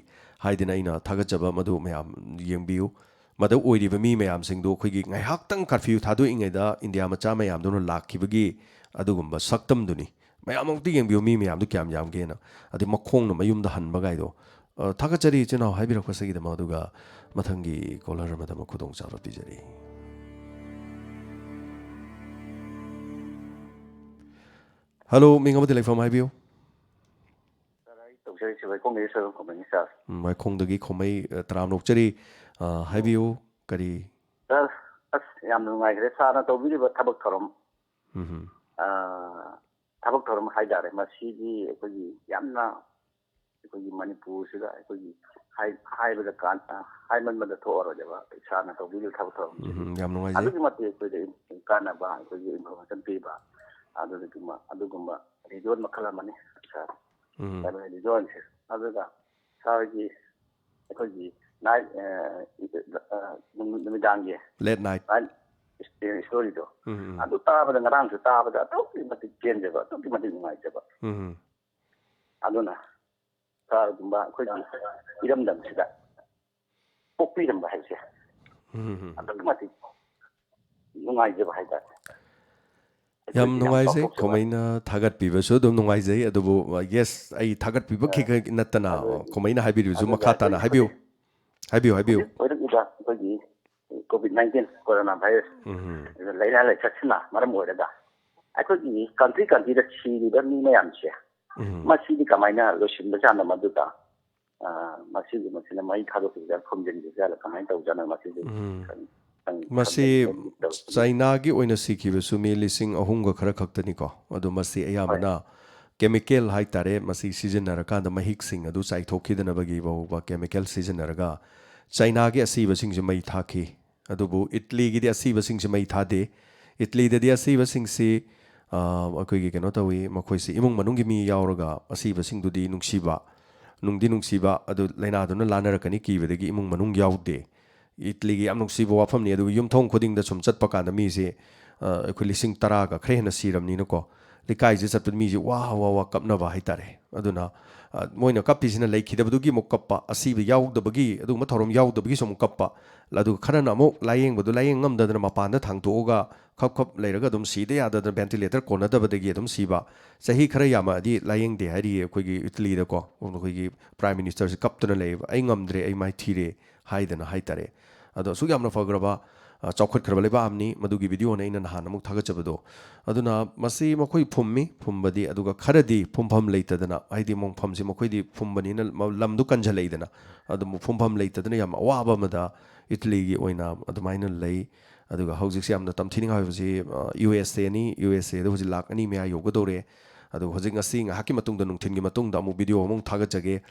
ꯍꯥꯏꯗꯅ ꯑꯩꯅ ꯊꯥꯒꯠꯆꯕ, ꯃꯗꯨ ꯃꯌꯥꯝ ꯌꯦꯡꯕꯤꯌꯨ꯫ ꯃꯗꯨ ꯑꯣꯏꯔꯤꯕ ꯃꯤ ꯃꯌꯥꯝꯁꯤꯡꯗꯨ ꯑꯩꯈꯣꯏꯒꯤ ꯉꯥꯏꯍꯥꯛꯇꯪ curfew ꯊꯥꯗꯣꯛꯏꯉꯩꯗ ꯏꯟꯗꯤꯌꯥ ꯃꯆꯥ ꯃꯌꯥꯝꯗꯨꯅ ꯂꯥꯛꯈꯤꯕꯒꯤ ꯑꯗꯨꯒꯨꯝꯕ ꯁꯛꯇꯝꯗꯨꯅꯤ꯫ ꯃꯌꯥꯝ ꯑꯃꯨꯛꯇ ꯌꯦꯡꯕꯤꯌꯨ, ꯃꯤ ꯃꯌꯥꯝꯗꯨ ꯀꯌꯥꯝ ꯌꯥꯝꯒꯦꯅ꯫ ꯑꯗꯩ ꯃꯈꯣꯡꯅ ꯃꯌꯨꯝꯗ ꯍꯟꯕꯒꯥꯏꯗꯣ꯫ ꯑ, ꯊꯥꯒꯠꯆꯔꯤ ꯏꯆꯤꯟ ꯏꯅꯥꯎ ꯍꯥꯏꯕꯤꯔꯛꯄꯁꯤꯒꯤꯗꯃꯛ꯫ ꯑꯗꯨꯒ ꯃꯊꯪꯒꯤ caller ꯑꯃꯗ ꯑꯃꯨꯛ ꯈꯨꯗꯣꯡꯆꯥꯕ ꯄꯤꯖꯔꯤ꯫ Hello, ꯃꯤꯡ ꯑꯃꯗꯤ ꯂꯩꯐꯝ ꯍꯥꯏꯕꯤꯌꯨ꯫ Sir, ꯑꯩ ꯇꯧꯖꯔꯤꯁꯦ ꯋꯥꯏꯈꯣꯡꯗꯒꯤ ꯁꯣꯏꯕꯝ ꯈꯣꯝꯕꯩꯅꯤ, sir꯫ ꯎꯝ, ꯋꯥꯏꯈꯣꯡꯗꯒꯤ ꯈꯣꯃꯩ, ꯑ, ꯇꯔꯥꯝꯅ ꯑꯣꯛꯆꯔꯤ꯫ ꯑ, ꯍꯥꯏꯕꯤꯌꯨ, ꯀꯔꯤ? Sir, ꯑꯁ, ꯌꯥꯝꯅ ꯅꯨꯡꯉꯥꯏꯈ꯭ꯔꯦ sirꯅ ꯇꯧꯕꯤꯔꯤꯕ ꯊꯕꯛ ꯊꯧꯔꯝ꯫ ꯎꯝ꯫ ꯑ, ꯊꯕꯛ ꯊꯧꯔꯝ ꯍꯥꯏꯇꯥꯔꯦ, ꯃꯁꯤꯗꯤ ꯑꯩꯈꯣꯏꯒꯤ ꯌꯥꯝꯅ, ꯑꯩꯈꯣꯏꯒꯤ ꯃꯅꯤꯄꯨꯔꯁꯤꯗ ꯑꯩꯈꯣꯏꯒꯤ ꯍꯥꯏ-, ꯍꯥꯏꯕꯗ ꯀꯥꯟ-, ꯑ, ꯍꯥꯏꯃꯟꯕꯗ ꯊꯣꯛꯑꯔꯣꯏꯗꯕ sirꯅ ꯇꯧꯕꯤꯔꯤꯕ ꯊꯕꯛ ꯊꯧꯔꯝꯁꯤꯗꯤ ꯎꯝ, ꯌꯥꯝ ꯅꯨꯡꯉꯥꯏꯖꯩ꯫ ꯑꯗꯨꯛꯀꯤ ꯃꯇꯤꯛ ꯑꯩꯈꯣꯏꯗ ꯀꯥꯟꯅꯕ, ꯑꯩꯈꯣꯏꯒꯤ information ꯄꯤꯕ, ꯑꯗꯨꯗꯨꯒꯤ ꯃ-, ꯑꯗꯨꯒꯨꯝꯕ radio ꯃꯈꯜ ꯑꯃꯅꯤ, sir꯫ ꯎꯝ꯫ ꯀꯩꯅꯣ, radioꯁꯦ꯫ ꯑꯗꯨꯒ sirꯒꯤ ꯑꯩꯈꯣꯏꯒꯤ night, ꯑ, ꯑ, ꯅꯨꯃꯤ-, ꯅꯨꯃꯤꯗꯥꯡꯒꯤ late night꯫ Night storyꯗꯣ, ꯎꯝ, ꯎꯝ꯫ ꯑꯗꯨ ꯇꯥꯕꯗ, ꯉꯔꯥꯡꯁꯨ ꯇꯥꯕꯗ ꯑꯗꯨꯛꯀꯤ ꯃꯇꯤꯛ ꯄꯦꯟꯖꯕ, ꯑꯗꯨꯛꯀꯤ ꯃꯇꯤꯛ ꯅꯨꯡꯉꯥꯏꯖꯕ꯫ ꯎꯝ꯫ ꯑꯗꯨꯅ sirꯒꯨꯝꯕ ꯑꯩꯈꯣꯏꯒꯤ ꯏꯔꯝꯗꯝꯁꯤꯗ ꯄꯣꯛꯄꯤꯔꯝꯕ ꯍꯥꯏꯕꯁꯦ ꯎꯝ꯫ ꯑꯗꯨꯛꯀꯤ ꯃꯇꯤꯛ ꯅꯨꯡꯉꯥꯏꯖꯕ ꯍꯥꯏꯇꯥꯔꯦ꯫ ꯌꯥꯝ ꯑꯩꯈꯣꯏꯁꯦ ꯌꯥꯝ ꯅꯨꯡꯉꯥꯏꯖꯩ꯫ ꯆꯥꯎꯊꯣꯛꯆꯕ꯫ ꯈꯣꯃꯩꯅ ꯊꯥꯒꯠꯄꯤꯕꯁꯨ ꯑꯗꯨꯝ ꯅꯨꯡꯉꯥꯏꯖꯩ꯫ ꯑꯗꯨꯕꯨ, ꯑ, yes, ꯑꯩ ꯊꯥꯒꯠꯄꯤꯕ ꯑ, ꯈꯛ ꯅꯠꯇꯅ, ꯑꯗꯨ, ꯈꯣꯃꯩꯅ ꯍꯥꯏꯕꯤꯔꯤꯕꯁꯨ ꯑꯗꯨꯒ ꯃꯈꯥ ꯇꯥꯅ ꯑꯩꯈꯣꯏ ꯍꯥꯏꯕꯤꯌꯨ꯫ ꯍꯧꯖꯤꯛ, ꯍꯥꯏꯕꯤꯌꯨ, ꯍꯥꯏꯕꯤꯌꯨ꯫ ꯍꯧꯖꯤꯛ ꯑꯣꯏꯔꯛꯂꯤꯕ ꯑꯩꯈꯣꯏꯒꯤ COVID nineteen, corona virus, ꯎꯝ꯫ ꯂꯥꯏꯅꯥ ꯂꯥꯏꯆꯠꯁꯤꯅ ꯃꯔꯝ ꯑꯣꯏꯔꯒ ꯑꯩꯈꯣꯏꯒꯤ country countryꯗ ꯁꯤꯔꯤꯕ ꯃꯤ ꯃꯌꯥꯝꯁꯦ, ꯎꯝ꯫ ꯃꯁꯤꯗꯤ ꯀꯃꯥꯏꯅ ꯂꯣꯏꯁꯤꯟꯕꯖꯥꯠꯅꯣ? ꯃꯗꯨꯗ ꯑ, ꯃꯁꯤꯒꯨꯝꯕꯁꯤꯅ ꯃꯩ ꯊꯥꯗꯣꯛꯈꯤꯕ ꯖꯥꯠꯂ, ꯈꯨꯝꯖꯤꯟꯈꯤꯕ ꯖꯥꯠꯂ, ꯀꯃꯥꯏꯅ ꯇꯧꯖꯥꯠꯅꯣ ꯃꯁꯤꯁꯨ? ꯎꯝ꯫ ꯈꯪ-, ꯈꯪ-, ꯃꯁꯤ ꯈꯪꯖꯅꯤꯡꯕ ꯇꯧꯔꯛꯄꯅꯤ꯫ ꯆꯥꯏꯅꯥꯒꯤ ꯑꯣꯏꯅ ꯁꯤꯈꯤꯕꯁꯨ ꯃꯤ ꯂꯤꯁꯤꯡ ꯑꯍꯨꯝꯒ ꯈꯔ ꯈꯛꯇꯅꯤꯀꯣ꯫ ꯑꯗꯣ ꯃꯁꯤ ꯑꯌꯥꯝꯕꯅ ꯀꯦꯃꯤꯀꯦꯜ ꯍꯥꯏꯇꯥꯔꯦ, ꯃꯁꯤ ꯁꯤꯖꯤꯟꯅꯔꯀꯥꯟꯗ ꯃꯍꯤꯛꯁꯤꯡ ꯑꯗꯨ ꯆꯥꯏꯊꯣꯛꯈꯤꯗꯅꯕꯒꯤ ꯐꯥꯎꯕ ꯀꯦꯃꯤꯀꯦꯜ ꯁꯤꯖꯤꯟꯅꯔꯒ ꯆꯥꯏꯅꯥꯒꯤ ꯑꯁꯤꯕꯁꯤꯡꯁꯦ ꯃꯩ ꯊꯥꯈꯤ꯫ ꯑꯗꯨꯕꯨ ꯏꯠꯂꯤꯒꯤꯗꯤ ꯑꯁꯤꯕꯁꯤꯡꯁꯦ ꯃꯩ ꯊꯥꯗꯦ꯫ ꯏꯠꯂꯤꯗꯗꯤ ꯑꯁꯤꯕꯁꯤꯡꯁꯤ, ꯑ, ꯑꯩꯈꯣꯏꯒꯤ ꯀꯩꯅꯣ ꯇꯧꯏ, ꯃꯈꯣꯏꯁꯤ ꯏꯃꯨꯡ ꯃꯅꯨꯡꯒꯤ ꯃꯤ ꯌꯥꯎꯔꯒ ꯑꯁꯤꯕꯁꯤꯡꯗꯨꯗꯤ ꯅꯨꯡꯁꯤꯕ, ꯅꯨꯡꯗꯤ ꯅꯨꯡꯁꯤꯕ, ꯑꯗꯨ ꯂꯥꯏꯅꯥꯗꯨꯅ ꯂꯥꯟꯅꯔꯛꯀꯅꯤ ꯀꯤꯕꯗꯒꯤ ꯏꯃꯨꯡ ꯃꯅꯨꯡ ꯌꯥꯎꯗꯦ꯫ ꯏꯠꯂꯤꯒꯤ ꯌꯥꯝ ꯅꯨꯡꯁꯤꯕ ꯋꯥꯐꯝꯅꯤ꯫ ꯑꯗꯨꯒ ꯌꯨꯝꯊꯣꯡ ꯈꯨꯗꯤꯡꯗ ꯁꯨꯝ ꯆꯠꯄ ꯀꯥꯟꯗ ꯃꯤꯁꯦ, ꯑ, ꯑꯩꯈꯣꯏ ꯂꯤꯁꯤꯡ ꯇꯔꯥꯒ ꯈꯔ ꯍꯦꯟꯅ ꯁꯤꯔꯕꯅꯤꯅꯀꯣ, ꯂꯩꯀꯥꯏꯁꯦ ꯆꯠꯄꯗ ꯃꯤꯁꯦ ꯋꯥ ꯋꯥ ꯋꯥ ꯀꯞꯅꯕ ꯍꯥꯏꯇꯥꯔꯦ꯫ ꯑꯗꯨꯅ, ꯑ, ꯃꯣꯏꯅ ꯀꯞꯄꯤꯁꯤꯅ ꯂꯩꯈꯤꯗꯕꯗꯨꯒꯤ ꯑꯃꯨꯛ ꯀꯞꯄ, ꯑꯁꯤꯕ ꯌꯥꯎꯗꯕꯒꯤ, ꯑꯗꯨꯒꯨꯝꯕ ꯊꯧꯔꯝ ꯌꯥꯎꯗꯕꯒꯤꯁꯨ ꯑꯃꯨꯛ ꯀꯞꯄ, ꯑꯗꯨꯒ ꯈꯔꯅ ꯑꯃꯨꯛ ꯂꯥꯏꯌꯦꯡꯕꯗꯨ ꯂꯥꯏꯌꯦꯡ ꯉꯝꯗꯗꯅ ꯃꯄꯥꯟꯗ ꯊꯥꯡꯇꯣꯛꯑꯒ ꯈꯞ ꯈꯞ ꯂꯩꯔꯒ ꯑꯗꯨꯝ ꯁꯤꯗ ꯌꯥꯗꯗꯅ ventilator ꯀꯣꯟꯅꯗꯕꯗꯒꯤ ꯑꯗꯨꯝ ꯁꯤꯕ꯫ ꯆꯍꯤ ꯈꯔ ꯌꯥꯝꯃꯛꯑꯗꯤ ꯂꯥꯏꯌꯦꯡꯗꯦ ꯍꯥꯏꯔꯤꯌꯦ ꯑꯩꯈꯣꯏꯒꯤ ꯏꯇꯂꯤꯗꯀꯣ꯫ ꯑꯩꯈꯣꯏꯒꯤ Prime Ministerꯁꯦ ꯀꯞꯇꯅ ꯂꯩꯌꯦꯕ, "ꯑꯩ ꯉꯝꯗ꯭ꯔꯦ, ꯑꯩ ꯃꯥꯏ ꯊꯤꯔꯦ" ꯍꯥꯏꯗꯅ ꯍꯥꯏꯇꯥꯔꯦ꯫ ꯑꯗꯣ ꯑꯁꯨꯛ ꯌꯥꯝꯅ ꯐꯈ꯭ꯔꯕ, ꯑ, ꯆꯥꯎꯈꯠꯈ꯭ꯔꯕ ꯂꯩꯕꯥꯛ ꯑꯃꯅꯤ꯫ ꯃꯗꯨꯒꯤ videoꯅ ꯑꯩꯅ ꯅꯍꯥꯟ ꯑꯃꯨꯛ ꯊꯥꯒꯠꯆꯕꯗꯣ꯫ ꯑꯗꯨꯅ ꯃꯁꯤ ꯃꯈꯣꯏ ꯐꯨꯝꯃꯤ, ꯐꯨꯝꯕꯗꯤ, ꯑꯗꯨꯒ ꯈꯔꯗꯤ ꯐꯨꯝꯐꯝ ꯂꯩꯇꯗꯅ, ꯍꯥꯏꯗꯤ ꯃꯣꯡꯐꯝꯁꯤ ꯃꯈꯣꯏꯗꯤ ꯐꯨꯝꯕꯅꯤꯅ ꯃ-, ꯂꯝꯗꯨ ꯀꯟꯖꯜꯂꯛꯏꯗꯅ, ꯑꯗꯨꯝ ꯐꯨꯝꯐꯝ ꯂꯩꯇꯗꯅ ꯌꯥꯝ ꯑꯋꯥꯕ ꯑꯃꯗ ꯏꯇꯂꯤꯒꯤ ꯑꯣꯏꯅ ꯑꯗꯨꯃꯥꯏꯅ ꯂꯩ꯫ ꯑꯗꯨꯒ ꯍꯧꯖꯤꯛꯁꯤ ꯌꯥꯝꯅ ꯇꯝꯊꯤꯅꯤꯡꯉꯥꯏ ꯑꯣꯏꯕꯁꯤ, ꯑ, USAꯅꯤ꯫ USAꯗ ꯍꯧꯖꯤꯛ ꯂꯥꯛ ꯑꯅꯤ ꯃꯌꯥ ꯌꯧꯒꯗꯧꯔꯦ꯫ ꯑꯗꯨ ꯍꯧꯖꯤꯛ ꯉꯁꯤ ꯉꯥꯏꯍꯥꯛꯀꯤ ꯃꯇꯨꯡꯗ, ꯅꯨꯡꯊꯤꯟꯒꯤ ꯃꯇꯨꯡꯗ ꯑꯃꯨꯛ video ꯑꯃꯨꯛ ꯊꯥꯒꯠꯆꯒꯦ꯫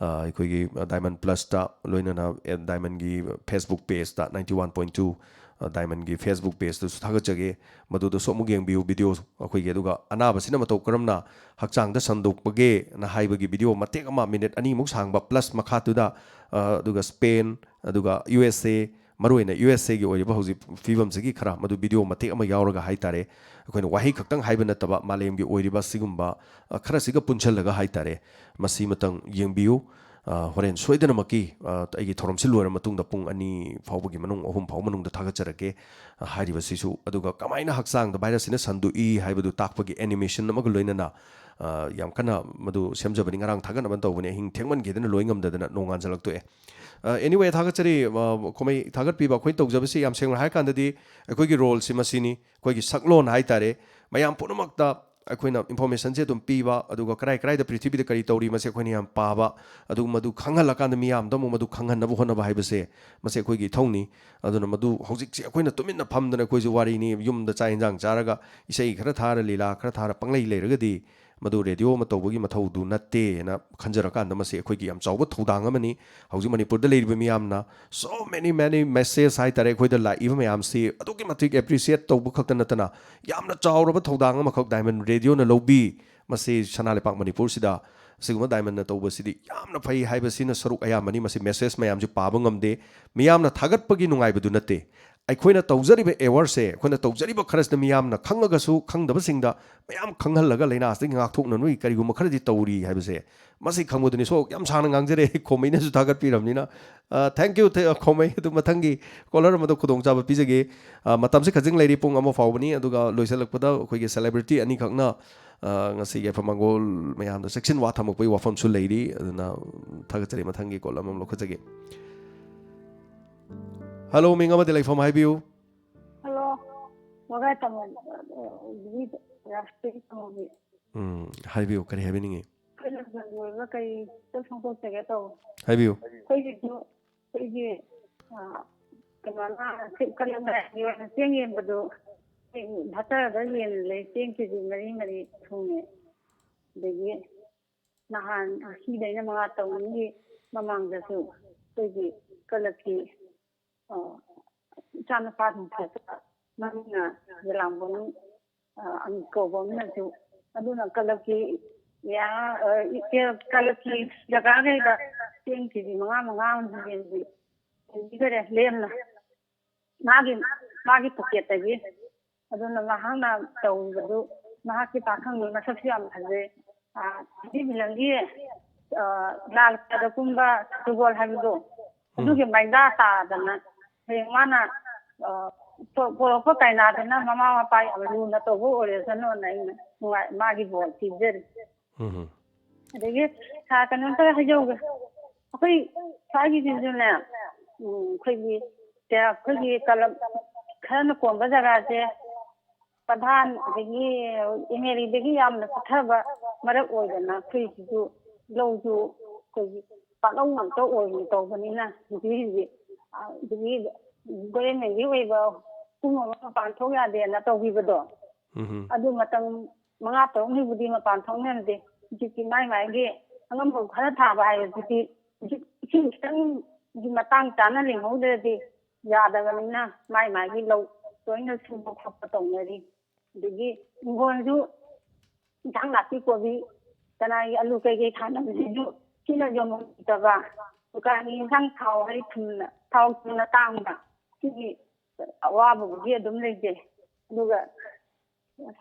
ꯑ, ꯑꯩꯈꯣꯏꯒꯤ, ꯑ, Diamond Plusꯇ, ꯂꯣꯏꯅꯅ, ꯑ, Diamondꯒꯤ Facebook pageꯇ, ninety one point two, ꯑ, Diamondꯒꯤ Facebook pageꯇꯁꯨ ꯊꯥꯒꯠꯆꯒꯦ꯫ ꯃꯗꯨꯗꯁꯨ ꯑꯃꯨꯛ ꯌꯦꯡꯕꯤꯌꯨ video ꯑꯩꯈꯣꯏꯒꯤ꯫ ꯑꯗꯨꯒ ꯑꯅꯥꯕꯁꯤꯅ ꯃꯇꯧ ꯀꯔꯝꯅ ꯍꯛꯆꯥꯡꯗ ꯁꯟꯗꯣꯛꯄꯒꯦꯅ ꯍꯥꯏꯕꯒꯤ video ꯃꯇꯦꯛ ꯑꯃ, minute ꯑꯅꯤꯃꯨꯛ ꯁꯥꯡꯕ, plus ꯃꯈꯥꯗꯨꯗ, ꯑ, ꯑꯗꯨꯒ Spain, ꯑꯗꯨꯒ USA, ꯃꯔꯨꯑꯣꯏꯅ USAꯒꯤ ꯑꯣꯏꯔꯤꯕ ꯍꯧꯖꯤꯛ ꯐꯤꯕꯝꯁꯤꯒꯤ ꯈꯔ, ꯃꯗꯨ video ꯃꯇꯦꯛ ꯑꯃ ꯌꯥꯎꯔꯒ ꯍꯥꯏꯇꯥꯔꯦ, ꯑꯩꯈꯣꯏꯅ ꯋꯥꯍꯩ ꯈꯛꯇꯪ ꯍꯥꯏꯕ ꯅꯠꯇꯕ, ꯃꯥꯂꯦꯝꯒꯤ ꯑꯣꯏꯔꯤꯕ ꯁꯤꯒꯨꯝꯕ, ꯑ, ꯈꯔꯁꯤꯒ ꯄꯨꯟꯁꯤꯜꯂꯒ ꯍꯥꯏꯇꯥꯔꯦ, ꯃꯁꯤꯃꯇꯪ ꯌꯦꯡꯕꯤꯌꯨ꯫ ꯑ, ꯍꯣꯔꯦꯟ ꯁꯣꯏꯗꯅꯃꯛꯀꯤ, ꯑ, ꯑꯩꯒꯤ ꯊꯧꯔꯝꯁꯤ ꯂꯣꯏꯔ ꯃꯇꯨꯡꯗ ꯄꯨꯡ ꯑꯅꯤ ꯐꯥꯎꯕꯒꯤ ꯃꯅꯨꯡ, ꯑꯍꯨꯝ ꯐꯥꯎꯕ ꯃꯅꯨꯡꯗ ꯊꯥꯒꯠꯆꯔꯛꯀꯦ꯫ ꯑ, ꯍꯥꯏꯔꯤꯕꯁꯤꯁꯨ, ꯑꯗꯨꯒ ꯀꯃꯥꯏꯅ ꯍꯛꯆꯥꯡꯗ virusꯁꯤꯅ ꯁꯟꯗꯣꯛꯏ ꯍꯥꯏꯕꯗꯨ ꯇꯥꯛꯄꯒꯤ animation ꯑꯃꯒ ꯂꯣꯏꯅꯅ, ꯑ, ꯌꯥꯝ ꯀꯟꯅ ꯃꯗꯨ ꯁꯦꯝꯖꯕꯅꯤ꯫ ꯉꯔꯥꯡ ꯊꯥꯒꯠꯅꯕ ꯇꯧꯕꯅꯤ, ꯑꯍꯤꯡ ꯊꯦꯡꯃꯟꯈꯤꯗꯅ ꯂꯣꯏ ꯉꯝꯗꯗꯅ ꯅꯣꯡꯉꯥꯟꯖꯜꯂꯛꯇꯣꯛꯑꯦ꯫ ꯑ, anyway, ꯊꯥꯒꯠꯆꯔꯤ꯫ ꯑ, ꯀꯨꯝꯍꯩ ꯊꯥꯒꯠꯄꯤꯕ ꯑꯩꯈꯣꯏꯅ ꯇꯧꯖꯕꯁꯤ, ꯌꯥꯝ ꯁꯦꯡꯅ ꯍꯥꯏꯔꯀꯥꯟꯗꯗꯤ, ꯑꯩꯈꯣꯏꯒꯤ roleꯁꯤ ꯃꯁꯤꯅꯤ, ꯑꯩꯈꯣꯏꯒꯤ ꯁꯛꯂꯣꯟ ꯍꯥꯏꯇꯥꯔꯦ, ꯃꯌꯥꯝ ꯄꯨꯝꯅꯃꯛꯇ ꯑꯩꯈꯣꯏꯅ ꯏꯟꯐꯣꯔꯃꯦꯁꯟꯁꯦ ꯑꯗꯨꯝ ꯄꯤꯕ, ꯑꯗꯨꯒ ꯀꯔꯥꯏ ꯀꯔꯥꯏꯗ ꯄ꯭ꯔꯤꯊꯤꯕꯤꯗ ꯀꯔꯤ ꯇꯧꯔꯤ, ꯃꯁꯦ ꯑꯩꯈꯣꯏꯅ ꯌꯥꯝ ꯄꯥꯕ, ꯑꯗꯨꯒ ꯃꯗꯨ ꯈꯪꯍꯜꯂꯀꯥꯟꯗ ꯃꯤꯌꯥꯝꯗ ꯑꯃꯨꯛ ꯃꯗꯨ ꯈꯪꯍꯟꯅꯕ ꯍꯣꯠꯅꯕ ꯍꯥꯏꯕꯁꯦ, ꯃꯁꯦ ꯑꯩꯈꯣꯏꯒꯤ ꯏꯊꯧꯅꯤ꯫ ꯑꯗꯨꯅ ꯃꯗꯨ ꯍꯧꯖꯤꯛꯁꯦ ꯑꯩꯈꯣꯏꯅ ꯇꯨꯃꯤꯟꯅ ꯐꯝꯗꯅ ꯑꯩꯈꯣꯏꯁꯨ ꯋꯥꯔꯤꯅꯤ, ꯌꯨꯝꯗ ꯆꯥꯛ ꯌꯦꯟꯁꯥꯡ ꯆꯥꯔꯒ ꯏꯁꯩ ꯈꯔ ꯊꯥꯔ, ꯂꯤꯂꯥ ꯈꯔ ꯊꯥꯔ ꯄꯪꯂꯩ ꯂꯩꯔꯒꯗꯤ ꯃꯗꯨ ꯔꯦꯗꯤꯑꯣ ꯑꯃ ꯇꯧꯕꯒꯤ ꯃꯊꯧꯗꯨ ꯅꯠꯇꯦꯅ ꯈꯟꯖꯔꯀꯥꯟꯗ, ꯃꯁꯤ ꯑꯩꯈꯣꯏꯒꯤ ꯌꯥꯝ ꯆꯥꯎꯕ ꯊꯧꯗꯥꯡ ꯑꯃꯅꯤ꯫ ꯍꯧꯖꯤꯛ ꯃꯅꯤꯄꯨꯔꯗ ꯂꯩꯔꯤꯕ ꯃꯤꯌꯥꯝꯅ so many, many message ꯍꯥꯏꯇꯥꯔꯦ, ꯑꯩꯈꯣꯏꯗ ꯂꯥꯛꯏꯕ ꯃꯌꯥꯝꯁꯤ ꯑꯗꯨꯛꯀꯤ ꯃꯇꯤꯛ ꯑꯦꯄ꯭ꯔꯤꯁꯤꯌꯦꯠ ꯇꯧꯕ ꯈꯛꯇ ꯅꯠꯇꯅ, ꯌꯥꯝꯅ ꯆꯥꯎꯔꯕ ꯊꯧꯗꯥꯡ ꯑꯃꯈꯛ ꯗꯥꯏꯃꯟ ꯔꯦꯗꯤꯑꯣꯅ ꯂꯧꯕꯤ꯫ ꯃꯁꯤ ꯁꯅꯥ ꯂꯩꯄꯥꯛ ꯃꯅꯤꯄꯨꯔꯁꯤꯗ ꯑꯁꯤꯒꯨꯝꯕ ꯗꯥꯏꯃꯟꯅ ꯇꯧꯕꯁꯤꯗꯤ ꯌꯥꯝꯅ ꯐꯩ ꯍꯥꯏꯕꯁꯤꯅ ꯁꯔꯨꯛ ꯑꯌꯥꯝꯕꯅꯤ꯫ ꯃꯁꯤ ꯃꯦꯁꯦꯖ ꯃꯌꯥꯝꯁꯤ ꯄꯥꯕ ꯉꯝꯗꯦ꯫ ꯃꯤꯌꯥꯝꯅ ꯊꯥꯒꯠꯄꯒꯤ ꯅꯨꯡꯉꯥꯏꯕꯗꯨ ꯅꯠꯇꯦ꯫ ꯑꯩꯈꯣꯏꯅ ꯇꯧꯖꯔꯤꯕ ꯑꯦꯋꯥꯔꯁꯦ, ꯑꯩꯈꯣꯏꯅ ꯇꯧꯖꯔꯤꯕ ꯈꯔꯁꯤꯅ ꯃꯤꯌꯥꯝꯅ ꯈꯪꯉꯒꯁꯨ ꯈꯪꯗꯕꯁꯤꯡꯗ ꯃꯌꯥꯝ ꯈꯪꯍꯜꯂꯒ ꯂꯥꯏꯅꯥꯁꯤꯗꯒꯤ ꯉꯥꯛꯊꯣꯛꯅꯅꯕꯒꯤ ꯀꯔꯤꯒꯨꯝꯕ ꯈꯔꯗꯤ ꯇꯧꯔꯤ ꯍꯥꯏꯕꯁꯦ, ꯃꯁꯤ ꯈꯪꯕꯗꯨꯅꯤ꯫ ꯁꯣ, ꯌꯥꯝ ꯁꯥꯡꯅ ꯉꯥꯡꯖꯔꯦ, ꯈꯣꯝꯃꯩꯅꯁꯨ ꯊꯥꯒꯠꯄꯤꯔꯕꯅꯤꯅ꯫ Thank you, ꯈꯣꯝꯃꯩ꯫ ꯑꯗꯨ ꯃꯊꯪꯒꯤ ꯀꯣꯂꯔ ꯑꯃꯗ ꯈꯨꯗꯣꯡꯆꯥꯕ ꯄꯤꯖꯒꯦ꯫ ꯑ, ꯃꯇꯝꯁꯤ ꯈꯖꯤꯛ ꯂꯩꯔꯤ, ꯄꯨꯡ ꯑꯃ ꯐꯥꯎꯕꯅꯤ꯫ ꯑꯗꯨꯒ ꯂꯣꯏꯁꯤꯜꯂꯛꯄꯗ ꯑꯩꯈꯣꯏꯒꯤ ꯁꯦꯂꯦꯕ꯭ꯔꯤꯇꯤ ꯑꯅꯤꯈꯛꯅ, ꯑ, ꯉꯁꯤꯒꯤ ꯌꯥꯏꯐ ꯃꯪꯒꯣꯜ ꯃꯌꯥꯝꯗ ꯆꯦꯛꯁꯤꯟ ꯋꯥ ꯊꯝꯃꯛꯄꯒꯤ ꯋꯥꯐꯝꯁꯨ ꯂꯩꯔꯤ꯫ ꯑꯗꯨꯅ ꯊꯥꯒꯠꯆꯔꯤ꯫ ꯃꯊꯪꯒꯤ ꯀꯣꯂꯔ ꯑꯃ ꯂꯧꯈꯠꯆꯒꯦ꯫ ꯍꯜꯂꯣ, ꯃꯤꯡ ꯑꯃꯗꯤ ꯂꯩꯐꯝ ꯍꯥꯏꯕꯤꯌꯨ꯫ ꯍꯜꯂꯣ, ꯋꯥꯒꯥꯏ ꯇꯥꯃꯣ, ꯑ, ꯔꯥꯁꯇ꯭ꯔꯤꯒꯤ ꯇꯥꯃꯣꯒꯤ꯫ ꯎꯝ, ꯍꯥꯏꯕꯤꯌꯨ, ꯀꯔꯤ ꯍꯥꯏꯕꯤꯅꯤꯡꯉꯤ? ꯑꯩꯈꯣꯏ ꯂꯝꯗꯝꯒꯤ ꯑꯣꯏꯕ ꯀꯔꯤꯇ ꯐꯣꯡꯗꯣꯛꯆꯒꯦ ꯇꯧꯕ꯫ ꯍꯥꯏꯕꯤꯌꯨ꯫ ꯑꯩꯈꯣꯏꯒꯤꯁꯨ, ꯑꯩꯈꯣꯏꯒꯤ, ꯑ, ꯀꯩꯅꯣꯅ, ꯀꯂꯝꯗꯥꯏꯒꯤ ꯑꯣꯏꯅ ꯆꯦꯡ ꯌꯦꯟꯕꯗꯨ, ꯚꯥꯇꯔꯗ ꯌꯦꯟ ꯂꯩ, ꯆꯦꯡ ꯀꯦꯖꯤ ꯃꯔꯤ ꯃꯔꯤ ꯊꯨꯡꯉꯦ꯫ ꯑꯗꯒꯤ ꯅꯍꯥꯟ ꯉꯁꯤꯗꯩꯅ ꯃꯉꯥ ꯇꯧꯅꯤꯒꯤ ꯃꯃꯥꯡꯗꯁꯨ ꯑꯩꯈꯣꯏꯒꯤ ꯀꯂꯞꯀꯤ, ꯑ, ꯏꯆꯥꯅꯨꯄꯥꯁꯤꯡ ꯊꯣꯛꯄ ꯃꯃꯤꯡꯅ ꯌꯦꯂꯥꯡꯕꯝ, ꯑ, ꯑꯃꯤꯠ ꯀꯧꯕ ꯑꯃꯅꯁꯨ, ꯑꯗꯨꯅ ꯀꯂꯞꯀꯤ, ꯌꯥ-, ꯑ, ꯏ-, ꯀꯂꯞꯀꯤ ꯖꯒꯥꯈꯩꯗ ꯆꯦꯡ ꯀꯦꯖꯤ ꯃꯉꯥ ꯃꯉꯥ ꯑꯃ ꯌꯦꯟꯕꯤ-, ꯌꯦꯟꯕꯤꯈꯔꯦ ꯂꯦꯝꯅ꯫ ꯃꯥꯒꯤ, ꯃꯥꯒꯤ ꯄꯣꯀꯦꯠꯇꯒꯤ꯫ ꯑꯗꯨꯅ ꯃꯍꯥꯛꯅ ꯇꯧꯔꯤꯕꯗꯨ ꯃꯍꯥꯛꯀꯤ ꯄꯥꯈꯪꯅꯤ, ꯃꯁꯛꯁꯨ ꯌꯥꯝ ꯐꯖꯩ꯫ ꯑ, ꯍꯤꯟꯗꯤ ꯐꯤꯂꯝꯒꯤ, ꯑ, ꯂꯥꯜ ꯀꯥꯗ ꯀꯨꯝꯕ ꯁꯒꯣꯜ ꯍꯥꯏꯕꯗꯣ, ꯎꯝ꯫ ꯑꯗꯨꯒꯤ ꯃꯩꯗꯥ ꯇꯥꯗꯅ ꯍꯌꯦꯡ ꯃꯥꯅ, ꯑ, ꯄꯣ-, ꯄꯣꯔꯛꯄ ꯀꯩꯅꯥꯗꯨꯅ ꯃꯃꯥ ꯃꯄꯥ ꯌꯥꯝ ꯂꯨꯅ ꯇꯧꯕ ꯑꯣꯏꯔꯁꯅꯨꯅ ꯑꯩꯅ ꯅꯨꯡꯉꯥꯏ-, ꯃꯥꯒꯤ ꯕꯣꯔ ꯄꯤꯖꯔꯤ꯫ ꯎꯝ꯫ ꯑꯗꯒꯤ ꯁꯥꯔ, ꯀꯩꯅꯣꯝꯇ ꯍꯥꯏꯖꯍꯧꯒꯦ꯫ ꯑꯩꯈꯣꯏ ꯁ꯭ꯋꯥꯏꯒꯤꯁꯤꯁꯨꯅꯦ, ꯎꯝ, ꯑꯩꯈꯣꯏꯒꯤ, ꯑꯩꯈꯣꯏꯒꯤ ꯀꯂꯕ ꯈꯔꯅ ꯀꯣꯟꯕ ꯖꯒꯥꯁꯦ, ꯄ꯭ꯔꯙꯥꯟ ꯑꯗꯒꯤ ꯑꯦꯝ ꯑꯦꯜ ꯑꯦꯗꯒꯤ ꯌꯥꯝꯅ ꯆꯠꯊꯕ ꯃꯔꯛ ꯑꯣꯏꯗꯅ ꯑꯩꯈꯣꯏꯁꯤꯁꯨ ꯂꯧꯁꯨ ꯑꯩꯈꯣꯏꯒꯤ ꯄꯥꯛꯂꯧ ꯉꯥꯛꯇ ꯑꯣꯏꯅ ꯇꯧꯕꯅꯤꯅ ꯍꯧꯖꯤꯛ ꯍꯧꯖꯤꯛ ꯑꯗꯒꯤ ꯒꯣꯔꯃꯦꯟꯒꯤ ꯑꯣꯏꯕ ꯁ꯭ꯀꯨꯜ ꯑꯃ ꯃꯄꯥꯟ ꯊꯣꯛ ꯌꯥꯗꯦꯅ ꯇꯧꯈꯤꯕꯗꯣ, ꯎꯝ꯫ ꯑꯗꯨ ꯃꯇꯝ ꯃꯉꯥ ꯇꯔꯨꯛꯅꯤꯕꯨꯗꯤ ꯃꯄꯥꯟ ꯊꯣꯛꯅꯔꯗꯦ꯫ ꯍꯧꯖꯤꯛꯇꯤ ꯃꯥꯏ ꯃꯥꯏꯒꯤ ꯑꯉꯝꯕ ꯈꯔ ꯊꯥꯕ ꯍꯥꯏꯕꯁꯤꯗꯤ ꯍꯧꯖꯤꯛ ꯏꯁꯤꯡ ꯈꯤꯇꯪꯒꯤ ꯃꯇꯥꯡ ꯆꯥꯅ ꯂꯩꯍꯧꯗ꯭ꯔꯗꯤ ꯌꯥꯗꯕꯅꯤꯅ ꯃꯥꯏ ꯃꯥꯏꯒꯤ ꯂꯧ ꯂꯣꯏꯅ ꯁꯨꯕ ꯈꯣꯠꯄ ꯇꯧꯅꯔꯤ꯫ ꯑꯗꯒꯤ ꯍꯤꯡꯒꯣꯜꯁꯨ ꯏꯟꯁꯥꯡ ꯅꯥꯄꯤ ꯀꯣꯕꯤ ꯀꯅꯥꯒꯤ ꯑꯂꯨ ꯀꯩꯀꯩ ꯊꯥꯅꯕꯁꯤꯁꯨ ꯁꯤꯅ ꯌꯣꯟꯐꯝ ꯂꯩꯇꯕ, ꯗꯨꯀꯥꯟꯒꯤ ꯏꯟꯁꯥꯡ ꯊꯥꯎ ꯍꯥꯏꯗꯤ ꯊꯨꯝꯅ ꯊꯥꯎ ꯊꯨꯝꯅ ꯇꯥꯡꯕ, ꯁꯤꯒꯤ ꯑꯋꯥꯕꯕꯨꯗꯤ ꯑꯗꯨꯝ ꯂꯩꯖꯩ꯫ ꯑꯗꯨꯒ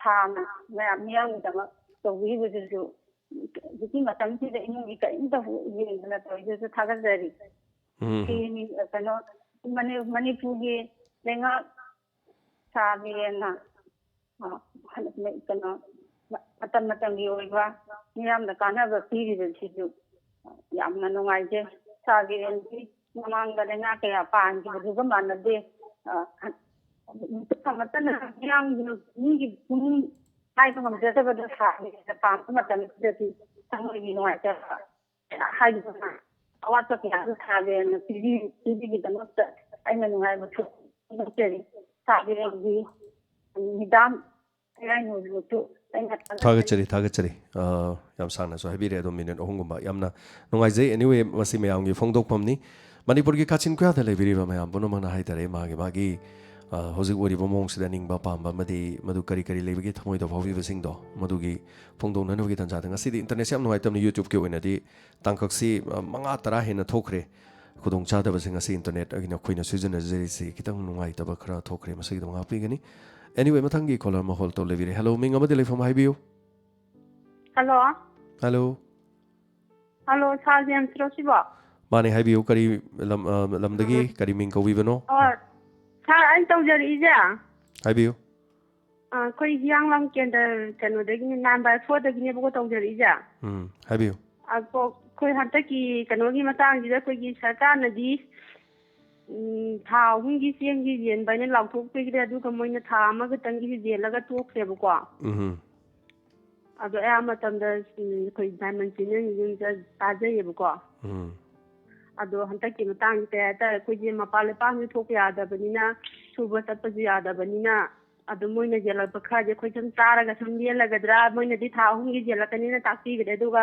ꯁꯥꯔꯅ ꯃꯌꯥꯝ ꯃꯤꯌꯥꯝꯒꯤꯗꯃꯛ ꯇꯧꯕꯤꯔꯤꯕꯗꯨꯁꯨ ꯍꯧꯖꯤꯛꯀꯤ ꯃꯇꯝꯁꯤꯗ ꯏꯃꯨꯡꯒꯤ ꯀꯔꯤꯝꯇ ꯌꯦꯡꯗꯅ ꯇꯧꯔꯤꯗꯨꯁꯨ ꯊꯥꯒꯠꯆꯔꯤ꯫ ꯎꯝ꯫ ꯁꯤ ꯃꯤ-, ꯀꯩꯅꯣ, ꯃꯅꯤ-, ꯃꯅꯤꯄꯨꯔꯒꯤ ꯂꯩꯉꯥꯛ ꯁꯥ ꯕꯤꯔꯦꯟꯅ, ꯑ, ꯀꯩꯅꯣ, ꯃꯇꯝ ꯃꯇꯝꯒꯤ ꯑꯣꯏꯕ ꯃꯤꯌꯥꯝꯗ ꯀꯥꯟꯅꯕ ꯄꯤꯔꯤꯕꯁꯤꯁꯨ ꯌꯥꯝꯅ ꯅꯨꯡꯉꯥꯏꯖꯩ꯫ ꯁꯥ ꯕꯤꯔꯦꯟꯒꯤ ꯃꯃꯥꯡꯗ ꯂꯩꯉꯥꯛ ꯀꯌꯥ ꯄꯥꯟꯈꯤꯕꯗꯨꯒ ꯃꯥꯟꯅꯗꯦ꯫ ꯑ, ꯅꯨꯃꯤꯠꯇꯨ ꯑꯃꯠꯇꯅ ꯃꯤꯌꯥꯝꯒꯤ, ꯃꯤꯒꯤ ꯄꯨꯛꯅꯤꯡ ꯍꯥꯏꯕ ꯉꯝꯖꯗꯕꯗꯣ ꯁꯥ ꯕꯤꯔꯦꯟꯅ ꯄꯥꯟꯕ ꯃꯇꯝꯗꯨꯗꯗꯤ ꯊꯃꯣꯏꯒꯤ ꯅꯨꯡꯉꯥꯏꯇꯕ ꯍꯥꯏꯗꯨꯅ ꯑꯋꯥꯠꯄ ꯀꯌꯥꯁꯨ ꯁꯥ ꯕꯤꯔꯦꯟꯅ ꯄꯤꯕꯤ-, ꯄꯤꯕꯤꯒꯤꯗꯃꯛꯇ ꯑꯩꯅ ꯅꯨꯡꯉꯥꯏꯕ ꯐꯣꯡꯗꯣꯛꯆꯔꯤ꯫ ꯁꯥ ꯕꯤꯔꯦꯟꯒꯤ ꯃꯤꯗꯥꯝ ꯏꯔꯥꯏ ꯅꯣꯏꯕꯨꯁꯨ ꯑꯩꯅ ꯊꯥꯒꯠꯆꯔꯤ꯫ ꯊꯥꯒꯠꯆꯔꯤ, ꯊꯥꯒꯠꯆꯔꯤ꯫ ꯑ, ꯌꯥꯝ ꯁꯥꯡꯅꯁꯨ ꯍꯥꯏꯕꯤꯔꯦ, ꯑꯗꯨꯝ ꯃꯤꯅꯤꯠ ꯑꯍꯨꯝꯒꯨꯝꯕ꯫ ꯌꯥꯝꯅ ꯅꯨꯡꯉꯥꯏꯖꯩ꯫ Anyway, ꯃꯁꯤ ꯃꯌꯥꯝꯒꯤ ꯐꯣꯡꯗꯣꯛꯐꯝꯅꯤ꯫ ꯃꯅꯤꯄꯨꯔꯒꯤ ꯀꯥꯆꯤꯟ ꯀꯣꯌꯥꯗ ꯂꯩꯕꯤꯔꯤꯕ ꯃꯌꯥꯝ ꯄꯨꯝꯅꯃꯛꯅ ꯍꯥꯏꯇꯥꯔꯦ, ꯃꯥꯒꯤ ꯃꯥꯒꯤ, ꯑ, ꯍꯧꯖꯤꯛ ꯑꯣꯏꯔꯤꯕ ꯃꯑꯣꯡꯁꯤꯗ ꯅꯤꯡꯕ ꯄꯥꯝꯕ ꯑꯃꯗꯤ ꯃꯗꯨ ꯀꯔꯤ ꯀꯔꯤ ꯂꯩꯕꯒꯦ ꯊꯃꯣꯏꯗ ꯐꯥꯎꯕꯤꯕꯁꯤꯡꯗꯣ, ꯃꯗꯨꯒꯤ ꯐꯣꯡꯗꯣꯛꯅꯅꯕꯒꯤ ꯇꯥꯟꯖꯥꯗ ꯉꯁꯤꯗꯤ internetꯁꯦ ꯌꯥꯝ ꯅꯨꯡꯉꯥꯏꯇꯕꯅꯤ꯫ YouTubeꯀꯤ ꯑꯣꯏꯅꯗꯤ ꯇꯥꯡꯀꯛꯁꯤ, ꯑ, ꯃꯉꯥ ꯇꯔꯥ ꯍꯦꯟꯅ ꯊꯣꯛꯈ꯭ꯔꯦ꯫ ꯈꯨꯗꯣꯡꯆꯥꯗꯕꯁꯦ ꯉꯁꯤ internetꯅ ꯑꯩꯈꯣꯏꯅ ꯁꯤꯖꯤꯟꯅꯖꯔꯤꯁꯤ ꯈꯤꯇꯪ ꯅꯨꯡꯉꯥꯏꯇꯕ ꯈꯔ ꯊꯣꯛꯈ꯭ꯔꯦ, ꯃꯁꯤꯒꯤꯗꯃꯛ ꯉꯥꯛꯄꯤꯒꯅꯤ꯫ Anyway, ꯃꯊꯪꯒꯤ caller ꯑꯃ hold ꯇꯧ ꯂꯩꯕꯤꯔꯦ꯫ Hello, ꯃꯤꯡ ꯑꯃꯗꯤ ꯂꯩꯐꯝ ꯍꯥꯏꯕꯤꯌꯨ꯫ Hello꯫ Hello꯫ Hello, ꯁꯥꯔ ꯖꯦꯝꯁꯔꯣ ꯁꯤꯕꯣ? ꯃꯥꯅꯦ, ꯍꯥꯏꯕꯤꯌꯨ꯫ ꯀꯔꯤ ꯂꯝ, ꯑ, ꯂꯝꯗꯒꯤ, ꯎꯝ꯫ ꯀꯔꯤ ꯃꯤꯡ ꯀꯧꯕꯤꯕꯅꯣ? ꯑꯣ, ꯁꯥꯔ, ꯑꯩ ꯇꯧꯖꯔꯛꯏꯁꯦ, ꯍꯥꯏꯕꯤꯌꯨ꯫ ꯑ, ꯑꯩꯈꯣꯏ ꯍꯤꯌꯥꯡꯂꯝ ꯀꯦꯟꯗ꯭ꯔ ꯀꯩꯅꯣꯗꯒꯤꯅꯦ, nine by fourꯗꯒꯤꯅꯦꯕꯀꯣ ꯇꯧꯖꯔꯛꯏꯁꯦ꯫ ꯎꯝ, ꯍꯥꯏꯕꯤꯌꯨ꯫ ꯑꯗꯣ ꯑꯩꯈꯣꯏ ꯍꯟꯗꯛꯀꯤ ꯀꯩꯅꯣꯒꯤ ꯃꯇꯥꯡꯁꯤꯗ ꯑꯩꯈꯣꯏꯒꯤ ꯁꯔꯀꯥꯔꯅꯗꯤ ꯎꯝ, ꯊꯥ ꯑꯍꯨꯝꯒꯤ ꯆꯦꯡꯒꯤ ꯌꯦꯟꯕ ꯍꯥꯏꯅ ꯂꯥꯎꯊꯣꯛꯄꯤꯈ꯭ꯔꯦ, ꯑꯗꯨꯒ ꯃꯣꯏꯅ ꯊꯥ ꯑꯃꯈꯛꯇꯪꯒꯤ ꯌꯦꯜꯂꯒ ꯇꯣꯛꯈ꯭ꯔꯦꯕꯀꯣ꯫ ꯎꯝ꯫ ꯑꯗꯣ ꯑꯌꯥꯝꯕ ꯃꯇꯝꯗ, ꯎꯝ, ꯑꯩꯈꯣꯏ diamond ꯁꯤꯅ ꯌꯨꯝꯗ ꯆꯥꯖꯩꯌꯦꯕꯀꯣ꯫ ꯎꯝ꯫ ꯑꯗꯣ ꯍꯟꯗꯛꯀꯤ ꯃꯇꯥꯡꯁꯦ ꯀꯩ ꯍꯥꯏꯇꯥꯔꯦ, ꯑꯩꯈꯣꯏꯁꯦ ꯃꯄꯥꯟ ꯂꯩꯄꯥꯛꯁꯨ ꯊꯣꯛꯄ ꯌꯥꯗꯕꯅꯤꯅ, ꯁꯨꯕ ꯆꯠꯄꯁꯨ ꯌꯥꯗꯕꯅꯤꯅ, ꯑꯗꯨ ꯃꯣꯏꯅ ꯌꯦꯜꯂꯛꯄ ꯈꯔꯗꯤ ꯑꯩꯈꯣꯏ ꯁꯨꯝ ꯆꯥꯔꯒ ꯁꯨꯝ ꯂꯦꯜꯂꯒꯗ꯭ꯔꯥ, ꯃꯣꯏꯅꯗꯤ ꯊꯥ ꯑꯍꯨꯝꯒꯤ ꯌꯦꯜꯂꯛꯀꯅꯤꯅ ꯇꯥꯛꯄꯤꯈ꯭ꯔꯦ, ꯑꯗꯨꯒ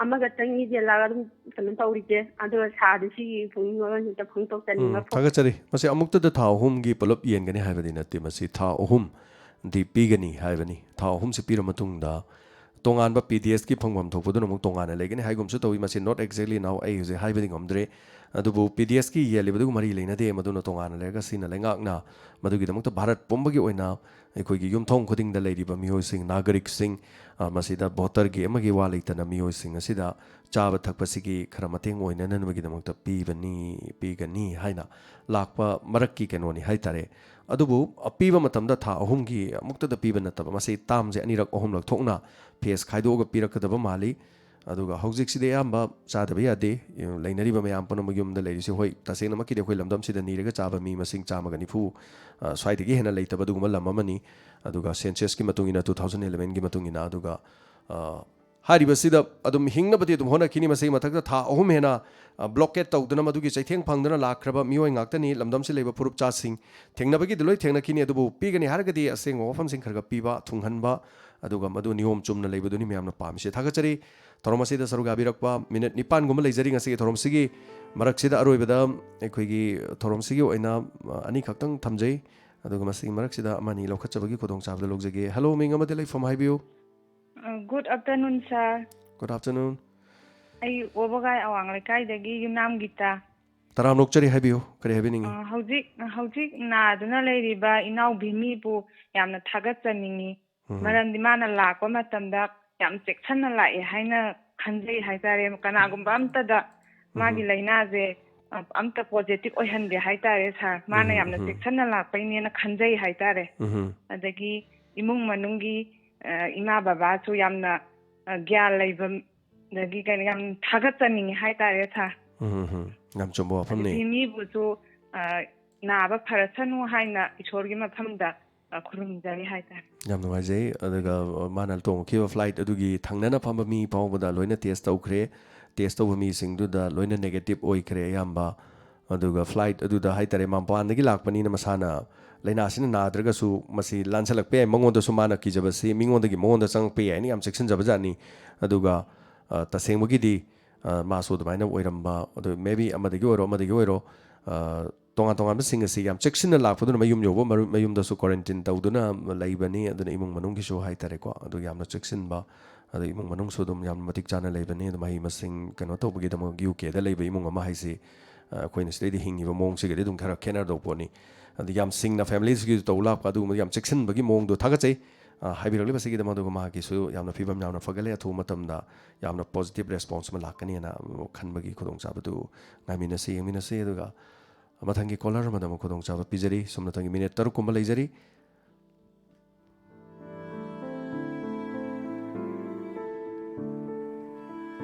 ꯑꯃꯈꯛꯇꯪꯒꯤ ꯌꯦꯜꯂꯛꯑꯒ ꯑꯗꯨꯝ ꯀꯩꯅꯣ ꯇꯧꯔꯤꯁꯦ꯫ ꯑꯗꯨꯒ ꯁꯥꯔꯗꯤ ꯁꯤꯒꯤ ꯄꯨꯛꯅꯤꯡ ꯋꯥꯈꯜꯁꯤꯗ ꯐꯣꯡꯗꯣꯛꯆꯅꯤꯡꯕ ꯎꯝ, ꯐꯣꯡ- ꯊꯥꯒꯠꯆꯔꯤ꯫ ꯃꯁꯤ ꯑꯃꯨꯛꯇꯗ ꯊꯥ ꯑꯍꯨꯝꯒꯤ ꯄꯨꯂꯞ ꯌꯦꯟꯒꯅꯤ ꯍꯥꯏꯕꯗꯤ ꯅꯠꯇꯦ, ꯃꯁꯤ ꯊꯥ ꯑꯍꯨꯝꯗꯤ ꯄꯤꯒꯅꯤ ꯍꯥꯏꯕꯅꯤ꯫ ꯊꯥ ꯑꯍꯨꯝꯁꯤ ꯄꯤꯔ ꯃꯇꯨꯡꯗ ꯇꯣꯉꯥꯟꯕ ꯄꯤ ꯗꯤ ꯑꯦꯁꯀꯤ ꯐꯪꯐꯝ ꯊꯣꯛꯄꯗꯨꯅ ꯑꯃꯨꯛ ꯇꯣꯉꯥꯟꯅ ꯂꯩꯒꯅꯤ ꯍꯥꯏꯒꯨꯝꯁꯨ ꯇꯧꯏ꯫ ꯃꯁꯤ not exactly now ꯑꯩ ꯍꯧꯖꯤꯛ ꯍꯥꯏꯕꯗꯤ ꯉꯝꯗ꯭ꯔꯦ꯫ ꯑꯗꯨꯕꯨ ꯄꯤ ꯗꯤ ꯑꯦꯁꯀꯤ ꯌꯦꯜꯂꯤꯕꯗꯨꯒ ꯃꯔꯤ ꯂꯩꯅꯗꯦ, ꯃꯗꯨꯅ ꯇꯣꯉꯥꯟꯅ ꯂꯩꯔꯒ ꯁꯤꯅ ꯂꯩꯉꯥꯛꯅ ꯃꯗꯨꯒꯤꯗꯃꯛꯇ ꯚꯥꯔꯠ ꯄꯨꯝꯕꯒꯤ ꯑꯣꯏꯅ ꯑꯩꯈꯣꯏꯒꯤ ꯌꯨꯝꯊꯣꯡ ꯈꯨꯗꯤꯡꯗ ꯂꯩꯔꯤꯕ ꯃꯤꯑꯣꯏꯁꯤꯡ, ꯅꯥꯒꯔꯤꯛꯁꯤꯡ, ꯑ, ꯃꯁꯤꯗ ꯚꯣꯇꯔꯒꯤ ꯑꯃꯒꯤ ꯋꯥ ꯂꯩꯇꯅ ꯃꯤꯑꯣꯏꯁꯤꯡ ꯑꯁꯤꯗ ꯆꯥꯕ ꯊꯛꯄꯁꯤꯒꯤ ꯈꯔ ꯃꯇꯦꯡ ꯑꯣꯏꯅꯅꯕꯒꯤꯗꯃꯛꯇ ꯄꯤꯕꯅꯤ, ꯄꯤꯒꯅꯤ ꯍꯥꯏꯅ ꯂꯥꯛꯄ ꯃꯔꯛꯀꯤ ꯀꯩꯅꯣꯅꯤ ꯍꯥꯏꯇꯥꯔꯦ꯫ ꯑꯗꯨꯕꯨ ꯄꯤꯕ ꯃꯇꯝꯗ ꯊꯥ ꯑꯍꯨꯝꯒꯤ ꯑꯃꯨꯛꯇꯗ ꯄꯤꯕ ꯅꯠꯇꯕ, ꯃꯁꯤ ꯇꯥꯝꯁꯦ ꯑꯅꯤꯔꯛ ꯑꯍꯨꯝꯂꯛ ꯊꯣꯛꯅ ꯐꯦꯁ ꯈꯥꯏꯗꯣꯛꯑꯒ ꯄꯤꯔꯛꯀꯗꯕ ꯃꯥꯜꯂꯤ꯫ ꯑꯗꯨꯒ ꯍꯧꯖꯤꯛꯁꯤꯗꯤ ꯑꯌꯥꯝꯕ ꯆꯥꯗꯕ ꯌꯥꯗꯦ꯫ ꯂꯩꯅꯔꯤꯕ ꯃꯌꯥꯝ ꯄꯨꯝꯅꯃꯛ ꯌꯨꯝꯗ ꯂꯩꯔꯤꯁꯤ, ꯍꯣꯏ, ꯇꯁꯦꯡꯅꯃꯛꯀꯤꯗꯤ ꯑꯩꯈꯣꯏ ꯂꯝꯗꯝꯁꯤꯗ ꯅꯤꯔꯒ ꯆꯥꯕ ꯃꯤ ꯃꯁꯤꯡ ꯆꯥꯝꯃꯒ ꯅꯤꯐꯨ, ꯑ, ꯁ꯭ꯋꯥꯏꯗꯒꯤ ꯍꯦꯟꯅ ꯂꯩꯇꯕ ꯑꯗꯨꯒꯨꯝꯕ ꯂꯝ ꯑꯃꯅꯤ꯫ ꯑꯗꯨꯒ censusꯀꯤ ꯃꯇꯨꯡ ꯏꯟꯅ, two thousand elevenꯒꯤ ꯃꯇꯨꯡ ꯏꯟꯅ, ꯑꯗꯨꯒ, ꯑ, ꯍꯥꯏꯔꯤꯕꯁꯤꯗ ꯑꯗꯨꯝ ꯍꯤꯡꯅꯕꯗꯤ ꯑꯗꯨꯝ ꯍꯣꯠꯅꯈꯤꯅꯤ꯫ ꯃꯁꯤꯒꯤ ꯃꯊꯛꯇ ꯊꯥ ꯑꯍꯨꯝ ꯍꯦꯟꯅ, ꯑ, blockade ꯇꯧꯗꯨꯅ ꯃꯗꯨꯒꯤ ꯆꯩꯊꯦꯡ ꯐꯪꯗꯨꯅ ꯂꯥꯛꯈ꯭ꯔꯕ ꯃꯤꯑꯣꯏ ꯉꯥꯛꯇꯅꯤ꯫ ꯂꯝꯗꯝꯁꯤ ꯂꯩꯕ ꯐꯨꯔꯨꯞ ꯆꯥꯁꯤꯡ ꯊꯦꯡꯅꯕꯒꯤꯗꯤ ꯂꯣꯏ ꯊꯦꯡꯅꯈꯤꯅꯤ, ꯑꯗꯨꯕꯨ ꯄꯤꯒꯅꯤ ꯍꯥꯏꯔꯒꯗꯤ ꯑꯁꯦꯡꯕ ꯋꯥꯐꯝꯁꯤꯡ ꯈꯔ ꯈꯔ ꯄꯤꯕ, ꯊꯨꯡꯍꯟꯕ, ꯑꯗꯨꯒ ꯃꯗꯨ ꯅꯤꯌꯣꯝ ꯆꯨꯝꯅ ꯂꯩꯕꯗꯨꯅꯤ ꯃꯌꯥꯝꯅ ꯄꯥꯝꯃꯤꯁꯦ꯫ ꯊꯥꯒꯠꯆꯔꯤ꯫ ꯊꯧꯔꯝ ꯑꯁꯤꯗ ꯁꯔꯨꯛ ꯌꯥꯕꯤꯔꯛꯄ ꯃꯤꯅꯤꯠ ꯅꯤꯄꯥꯟꯒꯨꯝꯕ ꯂꯩꯖꯔꯤ꯫ ꯉꯁꯤꯒꯤ ꯊꯧꯔꯝꯁꯤꯒꯤ ꯃꯔꯛꯁꯤꯗ ꯑꯔꯣꯏꯕꯗ ꯑꯩꯈꯣꯏꯒꯤ ꯊꯧꯔꯝꯁꯤꯒꯤ ꯑꯣꯏꯅ, ꯑ, ꯑꯅꯤꯈꯛꯇꯪ ꯊꯝꯖꯩ꯫ ꯑꯗꯨꯒ ꯃꯁꯤꯒꯤ ꯃꯔꯛꯁꯤꯗ ꯑꯃ ꯑꯅꯤ ꯂꯧꯈꯠꯆꯕꯒꯤ ꯈꯨꯗꯣꯡꯆꯥꯕꯗꯨ ꯂꯧꯖꯒꯦ꯫ Hello, ꯃꯤꯡ ꯑꯃꯗꯤ ꯂꯩꯐꯝ ꯍꯥꯏꯕꯤꯌꯨ꯫ ꯑ, good afternoon, sir꯫ Good afternoon꯫ ꯑꯩ ꯋꯥꯕꯒꯥꯏ ꯑꯋꯥꯡ ꯂꯩꯀꯥꯏꯗꯒꯤ ꯌꯨꯝꯅꯥꯝ ꯒꯤꯇꯥ꯫ ꯇꯔꯥꯝꯅ ꯑꯣꯛꯆꯔꯤ, ꯍꯥꯏꯕꯤꯌꯨ, ꯀꯔꯤ ꯍꯥꯏꯕꯤꯅꯤꯡꯉꯤ? ꯑ, ꯍꯧꯖꯤꯛ, ꯍꯧꯖꯤꯛ ꯅꯥꯗꯨꯅ ꯂꯩꯔꯤꯕ ꯏꯅꯥꯎ ꯚꯤꯃꯤꯕꯨ ꯌꯥꯝꯅ ꯊꯥꯒꯠꯆꯅꯤꯡꯉꯤ꯫ ꯎꯝ꯫ ꯃꯔꯝꯗꯤ ꯃꯥꯅ ꯂꯥꯛꯄ ꯃꯇꯝꯗ ꯌꯥꯝ ꯆꯦꯛꯁꯤꯟꯅ ꯂꯥꯛꯑꯦ ꯍꯥꯏꯅ ꯈꯟꯖꯩ ꯍꯥꯏꯇꯥꯔꯦ꯫ ꯀꯅꯥꯒꯨꯝꯕ ꯑꯝꯇꯗ ꯃꯥꯒꯤ ꯎꯝ꯫ ꯂꯥꯏꯅꯥꯁꯦ, ꯑ, ꯑꯝꯇ positive ꯑꯣꯏꯍꯟꯗꯦ ꯍꯥꯏꯇꯥꯔꯦ, sir꯫ ꯃꯥꯅ ꯎꯝ, ꯌꯥꯝꯅ ꯎꯝ꯫ ꯆꯦꯛꯁꯤꯟꯅ ꯂꯥꯛꯄꯩꯅꯦꯅ ꯈꯟꯖꯩ ꯍꯥꯏꯇꯥꯔꯦ꯫ ꯎꯝ꯫ ꯑꯗꯒꯤ ꯏꯃꯨꯡ ꯃꯅꯨꯡꯒꯤ, ꯑ, ꯏꯃꯥ ꯕꯕꯥꯁꯨ ꯌꯥꯝꯅ, ꯑ, ꯒ꯭ꯌꯥꯟ ꯂꯩꯕ, ꯑꯗꯒꯤ ꯀꯩꯅꯣ, ꯌꯥꯝ ꯊꯥꯒꯠꯆꯅꯤꯡꯉꯤ ꯍꯥꯏꯇꯥꯔꯦ, sir꯫ ꯎꯝ, ꯎꯝ, ꯎꯝ꯫ ꯌꯥꯝ ꯆꯨꯝꯕ ꯋꯥꯐꯝꯅꯤ꯫ ꯑꯗꯒꯤ ꯃꯤꯕꯨꯁꯨ ꯑ, ꯅꯥꯕ ꯐꯔꯁꯅꯨ ꯍꯥꯏꯅ ꯏꯁꯣꯔꯒꯤ ꯃꯐꯝꯗ, ꯑ, ꯈꯨꯔꯨꯝꯖꯔꯤ ꯍꯥꯏꯇꯥꯔꯦ꯫ ꯌꯥꯝ ꯅꯨꯡꯉꯥꯏꯖꯩ꯫ ꯑꯗꯨꯒ ꯃꯥꯅ ꯇꯣꯡꯈꯤꯕ flight ꯑꯗꯨꯒꯤ ꯊꯪꯅꯅ ꯐꯝꯕ ꯃꯤ ꯐꯥꯎꯕꯗ ꯂꯣꯏꯅ test ꯇꯧꯈ꯭ꯔꯦ꯫ Test ꯇꯧꯕ ꯃꯤꯁꯤꯡꯗꯨꯗ ꯂꯣꯏꯅ negative ꯑꯣꯏꯈ꯭ꯔꯦ ꯑꯌꯥꯝꯕ꯫ ꯑꯗꯨꯒ flight ꯑꯗꯨꯗ ꯍꯥꯏꯇꯥꯔꯦ, ꯃꯄꯥꯟꯗꯒꯤ ꯂꯥꯛꯄꯅꯤꯅ ꯃꯁꯥꯅ ꯂꯥꯏꯅꯥꯁꯤꯅ ꯅꯥꯗ꯭ꯔꯒꯁꯨ ꯃꯁꯤ ꯂꯥꯟꯁꯜꯂꯛꯄ ꯌꯥꯏ꯫ ꯃꯉꯣꯟꯗꯁꯨ ꯃꯥꯅ ꯀꯤꯖꯕꯁꯤ ꯃꯤꯉꯣꯟꯗꯒꯤ ꯃꯉꯣꯟꯗ ꯆꯪꯉꯛꯄ ꯌꯥꯏꯅ ꯌꯥꯝ ꯆꯦꯛꯁꯤꯟꯖꯕ ꯖꯥꯠꯅꯤ꯫ ꯑꯗꯨꯒ, ꯑ, ꯇꯁꯦꯡꯕꯒꯤꯗꯤ, ꯑ, ꯃꯥꯁꯨ ꯑꯗꯨꯃꯥꯏꯅ ꯑꯣꯏꯔꯝꯕ, ꯑꯗꯨ maybe ꯑꯃꯗꯒꯤ ꯑꯣꯏꯔꯣ, ꯑꯃꯗꯒꯤ ꯑꯣꯏꯔꯣ, ꯑ, ꯇꯣꯉꯥꯟ ꯇꯣꯉꯥꯟꯕꯁꯤꯡ ꯑꯁꯤ ꯌꯥꯝ ꯆꯦꯛꯁꯤꯟꯅ ꯂꯥꯛꯄꯗꯨꯅ ꯃꯌꯨꯝ ꯌꯧꯕ ꯃꯔꯨ-, ꯃꯌꯨꯝꯗꯁꯨ quarantine ꯇꯧꯗꯨꯅ ꯂꯩꯕꯅꯤ꯫ ꯑꯗꯨꯅ ꯏꯃꯨꯡ ꯃꯅꯨꯡꯒꯤꯁꯨ ꯍꯥꯏꯇꯥꯔꯦꯀꯣ, ꯑꯗꯨ ꯌꯥꯝꯅ ꯆꯦꯛꯁꯤꯟꯕ, ꯑꯗꯨ ꯏꯃꯨꯡ ꯃꯅꯨꯡꯁꯨ ꯑꯗꯨꯝ ꯌꯥꯝꯅ ꯃꯇꯤꯛ ꯆꯥꯅ ꯂꯩꯕꯅꯤ꯫ ꯑꯗꯨꯝ ꯃꯍꯩ ꯃꯁꯤꯡ ꯀꯩꯅꯣ ꯇꯧꯕꯒꯤꯗꯃꯛ ꯌꯨ ꯀꯦꯗ ꯂꯩꯕ ꯏꯃꯨꯡ ꯑꯃ ꯍꯥꯏꯁꯤ, ꯑ, ꯑꯩꯈꯣꯏꯅ ꯁꯤꯗꯩꯗ ꯍꯤꯡꯉꯤꯕ ꯃꯑꯣꯡꯁꯤꯒꯗꯤ ꯑꯗꯨꯝ ꯈꯔ ꯈꯦꯠꯅꯗꯧ ꯄꯣꯠꯅꯤ꯫ ꯑꯗꯨ ꯌꯥꯝ ꯁꯤꯡꯅ families ꯀꯤ ꯇꯧ ꯂꯥꯛꯄ ꯑꯗꯨꯒꯨꯝꯕ ꯌꯥꯝ ꯆꯦꯛꯁꯤꯟꯕꯒꯤ ꯃꯑꯣꯡꯗꯣ ꯊꯥꯒꯠꯆꯩ꯫ ꯑ, ꯍꯥꯏꯕꯤꯔꯛꯂꯤꯕꯁꯤꯒꯤꯗꯃꯛ꯫ ꯑꯗꯨꯒ ꯃꯍꯥꯛꯀꯤꯁꯨ ꯌꯥꯝꯅ ꯐꯤꯕꯝ ꯌꯥꯝꯅ ꯐꯒꯠꯂꯦ꯫ ꯑꯊꯨꯕ ꯃꯇꯝꯗ ꯌꯥꯝꯅ positive response ꯑꯃ ꯂꯥꯛꯀꯅꯤꯅ ꯈꯟꯕꯒꯤ ꯈꯨꯗꯣꯡꯆꯥꯕꯗꯨ ꯉꯥꯏꯃꯤꯟꯅꯁꯤ, ꯌꯦꯡꯃꯤꯟꯅꯁꯤ꯫ ꯑꯗꯨꯒ ꯃꯊꯪꯒꯤ caller ꯑꯃꯗ ꯑꯃꯨꯛ ꯈꯨꯗꯣꯡꯆꯥꯕ ꯄꯤꯖꯔꯤ꯫ ꯁꯨꯞꯅꯇꯪꯒꯤ minute ꯇꯔꯨꯛ ꯀꯨꯝꯕ ꯂꯩꯖꯔꯤ꯫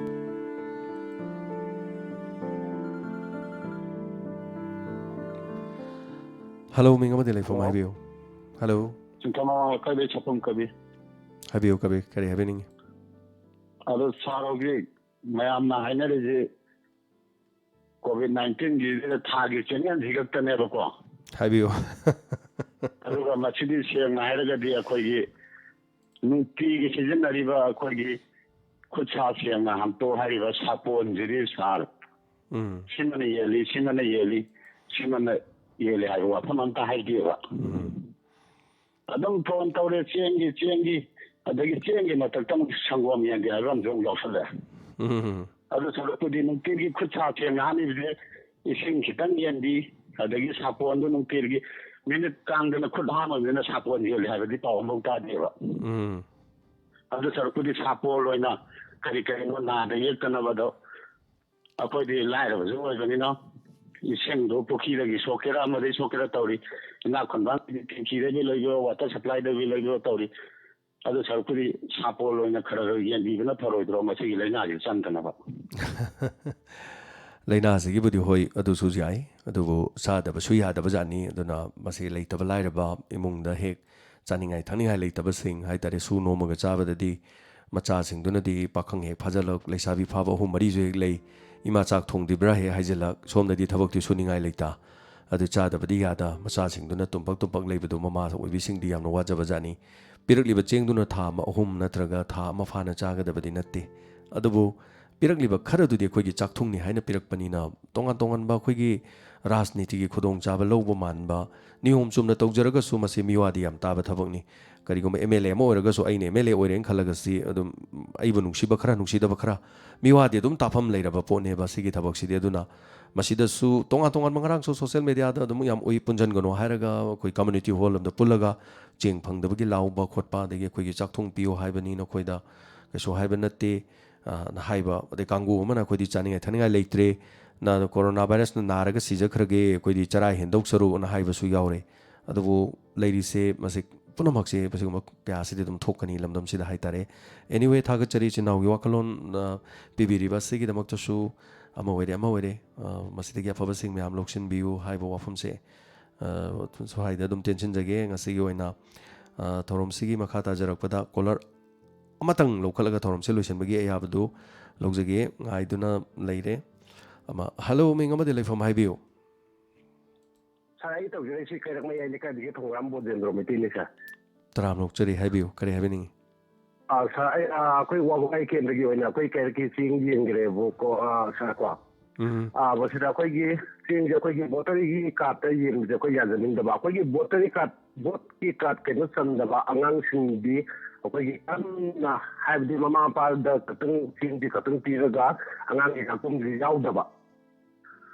Hello, ꯃꯤꯡ ꯑꯃꯗꯤ ꯂꯩꯐꯝ Hello. ꯍꯥꯏꯕꯤꯌꯨ꯫ Hello. ꯆꯤꯡꯈꯣꯡ ꯃꯃꯥꯡ ꯑꯀꯣꯏꯕꯩ ꯁꯥꯄꯝ ꯀꯕꯤ꯫ ꯍꯥꯏꯕꯤꯌꯨ ꯀꯕꯤ, ꯀꯔꯤ ꯍꯥꯏꯕꯤꯅꯤꯡꯉꯤ? ꯑꯗꯣ sir ꯍꯧꯖꯤꯛ ꯃꯌꯥꯝꯅ ꯍꯥꯏꯅꯔꯤꯁꯦ COVID nineteen ꯒꯤ ꯊꯥꯒꯤ channel ꯁꯤ ꯈꯛꯇꯅꯦꯕꯀꯣ꯫ ꯍꯥꯏꯕꯤꯌꯨ꯫ ꯑꯗꯨꯒ ꯃꯁꯤꯗꯤ ꯁꯦꯡꯅ ꯍꯥꯏꯔꯒꯗꯤ ꯑꯩꯈꯣꯏꯒꯤ ꯅꯨꯡꯇꯤꯒꯤ ꯁꯤꯖꯤꯟꯅꯔꯤꯕ ꯑꯩꯈꯣꯏꯒꯤ ꯈꯨꯠ ꯁꯥ ꯁꯦꯡꯅ ꯍꯥꯝꯇꯣꯛ ꯍꯥꯏꯔꯤꯕ ꯁꯥꯄꯣꯟꯁꯤꯗꯤ sir, ꯎꯝ꯫ ꯁꯤꯃꯅ ꯌꯦꯜꯂꯤ, ꯁꯤꯃꯅ ꯌꯦꯜꯂꯤ, ꯁꯤꯃꯅ ꯌꯦꯜꯂꯤ ꯍꯥꯏꯕ ꯋꯥꯐꯝ ꯑꯝꯇ ꯍꯥꯏꯗꯦꯕ꯫ ꯎꯝ꯫ ꯑꯗꯨꯝ phone ꯇꯧꯔꯦ, ꯆꯦꯡꯒꯤ, ꯆꯦꯡꯒꯤ, ꯑꯗꯒꯤ ꯆꯦꯡꯒꯤ ꯃꯊꯛꯇ ꯑꯃꯨꯛ ꯁꯪꯒꯣꯝ ꯌꯦꯟꯕꯤ ꯍꯥꯏꯕ ꯑꯃꯁꯨ ꯑꯃꯨꯛ ꯌꯥꯎꯁꯜꯂꯦ꯫ ꯎꯝ꯫ ꯑꯗꯨ ꯁꯔꯨꯛꯄꯨꯗꯤ ꯅꯨꯡꯇꯤꯒꯤ ꯈꯨꯠ ꯁꯥ ꯁꯦꯡꯅ ꯍꯥꯝꯃꯤꯕꯁꯦ ꯏꯁꯤꯡ ꯈꯤꯇꯪ ꯌꯦꯟꯕꯤ, ꯑꯗꯒꯤ ꯁꯥꯄꯣꯟꯗꯣ ꯅꯨꯡꯇꯤꯒꯤ minute ꯀꯥꯡꯗꯅ ꯈꯨꯠ ꯍꯥꯝꯃꯕꯅꯤꯅ ꯁꯥꯄꯣꯟ ꯌꯦꯜꯂꯤ ꯍꯥꯏꯕꯗꯤ ꯄꯥꯎ ꯑꯃꯐꯥꯎ ꯇꯥꯗꯦꯕ꯫ ꯎꯝ꯫ ꯑꯗꯨ ꯁꯔꯨꯛꯄꯨꯗꯤ ꯁꯥꯄꯣꯟ ꯑꯣꯏꯅ ꯀꯔꯤ ꯀꯔꯤꯅꯣ ꯅꯥꯗ ꯌꯦꯛꯇꯅꯕꯗꯣ ꯑꯩꯈꯣꯏꯗꯤ ꯂꯥꯏꯔꯕꯁꯨ ꯑꯣꯏꯕꯅꯤꯅ ꯏꯁꯤꯡꯗꯣ ꯄꯨꯈ꯭ꯔꯤꯗꯒꯤ ꯁꯣꯛꯀꯦꯔꯥ ꯑꯃꯗꯒꯤ ꯁꯣꯛꯀꯦꯔꯥ ꯇꯧꯔꯤ꯫ ꯏꯅꯥꯛ ꯈꯨꯟꯕ ꯇꯦꯡꯀꯤꯗꯒꯤ ꯂꯩꯕꯤꯌꯣ, water supply ꯗꯒꯤ ꯂꯩꯕꯤꯌꯣ ꯇꯧꯔꯤ꯫ ꯑꯗꯨ ꯁꯔꯨꯛꯄꯨꯗꯤ ꯁꯥꯄꯣꯟ ꯑꯣꯏꯅ ꯈꯔ ꯈꯔ ꯌꯦꯟꯕꯤꯕꯅ ꯐꯔꯣꯏꯗ꯭ꯔꯣ ꯃꯁꯤꯒꯤ ꯂꯥꯏꯅꯥꯁꯤ ꯆꯪꯗꯅꯕ? ꯂꯥꯏꯅꯥꯁꯤꯒꯤꯕꯨꯗꯤ ꯍꯣꯏ, ꯑꯗꯨꯁꯨ ꯌꯥꯏ, ꯑꯗꯨꯕꯨ ꯆꯥꯗꯕꯁꯨ ꯌꯥꯗꯕ ꯖꯥꯠꯅꯤ꯫ ꯑꯗꯨꯅ ꯃꯁꯤ ꯂꯩꯇꯕ ꯂꯥꯏꯔꯕ ꯏꯃꯨꯡꯗ ꯍꯦꯛ ꯆꯥꯅꯤꯡꯉꯥꯏ ꯊꯛꯅꯤꯡꯉꯥꯏ ꯂꯩꯇꯕꯁꯤꯡ ꯍꯥꯏ ꯇꯥꯔꯦ, ꯁꯨ ꯅꯣꯝꯃꯒ ꯆꯥꯕꯗꯗꯤ ꯃꯆꯥꯁꯤꯡꯗꯨꯅꯗꯤ ꯄꯥꯈꯪ ꯍꯦꯛ ꯐꯥꯖꯤꯜꯂꯛ, ꯂꯩꯁꯥꯕꯤ ꯐꯥꯕ ꯑꯍꯨꯝ ꯃꯔꯤꯁꯨ ꯍꯦꯛ ꯂꯩ, ꯏꯃꯥ ꯆꯥꯛ ꯊꯣꯡꯗ꯭ꯔꯤꯕ꯭ꯔꯥ ꯍꯦꯛ ꯍꯥꯏꯖꯤꯜꯂꯛ, ꯁꯣꯝꯗꯗꯤ ꯊꯕꯛꯇꯤ ꯁꯨꯅꯤꯡꯉꯥꯏ ꯂꯩꯇ꯫ ꯑꯗꯨ ꯆꯥꯗꯕꯗꯤ ꯌꯥꯗ, ꯃꯆꯥꯁꯤꯡꯗꯨꯅ ꯇꯨꯝꯄꯛ ꯇꯨꯝꯄꯛ ꯂꯩꯕꯗꯨ ꯃꯃꯥ ꯑꯣꯏꯕꯤꯁꯤꯡꯗꯤ ꯌꯥꯝꯅ ꯋꯥꯖꯕ ꯖꯥꯠꯅꯤ꯫ ꯄꯤꯔꯛꯂꯤꯕ ꯆꯦꯡꯗꯨꯅ ꯊꯥ ꯑꯃ ꯑꯍꯨꯝ ꯅꯠꯇ꯭ꯔꯒ ꯊꯥ ꯑꯃ ꯐꯥꯅ ꯆꯥꯒꯗꯕꯗꯤ ꯅꯠꯇꯦ꯫ ꯑꯗꯨꯕꯨ ꯄꯤꯔꯛꯂꯤꯕ ꯈꯔꯗꯨꯗꯤ ꯑꯩꯈꯣꯏꯒꯤ ꯆꯥꯛꯊꯨꯡꯅꯤ ꯍꯥꯏꯅ ꯄꯤꯔꯛꯄꯅꯤꯅ, ꯇꯣꯉꯥꯟ ꯇꯣꯉꯥꯟꯕ ꯑꯩꯈꯣꯏꯒꯤ ꯔꯥꯖꯅꯤꯇꯤꯒꯤ ꯈꯨꯗꯣꯡꯆꯥꯕ ꯂꯧꯕ ꯃꯥꯟꯕ, ꯅꯤꯌꯣꯝ ꯆꯨꯝꯅ ꯇꯧꯖꯔꯒꯁꯨ ꯃꯁꯤ ꯃꯤꯋꯥꯗꯤ ꯌꯥꯝ ꯇꯥꯕ ꯊꯕꯛꯅꯤ꯫ ꯀꯔꯤꯒꯨꯝꯕ ꯑꯦꯝ ꯑꯦꯜ ꯑꯦ ꯑꯃ ꯑꯣꯏꯔꯒꯁꯨ, ꯑꯩꯅ ꯑꯦꯝ ꯑꯦꯜ ꯑꯦ ꯑꯣꯏꯔꯦꯅ ꯈꯜꯂꯒꯁꯤ ꯑꯗꯨꯝ ꯑꯩꯕꯨ ꯅꯨꯡꯁꯤꯕ ꯈꯔ, ꯅꯨꯡꯁꯤꯗꯕ ꯈꯔ, ꯃꯤꯋꯥꯗꯤ ꯑꯗꯨꯝ ꯇꯥꯐꯝ ꯂꯩꯔꯕ ꯄꯣꯠꯅꯦꯕ ꯁꯤꯒꯤ ꯊꯕꯛꯁꯤꯗꯤ꯫ ꯑꯗꯨꯅ ꯃꯁꯤꯗꯁꯨ ꯇꯣꯉꯥꯟ ꯇꯣꯉꯥꯟꯕ, ꯉꯔꯥꯡꯁꯨ ꯁꯣꯁꯦꯜ ꯃꯦꯗꯤꯌꯥꯗ ꯑꯗꯨꯝ ꯌꯥꯝ ꯎꯏ, ꯄꯨꯟꯁꯤꯟꯒꯅꯨ ꯍꯥꯏꯔꯒ ꯑꯩꯈꯣꯏ ꯀꯝꯃ꯭ꯌꯨꯅꯤꯇꯤ ꯍꯣꯜ ꯑꯃꯗ ꯄꯨꯜꯂꯒ ꯆꯦꯡ ꯐꯪꯗꯕꯒꯤ ꯂꯥꯎꯕ ꯈꯣꯠꯄ, ꯑꯗꯒꯤ ꯑꯩꯈꯣꯏꯒꯤ ꯆꯥꯛꯊꯣꯡ ꯄꯤꯌꯨ ꯍꯥꯏꯕꯅꯤ ꯅꯈꯣꯏꯗ, ꯀꯩꯁꯨ ꯍꯥꯏꯕ ꯅꯠꯇꯦ, ꯑ, ꯅ ꯍꯥꯏꯕ, ꯑꯗꯩ ꯀꯥꯡꯕꯨ ꯑꯃꯅ ꯑꯩꯈꯣꯏꯗꯤ ꯆꯥꯅꯤꯡꯉꯥꯏ ꯊꯛꯅꯤꯡꯉꯥꯏ ꯂꯩꯇ꯭ꯔꯦ, ꯅ, ꯀꯣꯔꯣꯅꯥ ꯚꯥꯏꯔꯁꯅ ꯅꯥꯔꯒ ꯁꯤꯖꯈ꯭ꯔꯒꯦ, ꯑꯩꯈꯣꯏꯗꯤ ꯆꯔꯥ ꯍꯦꯟꯗꯧ ꯁꯔꯨꯛꯅ ꯍꯥꯏꯕꯁꯨ ꯌꯥꯎꯔꯦ꯫ ꯑꯗꯨꯕꯨ ꯂꯩꯔꯤꯁꯦ ꯃꯁꯤ ꯄꯨꯝꯅꯃꯛꯁꯦ ꯃꯁꯤꯒꯨꯝꯕ ꯀꯌꯥꯁꯤꯗꯤ ꯑꯗꯨꯝ ꯊꯣꯛꯀꯅꯤ ꯂꯝꯗꯝꯁꯤꯗ ꯍꯥꯏꯇꯥꯔꯦ꯫ Anyway, ꯊꯥꯒꯠꯆꯔꯤ ꯏꯆꯤꯟ ꯏꯅꯥꯎꯒꯤ ꯋꯥꯈꯜꯂꯣꯟ, ꯑ, ꯄꯤꯕꯤꯔꯤꯕ ꯑꯁꯤꯒꯤꯗꯃꯛꯇꯁꯨ꯫ ꯑꯃ ꯑꯣꯏꯔꯦ, ꯑꯃ ꯑꯣꯏꯔꯦ, ꯑ, ꯃꯁꯤꯗꯒꯤ ꯑꯐꯕꯁꯤꯡ ꯃꯌꯥꯝ ꯂꯧꯁꯤꯟꯕꯤꯌꯨ ꯍꯥꯏꯕ ꯋꯥꯐꯝꯁꯦ, ꯑ, ꯁ꯭ꯋꯥꯏꯗ ꯑꯗꯨꯝ ꯇꯦꯟꯁꯤꯟꯖꯒꯦ꯫ ꯉꯁꯤꯒꯤ ꯑꯣꯏꯅ, ꯑ, ꯊꯧꯔꯝꯁꯤꯒꯤ ꯃꯈꯥ ꯇꯥꯖꯔꯛꯄꯗ ꯀꯣꯂꯔ ꯑꯃꯇꯪ ꯂꯧꯈꯠꯂꯒ ꯊꯧꯔꯝꯁꯤ ꯂꯣꯏꯁꯤꯟꯕꯒꯤ ꯑꯌꯥꯕꯗꯨ ꯂꯧꯖꯒꯦ꯫ ꯉꯥꯏꯗꯨꯅ ꯂꯩꯔꯦ꯫ ꯑꯃ, ꯍꯜꯂꯣ, ꯃꯤꯡ ꯑꯃꯗꯤ ꯂꯩꯐꯝ ꯍꯥꯏꯕꯤꯌꯨ꯫ ꯁꯥꯔ, ꯑꯩ ꯇꯧꯖꯔꯛꯏꯁꯤ ꯀꯩꯔꯛ ꯃꯌꯥꯏ ꯂꯩꯀꯥꯏꯗꯒꯤ ꯊꯧꯒ꯭ꯔꯥꯝ ꯕꯣꯖꯦꯟꯗ꯭ꯔꯣ ꯃꯩꯇꯩꯅꯤ, ꯁꯥꯔ꯫ ꯇꯔꯥꯝꯅ ꯑꯣꯛꯆꯔꯤ, ꯍꯥꯏꯕꯤꯌꯨ, ꯀꯔꯤ ꯍꯥꯏꯕꯤꯅꯤꯡꯉꯤ? ꯑꯥ, ꯁꯥꯔ, ꯑꯩ, ꯑꯥ, ꯑꯩꯈꯣꯏ ꯋꯥꯕꯒꯥꯏ ꯀꯦꯟꯗ꯭ꯔꯒꯤ ꯑꯣꯏꯅ ꯑꯩꯈꯣꯏ ꯀꯩꯔꯛꯀꯤ ꯆꯦꯡ ꯌꯦꯟꯈ꯭ꯔꯦꯕꯀꯣ, ꯑꯥ, ꯁꯥꯔ ꯀꯣ꯫ ꯎꯝ꯫ ꯑꯥ, ꯃꯁꯤꯗ ꯑꯩꯈꯣꯏꯒꯤ ꯆꯦꯡꯁꯦ ꯑꯩꯈꯣꯏꯒꯤ ꯚꯣꯇꯔꯒꯤ ꯀꯥꯔꯠꯇ ꯌꯦꯟꯕꯁꯦ ꯑꯩꯈꯣꯏ ꯌꯥꯖꯅꯤꯡꯗꯕ꯫ ꯑꯩꯈꯣꯏꯒꯤ ꯚꯣꯇꯔꯒꯤ ꯀꯥꯔꯠ, ꯚꯣꯠꯀꯤ ꯀꯥꯔꯠ ꯀꯩꯅꯣ ꯆꯟꯗꯕ ꯑꯉꯥꯡꯁꯤꯡꯗꯤ ꯑꯩꯈꯣꯏꯒꯤ ꯀꯟꯅ, ꯍꯥꯏꯕꯗꯤ ꯃꯃꯥ ꯃꯄꯥꯗ ꯈꯛꯇꯪ ꯆꯦꯡꯁꯤ ꯈꯛꯇꯪ ꯄꯤꯔꯒ ꯑꯉꯥꯡꯒꯤ ꯆꯥꯛꯈꯨꯝꯁꯤ ꯌꯥꯎꯗꯕ꯫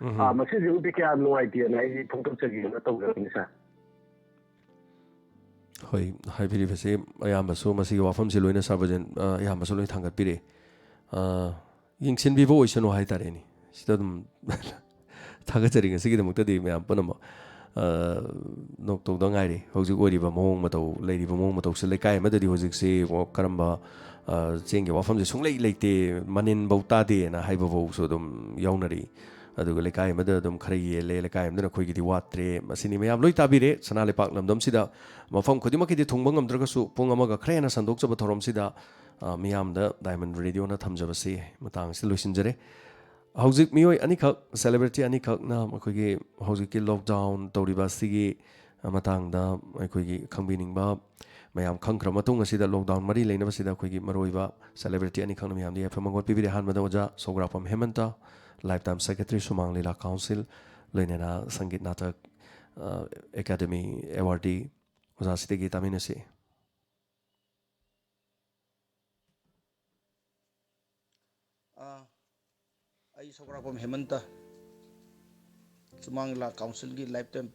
ꯎꯝ꯫ ꯑꯥ, ꯃꯁꯤꯁꯤꯃꯗꯤ ꯀꯌꯥ ꯅꯨꯡꯉꯥꯏꯇꯦꯅ ꯑꯩ ꯐꯣꯡꯗꯣꯛꯆꯒꯦꯅ ꯇꯧꯖꯔꯛꯄꯅꯤ, ꯁꯥꯔ꯫ ꯍꯣꯏ, ꯍꯥꯏꯕꯤꯔꯤꯕꯁꯤ ꯑꯌꯥꯝꯕꯁꯨ ꯃꯁꯤꯒꯤ ꯋꯥꯐꯝꯁꯤ ꯂꯣꯏꯅ ꯁꯥꯔ ꯕꯖꯦꯟ, ꯑ, ꯑꯌꯥꯝꯕꯁꯨ ꯂꯣꯏꯅ ꯊꯥꯡꯒꯠꯄꯤꯔꯦ꯫ ꯑ, ꯌꯦꯡꯁꯤꯟꯕꯤꯕ ꯑꯣꯏꯁꯅꯨ ꯍꯥꯏꯇꯥꯔꯦꯅꯦ꯫ ꯁꯤꯗ ꯑꯗꯨꯝ ꯊꯥꯒꯠꯆꯔꯤ ꯉꯁꯤꯒꯤꯗꯃꯛꯇꯗꯤ ꯃꯌꯥꯝ ꯄꯨꯝꯅꯃꯛ꯫ ꯑ, ꯅꯣꯛꯇꯧꯗ ꯉꯥꯏꯔꯤ꯫ ꯍꯧꯖꯤꯛ ꯑꯣꯏꯔꯤꯕ ꯃꯑꯣꯡ ꯃꯇꯧ, ꯂꯩꯔꯤꯕ ꯃꯑꯣꯡ ꯃꯇꯧꯁꯦ ꯂꯩꯀꯥꯏ ꯑꯃꯗꯗꯤ ꯍꯧꯖꯤꯛꯁꯤ ꯀꯔꯝꯕ, ꯑ, ꯆꯦꯡꯒꯤ ꯋꯥꯐꯝꯁꯦ ꯁꯨꯡꯂꯩ ꯂꯩꯇꯦ, ꯃꯅꯤꯟꯐꯧ ꯇꯥꯗꯦꯅ ꯍꯥꯏꯕꯐꯧꯁꯨ ꯑꯗꯨꯝ ꯌꯥꯎꯅꯔꯤ꯫ ꯑꯗꯨꯒ ꯂꯩꯀꯥꯏ ꯑꯃꯗ ꯑꯗꯨꯝ ꯈꯔ ꯌꯦꯜꯂꯦ, ꯂꯩꯀꯥꯏ ꯑꯃꯗꯅ ꯑꯩꯈꯣꯏꯒꯤꯗꯤ ꯋꯥꯠꯇ꯭ꯔꯦ꯫ ꯃꯁꯤꯅꯤ ꯃꯌꯥꯝ ꯂꯣꯏ ꯇꯥꯕꯤꯔꯦ꯫ ꯁꯅꯥ ꯂꯩꯄꯥꯛ ꯂꯝꯗꯝꯁꯤꯗ ꯃꯐꯝ ꯈꯨꯗꯤꯡꯃꯛꯀꯤꯗꯤ ꯊꯨꯡꯕ ꯉꯝꯗ꯭ꯔꯒꯁꯨ, ꯄꯨꯡ ꯑꯃꯒ ꯈꯔ ꯍꯦꯟꯅ ꯁꯟꯗꯣꯛꯆꯕ ꯊꯧꯔꯝꯁꯤꯗ, ꯑ, ꯃꯤꯌꯥꯝꯗ Diamond Radio ꯅ ꯊꯝꯖꯕꯁꯤ ꯃꯇꯥꯡꯁꯤꯗ ꯂꯣꯏꯁꯤꯟꯖꯔꯦ꯫ ꯍꯧꯖꯤꯛ ꯃꯤꯑꯣꯏ ꯑꯅꯤꯈꯛ, celebrity ꯑꯅꯤꯈꯛꯅ ꯑꯩꯈꯣꯏꯒꯤ ꯍꯧꯖꯤꯛꯀꯤ lockdown ꯇꯧꯔꯤꯕ ꯑꯁꯤꯒꯤ ꯃꯇꯥꯡꯗ ꯑꯩꯈꯣꯏꯒꯤ ꯈꯪꯕꯤꯅꯤꯡꯕ ꯃꯌꯥꯝ ꯈꯪꯈ꯭ꯔ ꯃꯇꯨꯡ ꯑꯁꯤꯗ, lockdown ꯃꯔꯤ ꯂꯩꯅꯕꯁꯤꯗ ꯑꯩꯈꯣꯏꯒꯤ ꯃꯔꯨꯑꯣꯏꯕ celebrity ꯑꯅꯤꯈꯛꯅ ꯃꯌꯥꯝꯗ ꯌꯥꯏꯐ ꯃꯪꯒꯣꯜ ꯄꯤꯕꯤꯔꯦ꯫ ꯑꯍꯥꯟꯕꯗ ꯑꯣꯖꯥ ꯁꯣꯒ꯭ꯔꯥꯛꯄꯝ ꯍꯦꯃꯟꯇ, Lifetime Secretary, ꯁꯨꯃꯥꯡ ꯂꯤꯂꯥ ꯀꯥꯎꯟꯁꯤꯜ, ꯂꯣꯏꯅꯅ ꯁꯪꯒꯤꯠ ꯅꯥꯇꯛ, ꯑ, ꯑꯦꯀꯥꯗꯦꯃꯤ awardee ꯑꯣꯖꯥꯁꯤꯗꯒꯤ ꯇꯥꯃꯤꯟꯅꯁꯤ꯫ ꯑ, ꯑꯩ ꯁꯣꯒ꯭ꯔꯥꯛꯄꯝ ꯍꯦꯃꯟꯇ, ꯁꯨꯃꯥꯡ ꯂꯤꯂꯥ ꯀꯥꯎꯟꯁꯤꯜꯒꯤ Lifetime